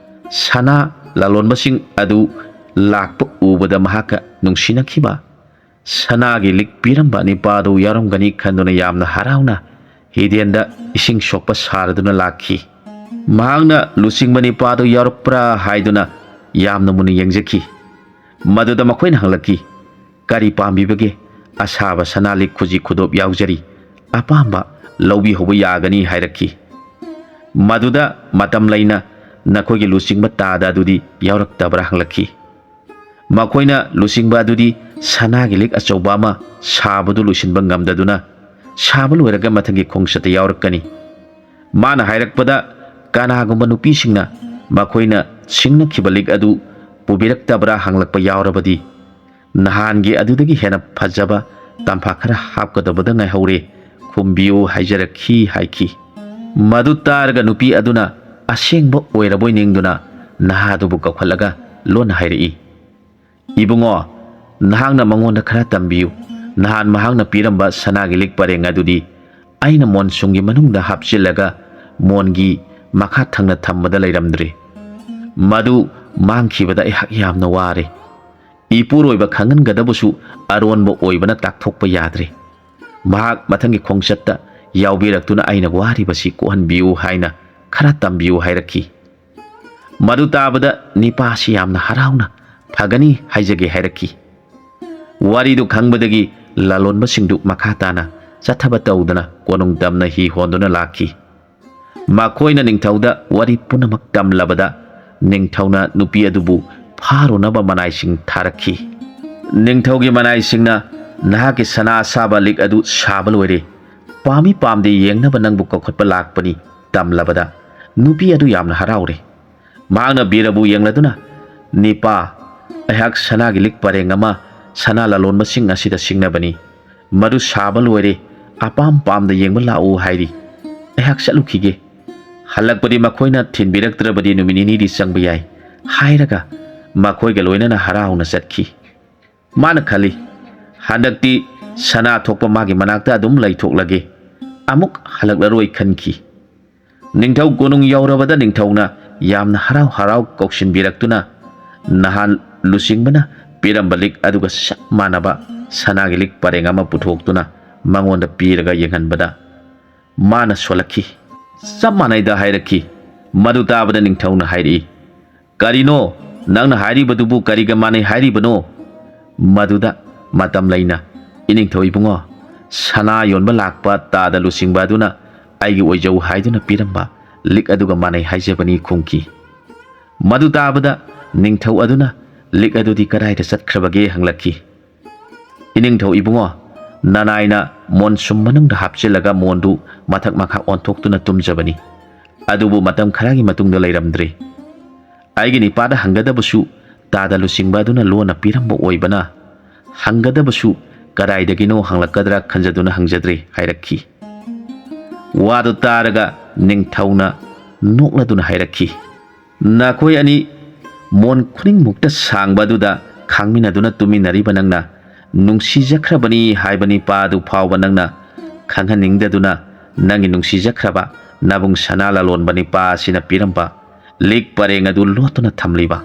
ꯁꯅꯥ ꯂꯂꯣꯟꯕꯁꯤꯡ ꯑꯗꯨ ꯂꯥꯛꯄ ꯎꯕꯗ ꯃꯍꯥꯛꯀ ꯅꯨꯡꯁꯤꯅꯈꯤꯕ ꯁꯅꯥꯒꯤ ꯂꯤꯛ ꯄꯤꯔꯝꯕ ꯅꯤꯄꯥꯗꯨ ꯌꯥꯎꯔꯝꯒꯅꯤ ꯈꯟꯗꯨꯅ ꯌꯥꯝꯅ ꯍꯔꯥꯎꯅ ꯍꯤꯗꯦꯟꯗ ꯏꯁꯤꯡ ꯁꯣꯛꯄ ꯁꯥꯔꯗꯨꯅ ꯂꯥꯛꯈꯤ꯫ ꯃꯍꯥꯛꯅ ꯂꯨꯆꯤꯡꯕ ꯅꯤꯄꯥꯗꯨ ꯌꯥꯎꯔꯛꯄ꯭ꯔꯥ ꯍꯥꯏꯗꯨꯅ ꯌꯥꯝꯅ ꯃꯨꯟꯅ ꯌꯦꯡꯖꯈꯤ꯫ ꯃꯗꯨꯗ ꯃꯈꯣꯏꯅ ꯍꯪꯂꯛꯈꯤ, "ꯀꯔꯤ ꯄꯥꯝꯕꯤꯕꯒꯦ? ꯑꯁꯥꯕ ꯁꯅꯥ ꯂꯤꯛ ꯈꯨꯖꯤ ꯈꯨꯗꯣꯞ ꯌꯥꯎꯖꯔꯤ, ꯑꯄꯥꯝꯕ ꯂꯧꯕꯤꯍꯧꯕ ꯌꯥꯒꯅꯤ" ꯍꯥꯏꯔꯛꯈꯤ꯫ ꯃꯗꯨꯗ ꯃꯇꯝ ꯂꯩꯅ ꯅꯈꯣꯏꯒꯤ ꯂꯨꯆꯤꯡꯕ ꯇꯥꯗ ꯑꯗꯨꯗꯤ ꯌꯥꯎꯔꯛꯇꯕ꯭ꯔꯥ ꯍꯪꯂꯛꯈꯤ꯫ ꯃꯈꯣꯏꯅ ꯂꯨꯆꯤꯡꯕ ꯑꯗꯨꯗꯤ ꯁꯅꯥꯒꯤ ꯂꯤꯛ ꯑꯆꯧꯕ ꯑꯃ ꯁꯥꯕꯗꯨ ꯂꯣꯏꯁꯤꯟꯕ ꯉꯝꯗꯗꯨꯅ ꯁꯥꯕ ꯂꯣꯏꯔꯒ ꯃꯊꯪꯒꯤ ꯈꯣꯡꯆꯠꯇ ꯌꯥꯎꯔꯛꯀꯅꯤ꯫ ꯃꯥꯅ ꯍꯥꯏꯔꯛꯄꯗ ꯀꯅꯥꯒꯨꯝꯕ ꯅꯨꯄꯤꯁꯤꯡꯅ ꯃꯈꯣꯏꯅ ꯁꯤꯡꯅꯈꯤꯕ ꯂꯤꯛ ꯑꯗꯨ ꯄꯨꯕꯤꯔꯛꯇꯕ꯭ꯔꯥ ꯍꯪꯂꯛꯄ ꯌꯥꯎꯔꯕꯗꯤ ꯅꯍꯥꯟꯒꯤ ꯑꯗꯨꯗꯒꯤ ꯍꯦꯟꯅ ꯐꯖꯕ ꯇꯝꯐꯥ ꯈꯔ ꯍꯥꯞꯀꯗꯕꯗ ꯉꯥꯏꯍꯧꯔꯦ, ꯈꯨꯝꯕꯤꯌꯨ ꯍꯥꯏꯖꯔꯛꯈꯤ ꯍꯥꯏꯈꯤ꯫ ꯃꯗꯨ ꯇꯥꯔꯒ ꯅꯨꯄꯤ ꯑꯗꯨꯅ ꯑꯁꯦꯡꯕ ꯑꯣꯏꯔꯕꯣꯏ ꯅꯤꯡꯗꯨꯅ ꯅꯍꯥꯗꯨꯕꯨ ꯀꯧꯈꯠꯂꯒ ꯂꯣꯟꯅ ꯍꯥꯏꯔꯛꯏ, "ꯏꯕꯨꯡꯉꯣ, ꯅꯍꯥꯛꯅ ꯃꯉꯣꯟꯗ ꯈꯔ ꯇꯝꯕꯤꯌꯨ꯫ ꯅꯍꯥꯟ ꯃꯍꯥꯛꯅ ꯄꯤꯔꯝꯕ ꯁꯅꯥꯒꯤ ꯂꯤꯛ ꯄꯔꯦꯡ ꯑꯗꯨꯗꯤ ꯑꯩꯅ ꯃꯣꯟꯁꯨꯡꯒꯤ ꯃꯅꯨꯡꯗ ꯍꯥꯞꯆꯤꯜꯂꯒ ꯃꯣꯟꯒꯤ ꯃꯈꯥ ꯊꯪꯅ ꯊꯝꯕꯗ ꯂꯩꯔꯝꯗ꯭ꯔꯦ꯫ ꯃꯗꯨ ꯃꯥꯡꯈꯤꯕꯗ ꯑꯩꯍꯥꯛ ꯌꯥꯝꯅ ꯋꯥꯔꯦ꯫ ꯏꯄꯨꯔꯣꯏꯕ ꯈꯪꯍꯟꯒꯗꯕꯁꯨ ꯑꯔꯣꯟꯕ ꯑꯣꯏꯕꯅ ꯇꯥꯛꯊꯣꯛꯄ ꯌꯥꯗ꯭ꯔꯦ꯫ ꯃꯍꯥꯛ ꯃꯊꯪꯒꯤ ꯈꯣꯡꯆꯠꯇ ꯌꯥꯎꯕꯤꯔꯛꯇꯨꯅ ꯑꯩꯅ ꯋꯥꯔꯤꯕꯁꯤ ꯀꯣꯛꯍꯟꯕꯤꯌꯨ" ꯍꯥꯏꯅ ꯈꯔ ꯇꯝꯕꯤꯌꯨ" ꯍꯥꯏꯔꯛꯈꯤ꯫ ꯃꯗꯨ ꯇꯥꯕꯗ ꯅꯤꯄꯥꯁꯤ ꯌꯥꯝꯅ ꯍꯔꯥꯎꯅ "ꯐꯒꯅꯤ ꯍꯥꯏꯖꯒꯦ" ꯍꯥꯏꯔꯛꯈꯤ꯫ ꯋꯥꯔꯤꯗꯨ ꯈꯪꯕꯗꯒꯤ ꯂꯂꯣꯟꯕꯁꯤꯡꯗꯨ ꯃꯈꯥ ꯇꯥꯅ ꯆꯠꯊꯕ ꯇꯧꯗꯅ ꯀꯣꯅꯨꯡ ꯇꯝꯅ ꯍꯤ ꯍꯣꯟꯗꯨꯅ ꯂꯥꯛꯈꯤ꯫ ꯃꯈꯣꯏꯅ ꯅꯤꯡꯊꯧꯗ ꯋꯥꯔꯤ ꯄꯨꯝꯅꯃꯛ ꯇꯝꯂꯕꯗ ꯅꯤꯡꯊꯧꯅ ꯅꯨꯄꯤ ꯑꯗꯨꯕꯨ ꯐꯥꯔꯨꯅꯕ ꯃꯅꯥꯏꯁꯤꯡ ꯊꯥꯔꯛꯈꯤ꯫ ꯅꯤꯡꯊꯧꯒꯤ ꯃꯅꯥꯏꯁꯤꯡꯅ "ꯅꯍꯥꯛꯀꯤ ꯁꯅꯥ ꯑꯁꯥꯕ ꯂꯤꯛ ꯑꯗꯨ ꯁꯥꯕ ꯂꯣꯏꯔꯦ, ꯄꯥꯝꯃꯤ ꯄꯥꯝꯗꯦ ꯌꯦꯡꯅꯕ ꯅꯪꯕꯨ ꯀꯧꯈꯠꯄ ꯂꯥꯛꯄꯅꯤ" ꯇꯝꯂꯕꯗ ꯅꯨꯄꯤ ꯑꯗꯨ ꯌꯥꯝꯅ ꯍꯔꯥꯎꯔꯦ꯫ ꯃꯍꯥꯛꯅ ꯕꯤꯔꯕꯨ ꯌꯦꯡꯂꯗꯨꯅ, "ꯅꯤꯄꯥ, ꯑꯩꯍꯥꯛ ꯁꯅꯥꯒꯤ ꯂꯤꯛ ꯄꯔꯦꯡ ꯑꯃ ꯁꯅꯥ ꯂꯂꯣꯟꯕꯁꯤꯡ ꯑꯁꯤꯗ ꯁꯤꯡꯅꯕꯅꯤ꯫ ꯃꯗꯨ ꯁꯥꯕ ꯂꯣꯏꯔꯦ, ꯑꯄꯥꯝ ꯄꯥꯝꯗ ꯌꯦꯡꯕ ꯂꯥꯛꯎ ꯍꯥꯏꯔꯤ꯫ ꯑꯩꯍꯥꯛ ꯆꯠꯂꯨꯈꯤꯒꯦ꯫ ꯍꯜꯂꯛꯄꯗꯤ ꯃꯈꯣꯏꯅ ꯊꯤꯟꯕꯤꯔꯛꯇ꯭ꯔꯕꯗꯤ ꯅꯨꯃꯤꯠ ꯅꯤꯅꯤꯗꯤ ꯆꯪꯕ ꯌꯥꯏ" ꯍꯥꯏꯔꯒ ꯃꯈꯣꯏꯒ ꯂꯣꯏꯅꯅ ꯍꯔꯥꯎꯅ ꯆꯠꯈꯤ꯫ ꯃꯥꯅ ꯈꯜꯂꯤ, "ꯍꯟꯗꯛꯇꯤ ꯁꯅꯥ ꯊꯣꯛꯄ ꯃꯥꯒꯤ ꯃꯅꯥꯛꯇ ꯑꯗꯨꯝ ꯂꯩꯊꯣꯛꯂꯒꯦ, ꯑꯃꯨꯛ ꯍꯜꯂꯛꯂꯔꯣꯏ" ꯈꯟꯈꯤ꯫ ꯅꯤꯡꯊꯧ ꯀꯣꯅꯨꯡ ꯌꯧꯔꯕꯗ ꯅꯤꯡꯊꯧꯅ ꯌꯥꯝꯅ ꯍꯔꯥꯎ ꯍꯔꯥꯎ ꯀꯧꯁꯤꯟꯕꯤꯔꯛꯇꯨꯅ ꯅꯍꯥꯟ ꯂꯨꯆꯤꯡꯕꯅ ꯄꯤꯔꯝꯕ ꯂꯤꯛ ꯑꯗꯨꯒ ꯆꯞ ꯃꯥꯟꯅꯕ ꯁꯅꯥꯒꯤ ꯂꯤꯛ ꯄꯔꯦꯡ ꯑꯃ ꯄꯨꯊꯣꯛꯇꯨꯅ ꯃꯉꯣꯟꯗ ꯄꯤꯔꯒ ꯌꯦꯡꯍꯟꯕꯗ ꯃꯥꯅ ꯁꯣꯜꯂꯛꯈꯤ꯫ "ꯆꯞ ꯃꯥꯟꯅꯩꯗ" ꯍꯥꯏꯔꯛꯈꯤ꯫ ꯃꯗꯨ ꯇꯥꯕꯗ ꯅꯤꯡꯊꯧꯅ ꯍꯥꯏꯔꯛꯏ, "ꯀꯔꯤꯅꯣ? ꯅꯪꯅ ꯍꯥꯏꯔꯤꯕꯗꯨꯕꯨ ꯀꯔꯤꯒ ꯃꯥꯟꯅꯩ ꯍꯥꯏꯔꯤꯕꯅꯣ?" ꯃꯗꯨꯗ ꯃꯇꯝ ꯂꯩꯅ, "ꯏꯅꯤꯡꯊꯧ ꯏꯕꯨꯡꯉꯣ, ꯁꯅꯥ ꯌꯣꯟꯕ ꯂꯥꯛꯄ ꯇꯥꯗ ꯂꯨꯆꯤꯡꯕ ꯑꯗꯨꯅ ꯑꯩꯒꯤ ꯑꯣꯏꯖꯧ ꯍꯥꯏꯗꯨꯅ ꯄꯤꯔꯝꯕ ꯂꯤꯛ ꯑꯗꯨꯒ ꯃꯥꯟꯅꯩ ꯍꯥꯏꯖꯕꯅꯤ" ꯈꯨꯝꯈꯤ꯫ ꯃꯗꯨ ꯇꯥꯕꯗ ꯅꯤꯡꯊꯧ ꯑꯗꯨꯅ, "ꯂꯤꯛ ꯑꯗꯨꯗꯤ ꯀꯗꯥꯏꯗ ꯆꯠꯈ꯭ꯔꯕꯒꯦ?" ꯍꯪꯂꯛꯈꯤ꯫ "ꯏꯅꯤꯡꯊꯧ ꯏꯕꯨꯡꯉꯣ, ꯅꯅꯥꯏꯅ ꯃꯣꯟꯁꯨꯝ ꯃꯅꯨꯡꯗ ꯍꯥꯞꯆꯤꯜꯂꯒ ꯃꯣꯟꯗꯨ ꯃꯊꯛ ꯃꯈꯥ ꯑꯣꯟꯊꯣꯛꯇꯨꯅ ꯇꯨꯝꯖꯕꯅꯤ꯫ ꯑꯗꯨꯕꯨ ꯃꯇꯝ ꯈꯔꯒꯤ ꯃꯇꯨꯡꯗ ꯂꯩꯔꯝꯗ꯭ꯔꯦ꯫ ꯑꯩꯒꯤ ꯅꯤꯄꯥꯗ ꯍꯪꯒꯗꯕꯁꯨ ꯇꯥꯗ ꯂꯨꯆꯤꯡꯕ ꯑꯗꯨꯅ ꯂꯣꯟꯅ ꯄꯤꯔꯝꯕ ꯑꯣꯏꯕꯅ, ꯍꯪꯒꯗꯕꯁꯨ ꯀꯗꯥꯏꯗꯒꯤꯅꯣ ꯍꯪꯂꯛꯀꯗ꯭ꯔꯥ ꯈꯟꯖꯗꯨꯅ ꯍꯪꯖꯗ꯭ꯔꯦ" ꯍꯥꯏꯔꯛꯈꯤ꯫ ꯋꯥꯗꯨ ꯇꯥꯔꯒ ꯅꯤꯡꯊꯧꯅ ꯅꯣꯛꯂꯗꯨꯅ ꯍꯥꯏꯔꯛꯈꯤ, "ꯅꯈꯣꯏ ꯑꯅꯤ ꯃꯣꯟ ꯈꯨꯅꯤꯡꯃꯨꯛꯇ ꯁꯥꯡꯕ ꯑꯗꯨꯗ ꯈꯥꯡꯃꯤꯟꯅꯗꯨꯅ ꯇꯨꯃꯤꯟꯅꯔꯤꯕ ꯅꯪꯅ ꯅꯨꯡꯁꯤꯖꯈ꯭ꯔꯕꯅꯤ ꯍꯥꯏꯕ ꯅꯤꯄꯥ ꯑꯗꯨ ꯐꯥꯎꯕ ꯅꯪꯅ ꯈꯪꯍꯟꯅꯤꯡꯗꯗꯨꯅ, ꯅꯪꯒꯤ ꯅꯨꯡꯁꯤꯖꯈ꯭ꯔꯕ ꯅꯕꯨꯡ ꯁꯅꯥ ꯂꯂꯣꯟꯕ ꯅꯤꯄꯥ ꯑꯁꯤꯅ ꯄꯤꯔꯝꯕ ꯂꯤꯛ ꯄꯔꯦꯡ ꯑꯗꯨ ꯂꯣꯠꯇꯨꯅ ꯊꯝꯂꯤꯕ꯫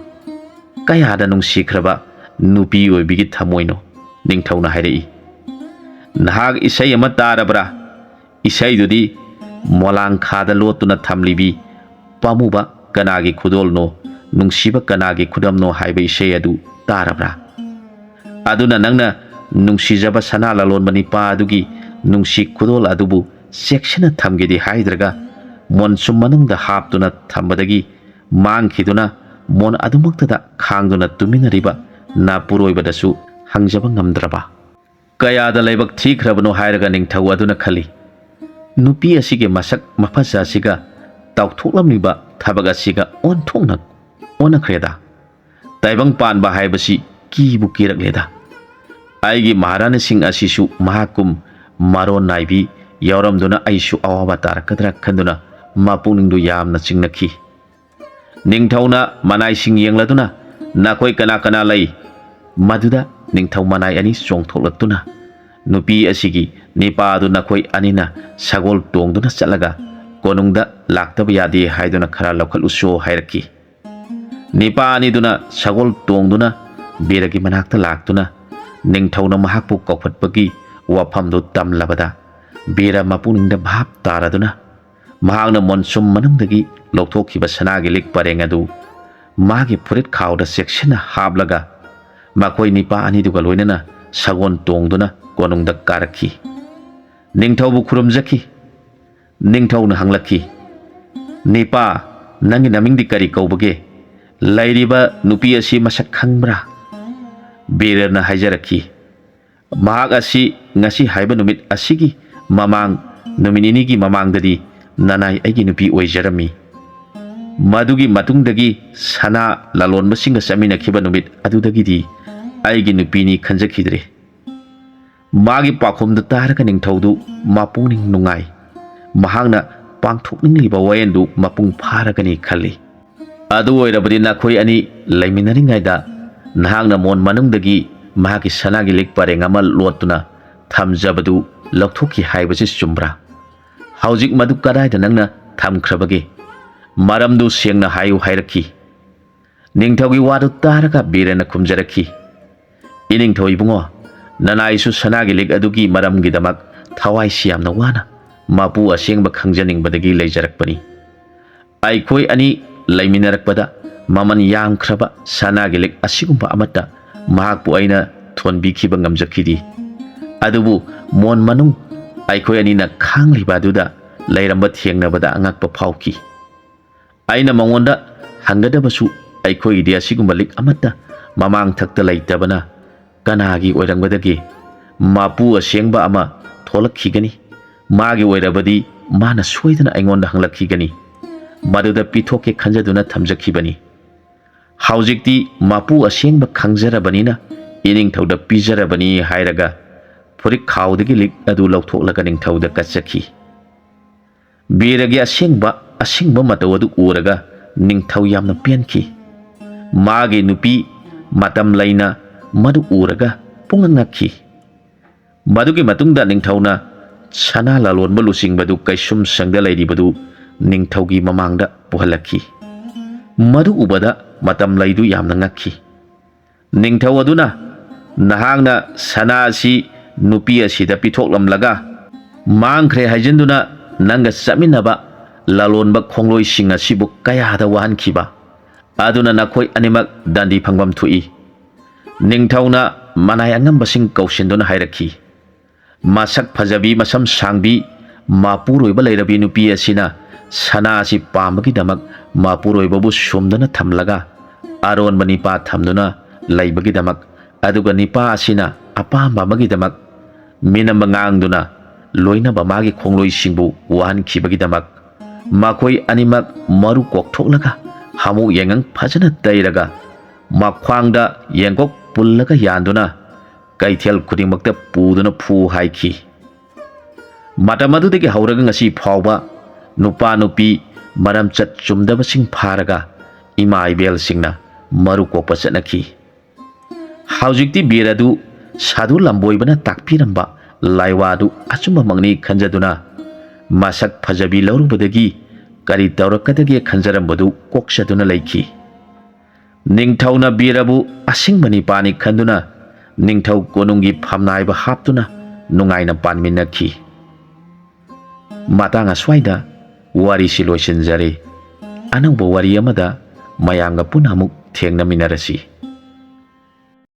ꯀꯌꯥꯗ ꯅꯨꯡꯁꯤꯈ꯭ꯔꯕ ꯅꯨꯄꯤ ꯑꯣꯏꯕꯤꯒꯤ ꯊꯃꯣꯏꯅꯣ?" ꯅꯤꯡꯊꯧꯅ ꯍꯥꯏꯔꯛꯏ꯫ "ꯅꯍꯥꯛ ꯏꯁꯩ ꯑꯃ ꯇꯥꯔꯕ꯭ꯔꯥ? ꯏꯁꯩꯗꯨꯗꯤ ꯃꯣꯂꯥꯡꯈꯥꯗ ꯂꯣꯠꯇꯨꯅ ꯊꯝꯂꯤꯕꯤ ꯄꯥꯝꯃꯨꯕ ꯀꯅꯥꯒꯤ ꯈꯨꯗꯣꯜꯅꯣ, ꯅꯨꯡꯁꯤꯕ ꯀꯅꯥꯒꯤ ꯈꯨꯗꯝꯅꯣ ꯍꯥꯏꯕ ꯏꯁꯩ ꯑꯗꯨ ꯇꯥꯔꯕ꯭ꯔꯥ? ꯑꯗꯨꯅ ꯅꯪꯅ ꯅꯨꯡꯁꯤꯖꯕ ꯁꯅꯥ ꯂꯂꯣꯟꯕ ꯅꯤꯄꯥ ꯑꯗꯨꯒꯤ ꯅꯨꯡꯁꯤ ꯈꯨꯗꯣꯜ ꯑꯗꯨꯕꯨ ꯆꯦꯛꯁꯤꯟꯅ ꯊꯝꯒꯦꯗꯤ ꯍꯥꯏꯗ꯭ꯔꯒ, ꯃꯣꯟꯁꯨꯝ ꯃꯅꯨꯡꯗ ꯍꯥꯞꯇꯨꯅ ꯊꯝꯕꯗꯒꯤ ꯃꯥꯡꯈꯤꯗꯨꯅ ꯃꯣꯟ ꯑꯗꯨꯃꯛꯇꯗ ꯈꯥꯡꯗꯨꯅ ꯇꯨꯃꯤꯟꯅꯔꯤꯕ ꯅꯥꯄꯨꯔꯣꯏꯕꯗꯁꯨ ꯍꯪꯖꯕ ꯉꯝꯗ꯭ꯔꯕ? ꯀꯌꯥꯗ ꯂꯥꯏꯕꯛ ꯊꯤꯈ꯭ꯔꯕꯅꯣ ꯍꯥꯏꯔꯒ ꯅꯤꯡꯊꯧ ꯑꯗꯨꯅ ꯈꯜꯂꯤ꯫ ꯅꯨꯄꯤ ꯑꯁꯤꯒꯤ ꯃꯁꯛ ꯃꯐꯖ ꯑꯁꯤꯒ ꯇꯧꯊꯣꯛꯂꯝꯂꯤꯕ ꯊꯕꯛ ꯑꯁꯤꯒ ꯑꯣꯟꯊꯣꯛꯅ ꯑꯣꯟꯅꯈ꯭ꯔꯦꯗ꯫ ꯇꯥꯏꯕꯪ ꯄꯥꯟꯕ ꯍꯥꯏꯕꯁꯤ ꯀꯤꯕꯨ ꯀꯤꯔꯛꯂꯦꯗ꯫ ꯑꯩꯒꯤ ꯃꯍꯥꯔꯥꯅꯤꯁꯤꯡ ꯑꯁꯤꯁꯨ ꯃꯍꯥꯛꯀꯨꯝ ꯃꯔꯣꯟ ꯅꯥꯏꯕꯤ ꯌꯥꯎꯔꯝꯗꯨꯅ ꯑꯩꯁꯨ ꯑꯋꯥꯕ ꯇꯥꯔꯛꯀꯗ꯭ꯔꯥ ꯈꯟꯗꯨꯅ ꯃꯄꯨꯛꯅꯤꯡꯗꯨ ꯌꯥꯝꯅ ꯆꯤꯡꯅꯈꯤ꯫ ꯅꯤꯡꯊꯧꯅ ꯃꯅꯥꯏꯁꯤꯡ ꯌꯦꯡꯂꯗꯨꯅ, "ꯅꯈꯣꯏ ꯀꯅꯥ ꯀꯅꯥ ꯂꯩ?" ꯃꯗꯨꯗ ꯅꯤꯡꯊꯧ ꯃꯅꯥꯏ ꯑꯅꯤ ꯆꯣꯡꯊꯣꯛꯂꯛꯇꯨꯅ, "ꯅꯨꯄꯤ ꯑꯁꯤꯒꯤ ꯅꯤꯄꯥ ꯑꯗꯨ ꯅꯈꯣꯏ ꯑꯅꯤꯅ ꯁꯒꯣꯜ ꯇꯣꯡꯗꯨꯅ ꯆꯠꯂꯒ ꯀꯣꯅꯨꯡꯗ ꯂꯥꯛꯇꯕ ꯌꯥꯗꯦ ꯍꯥꯏꯗꯨꯅ ꯈꯔ ꯂꯧꯈꯠꯂꯨꯁꯨ" ꯍꯥꯏꯔꯛꯈꯤ꯫ ꯅꯤꯄꯥ ꯑꯅꯤꯗꯨꯅ ꯁꯒꯣꯜ ꯇꯣꯡꯗꯨꯅ ꯕꯤꯔꯒꯤ ꯃꯅꯥꯛꯇ ꯂꯥꯛꯇꯨꯅ, ꯅꯤꯡꯊꯧꯅ ꯃꯍꯥꯛꯄꯨ ꯀꯧꯈꯠꯄꯒꯤ ꯋꯥꯐꯝꯗꯨ ꯇꯝꯂꯕꯗ, ꯕꯤꯔ ꯃꯄꯨꯛꯅꯤꯡꯗ ꯚꯥꯞ ꯇꯥꯔꯗꯨꯅ, ꯃꯍꯥꯛꯅ ꯃꯣꯟꯁꯨꯝ ꯃꯅꯨꯡꯗꯒꯤ ꯂꯧꯊꯣꯛꯈꯤꯕ ꯁꯅꯥꯒꯤ ꯂꯤꯛ ꯄꯔꯦꯡ ꯑꯗꯨ ꯃꯥꯒꯤ ꯐꯨꯔꯤꯠ ꯈꯥꯎꯗ ꯆꯦꯛꯁꯤꯟꯅ ꯍꯥꯞꯂꯒ, ꯃꯈꯣꯏ ꯅꯤꯄꯥ ꯑꯅꯤꯗꯨꯒ ꯂꯣꯏꯅꯅ ꯁꯒꯣꯜ ꯇꯣꯡꯗꯨꯅ ꯀꯣꯅꯨꯡꯗ ꯀꯥꯔꯛꯈꯤ꯫ ꯅꯤꯡꯊꯧꯕꯨ ꯈꯨꯔꯨꯝꯖꯈꯤ꯫ ꯅꯤꯡꯊꯧꯅ ꯍꯪꯂꯛꯈꯤ, "ꯅꯤꯄꯥ, ꯅꯪꯒꯤ ꯅꯃꯤꯡꯗꯤ ꯀꯔꯤ ꯀꯧꯕꯒꯦ? ꯂꯩꯔꯤꯕ ꯅꯨꯄꯤ ꯑꯁꯤ ꯃꯁꯛ ꯈꯪꯕ꯭ꯔꯥ?" ꯕꯤꯔꯅ ꯍꯥꯏꯖꯔꯛꯈꯤ, "ꯃꯍꯥꯛ ꯑꯁꯤ ꯉꯁꯤ ꯍꯥꯏꯕ ꯅꯨꯃꯤꯠ ꯑꯁꯤꯒꯤ ꯃꯃꯥꯡ ꯅꯨꯃꯤꯠ ꯅꯤꯅꯤꯒꯤ ꯃꯃꯥꯡꯗꯗꯤ ꯅꯅꯥꯏ ꯑꯩꯒꯤ ꯅꯨꯄꯤ ꯑꯣꯏꯖꯔꯝꯃꯤ꯫ ꯃꯗꯨꯒꯤ ꯃꯇꯨꯡꯗꯒꯤ ꯁꯅꯥ ꯂꯂꯣꯟꯕꯁꯤꯡꯒ ꯆꯠꯃꯤꯟꯅꯈꯤꯕ ꯅꯨꯃꯤꯠ ꯑꯗꯨꯗꯒꯤꯗꯤ ꯑꯩꯒꯤ ꯅꯨꯄꯤꯅꯤ ꯈꯟꯖꯈꯤꯗ꯭ꯔꯦ꯫" ꯃꯥꯒꯤ ꯄꯥꯎꯈꯨꯝꯗꯨ ꯇꯥꯔꯒ ꯅꯤꯡꯊꯧꯗꯨ ꯃꯄꯨꯛꯅꯤꯡ ꯅꯨꯡꯉꯥꯏ꯫ ꯃꯍꯥꯛꯅ ꯄꯥꯡꯊꯣꯛꯅꯤꯡꯂꯤꯕ ꯋꯥꯌꯦꯜꯗꯨ ꯃꯄꯨꯡ ꯐꯥꯔꯒꯅꯤ ꯈꯜꯂꯤ꯫ "ꯑꯗꯨ ꯑꯣꯏꯔꯕꯗꯤ ꯅꯈꯣꯏ ꯑꯅꯤ ꯂꯩꯃꯤꯟꯅꯔꯤꯉꯩꯗ ꯅꯍꯥꯛꯅ ꯃꯣꯟ ꯃꯅꯨꯡꯗꯒꯤ ꯃꯍꯥꯛꯀꯤ ꯁꯅꯥꯒꯤ ꯂꯤꯛ ꯄꯔꯦꯡ ꯑꯃ ꯂꯣꯠꯇꯨꯅ ꯊꯝꯖꯕꯗꯨ ꯂꯧꯊꯣꯛꯈꯤ ꯍꯥꯏꯕꯁꯤ ꯆꯨꯝꯕ꯭ꯔꯥ? ꯍꯧꯖꯤꯛ ꯃꯗꯨ ꯀꯗꯥꯏꯗ ꯅꯪꯅ ꯊꯝꯈ꯭ꯔꯕꯒꯦ? ꯃꯔꯝꯗꯨ ꯁꯦꯡꯅ ꯍꯥꯏꯌꯨ" ꯍꯥꯏꯔꯛꯈꯤ꯫ ꯅꯤꯡꯊꯧꯒꯤ ꯋꯥꯗꯨ ꯇꯥꯔꯒ ꯕꯤꯔꯅ ꯈꯨꯝꯖꯔꯛꯈꯤ, "ꯏꯅꯤꯡꯊꯧ ꯏꯕꯨꯡꯉꯣ, ꯅꯅꯥꯏꯁꯨ ꯁꯅꯥꯒꯤ ꯂꯤꯛ ꯑꯗꯨꯒꯤ ꯃꯔꯝꯒꯤꯗꯃꯛ ꯊꯋꯥꯏꯁꯤ ꯌꯥꯝꯅ ꯋꯥꯅ ꯃꯄꯨ ꯑꯁꯦꯡꯕ ꯈꯪꯖꯅꯤꯡꯕꯗꯒꯤ ꯂꯩꯖꯔꯛꯄꯅꯤ꯫ ꯑꯩꯈꯣꯏ ꯑꯅꯤ ꯂꯩꯃꯤꯟꯅꯔꯛꯄꯗ ꯃꯃꯜ ꯌꯥꯝꯈ꯭ꯔꯕ ꯁꯅꯥꯒꯤ ꯂꯤꯛ ꯑꯁꯤꯒꯨꯝꯕ ꯑꯃꯠꯇ ꯃꯍꯥꯛꯄꯨ ꯑꯩꯅ ꯊꯣꯟꯕꯤꯈꯤꯕ ꯉꯝꯖꯈꯤꯗꯦ꯫ ꯑꯗꯨꯕꯨ ꯃꯣꯟ ꯃꯅꯨꯡ ꯑꯩꯈꯣꯏ ꯑꯅꯤꯅ ꯈꯥꯡꯂꯤꯕ ꯑꯗꯨꯗ ꯂꯩꯔꯝꯕ ꯊꯦꯡꯅꯕꯗ ꯑꯉꯛꯄ ꯐꯥꯎꯈꯤ꯫ ꯑꯩꯅ ꯃꯉꯣꯟꯗ ꯍꯪꯒꯗꯕꯁꯨ ꯑꯩꯈꯣꯏꯒꯤꯗꯤ ꯑꯁꯤꯒꯨꯝꯕ ꯂꯤꯛ ꯑꯃꯠꯇ ꯃꯃꯥꯡ ꯊꯛꯇ ꯂꯩꯇꯕꯅ ꯀꯅꯥꯒꯤ ꯑꯣꯏꯔꯝꯒꯗꯒꯦ? ꯃꯄꯨ ꯑꯁꯦꯡꯕ ꯑꯃ ꯊꯣꯛꯂꯛꯈꯤꯒꯅꯤ꯫ ꯃꯥꯒꯤ ꯑꯣꯏꯔꯕꯗꯤ ꯃꯥꯅ ꯁꯣꯏꯗꯅ ꯑꯩꯉꯣꯟꯗ ꯍꯪꯂꯛꯈꯤꯒꯅꯤ꯫ ꯃꯗꯨꯗ ꯄꯤꯊꯣꯛꯀꯦ ꯈꯟꯖꯗꯨꯅ ꯊꯝꯖꯈꯤꯕꯅꯤ꯫ ꯍꯧꯖꯤꯛꯇꯤ ꯃꯄꯨ ꯑꯁꯦꯡꯕ ꯈꯪꯖꯔꯕꯅꯤꯅ ꯏꯅꯤꯡꯊꯧꯗ ꯄꯤꯖꯔꯕꯅꯤ ꯍꯥꯏꯔꯒ ꯐꯨꯔꯤꯠ ꯈꯥꯎꯗꯒꯤ ꯂꯤꯛ ꯑꯗꯨ ꯂꯧꯊꯣꯛꯂꯒ ꯅꯤꯡꯊꯧꯗ ꯀꯠꯆꯈꯤ꯫ ꯕꯤꯔꯒꯤ ꯑꯁꯦꯡꯕ ꯑꯁꯦꯡꯕ ꯃꯇꯧ ꯑꯗꯨ ꯎꯔꯒ ꯅꯤꯡꯊꯧ ꯌꯥꯝꯅ ꯄꯦꯟꯈꯤ꯫ ꯃꯥꯒꯤ ꯅꯨꯄꯤ ꯃꯇꯝ ꯂꯩꯅ ꯃꯗꯨ ꯎꯔꯒ ꯄꯨꯡꯉꯛ ꯉꯛꯈꯤ꯫ ꯃꯗꯨꯒꯤ ꯃꯇꯨꯡꯗ ꯅꯤꯡꯊꯧꯅ ꯁꯅꯥ ꯂꯂꯣꯟꯕ ꯂꯨꯆꯤꯡꯕꯗꯨ ꯀꯩꯁꯨꯝꯁꯪꯗ ꯂꯩꯔꯤꯕꯗꯨ ꯅꯤꯡꯊꯧꯒꯤ ꯃꯃꯥꯡꯗ ꯄꯨꯍꯜꯂꯛꯈꯤ꯫ ꯃꯗꯨ ꯎꯕꯗ ꯃꯇꯝ ꯂꯩꯗꯨ ꯌꯥꯝꯅ ꯉꯛꯈꯤ꯫ ꯅꯤꯡꯊꯧ ꯑꯗꯨꯅ, "ꯅꯍꯥꯛꯅ ꯁꯅꯥ ꯑꯁꯤ ꯅꯨꯄꯤ ꯑꯁꯤꯗ ꯄꯤꯊꯣꯛꯂꯝꯂꯒ ꯃꯥꯡꯈ꯭ꯔꯦ ꯍꯥꯏꯖꯤꯟꯗꯨꯅ ꯅꯪꯒ ꯆꯠꯃꯤꯟꯅꯕ ꯂꯂꯣꯟꯕ ꯈꯣꯡꯂꯣꯏꯁꯤꯡ ꯑꯁꯤꯕꯨ ꯀꯌꯥꯗ ꯋꯥꯍꯟꯈꯤꯕ? ꯑꯗꯨꯅ ꯅꯈꯣꯏ ꯑꯅꯤꯃꯛ ꯗꯟꯗꯤ ꯐꯪꯐꯝ ꯊꯣꯛꯏ꯫" ꯅꯤꯡꯊꯧꯅ ꯃꯅꯥꯏ ꯑꯉꯝꯕꯁꯤꯡ ꯀꯧꯁꯤꯟꯗꯨꯅ ꯍꯥꯏꯔꯛꯈꯤ, ꯃꯁꯛ ꯐꯖꯕꯤ, ꯃꯁꯝ ꯁꯥꯡꯕꯤ, ꯃꯄꯨꯔꯣꯏꯕ ꯂꯩꯔꯕꯤ ꯅꯨꯄꯤ ꯑꯁꯤꯅ ꯁꯅꯥ ꯑꯁꯤ ꯄꯥꯝꯕꯒꯤꯗꯃꯛ ꯃꯄꯨꯔꯣꯏꯕꯕꯨ ꯁꯨꯝꯗꯨꯅ ꯊꯝꯂꯒ ꯑꯔꯣꯟꯕ ꯅꯤꯄꯥ ꯊꯝꯗꯨꯅ ꯂꯩꯕꯒꯤꯗꯃꯛ, ꯑꯗꯨꯒ ꯅꯤꯄꯥ ꯑꯁꯤꯅ ꯑꯄꯥꯝꯕ ꯑꯃꯒꯤꯗꯃꯛ ꯃꯤꯅꯝꯕ ꯉꯥꯡꯗꯨꯅ ꯂꯣꯏꯅꯕ ꯃꯥꯒꯤ ꯈꯣꯡꯂꯣꯏꯁꯤꯡꯕꯨ ꯋꯥꯍꯟꯈꯤꯕꯒꯤꯗꯃꯛ, ꯃꯈꯣꯏ ꯑꯅꯤꯃꯛ ꯃꯔꯨ ꯀꯣꯛꯊꯣꯛꯂꯒ ꯍꯥꯃꯨ ꯌꯦꯡꯉꯪ ꯐꯖꯅ ꯇꯩꯔꯒ ꯃꯈ꯭ꯋꯥꯡꯗ ꯌꯦꯡꯀꯣꯛ ꯄꯨꯜꯂꯒ ꯌꯥꯟꯗꯨꯅ ꯀꯩꯊꯦꯜ ꯈꯨꯗꯤꯡꯃꯛꯇ ꯄꯨꯗꯨꯅ ꯐꯨ ꯍꯥꯏꯈꯤ꯫ ꯃꯇꯝ ꯑꯗꯨꯗꯒꯤ ꯍꯧꯔꯒ ꯉꯁꯤ ꯐꯥꯎꯕ ꯅꯨꯄꯥ ꯅꯨꯄꯤ ꯃꯔꯝꯆꯠ ꯆꯨꯝꯗꯕꯁꯤꯡ ꯐꯥꯔꯒ ꯏꯃꯥ ꯏꯕꯦꯜꯁꯤꯡꯅ ꯃꯔꯨ ꯀꯣꯛꯄ ꯆꯠꯅꯈꯤ꯫ ꯍꯧꯖꯤꯛꯇꯤ ꯕꯤꯔ ꯑꯗꯨ ꯁꯥꯗꯨ ꯂꯝꯕꯣꯏꯕꯅ ꯇꯥꯛꯄꯤꯔꯝꯕ ꯂꯥꯏꯋꯥꯗꯨ ꯑꯆꯨꯝꯕꯃꯛꯅꯤ ꯈꯟꯖꯗꯨꯅ ꯃꯁꯛ ꯐꯖꯕꯤ ꯂꯧꯔꯨꯕꯗꯒꯤ ꯀꯔꯤ ꯇꯧꯔꯛꯀꯗꯒꯦ ꯈꯟꯖꯔꯝꯕꯗꯨ ꯀꯣꯛꯆꯗꯨꯅ ꯂꯩꯈꯤ꯫ ꯅꯤꯡꯊꯧꯅ ꯕꯤꯔꯕꯨ ꯑꯁꯦꯡꯕ ꯅꯤꯄꯥꯅꯤ ꯈꯟꯗꯨꯅ ꯅꯤꯡꯊꯧ ꯀꯣꯅꯨꯡꯒꯤ ꯐꯝꯅꯥꯏꯕ ꯍꯥꯞꯇꯨꯅ ꯅꯨꯡꯉꯥꯏꯅ ꯄꯥꯟꯃꯤꯟꯅꯈꯤ꯫ ꯃꯇꯥꯡ ꯑꯁ꯭ꯋꯥꯏꯗ ꯋꯥꯔꯤꯁꯤ ꯂꯣꯏꯁꯤꯟꯖꯔꯦ꯫ ꯑꯅꯧꯕ ꯋꯥꯔꯤ ꯑꯃꯗ ꯃꯌꯥꯝꯒ ꯄꯨꯟꯅ ꯑꯃꯨꯛ ꯊꯦꯡꯅꯃꯤꯟꯅꯔꯁꯤ꯫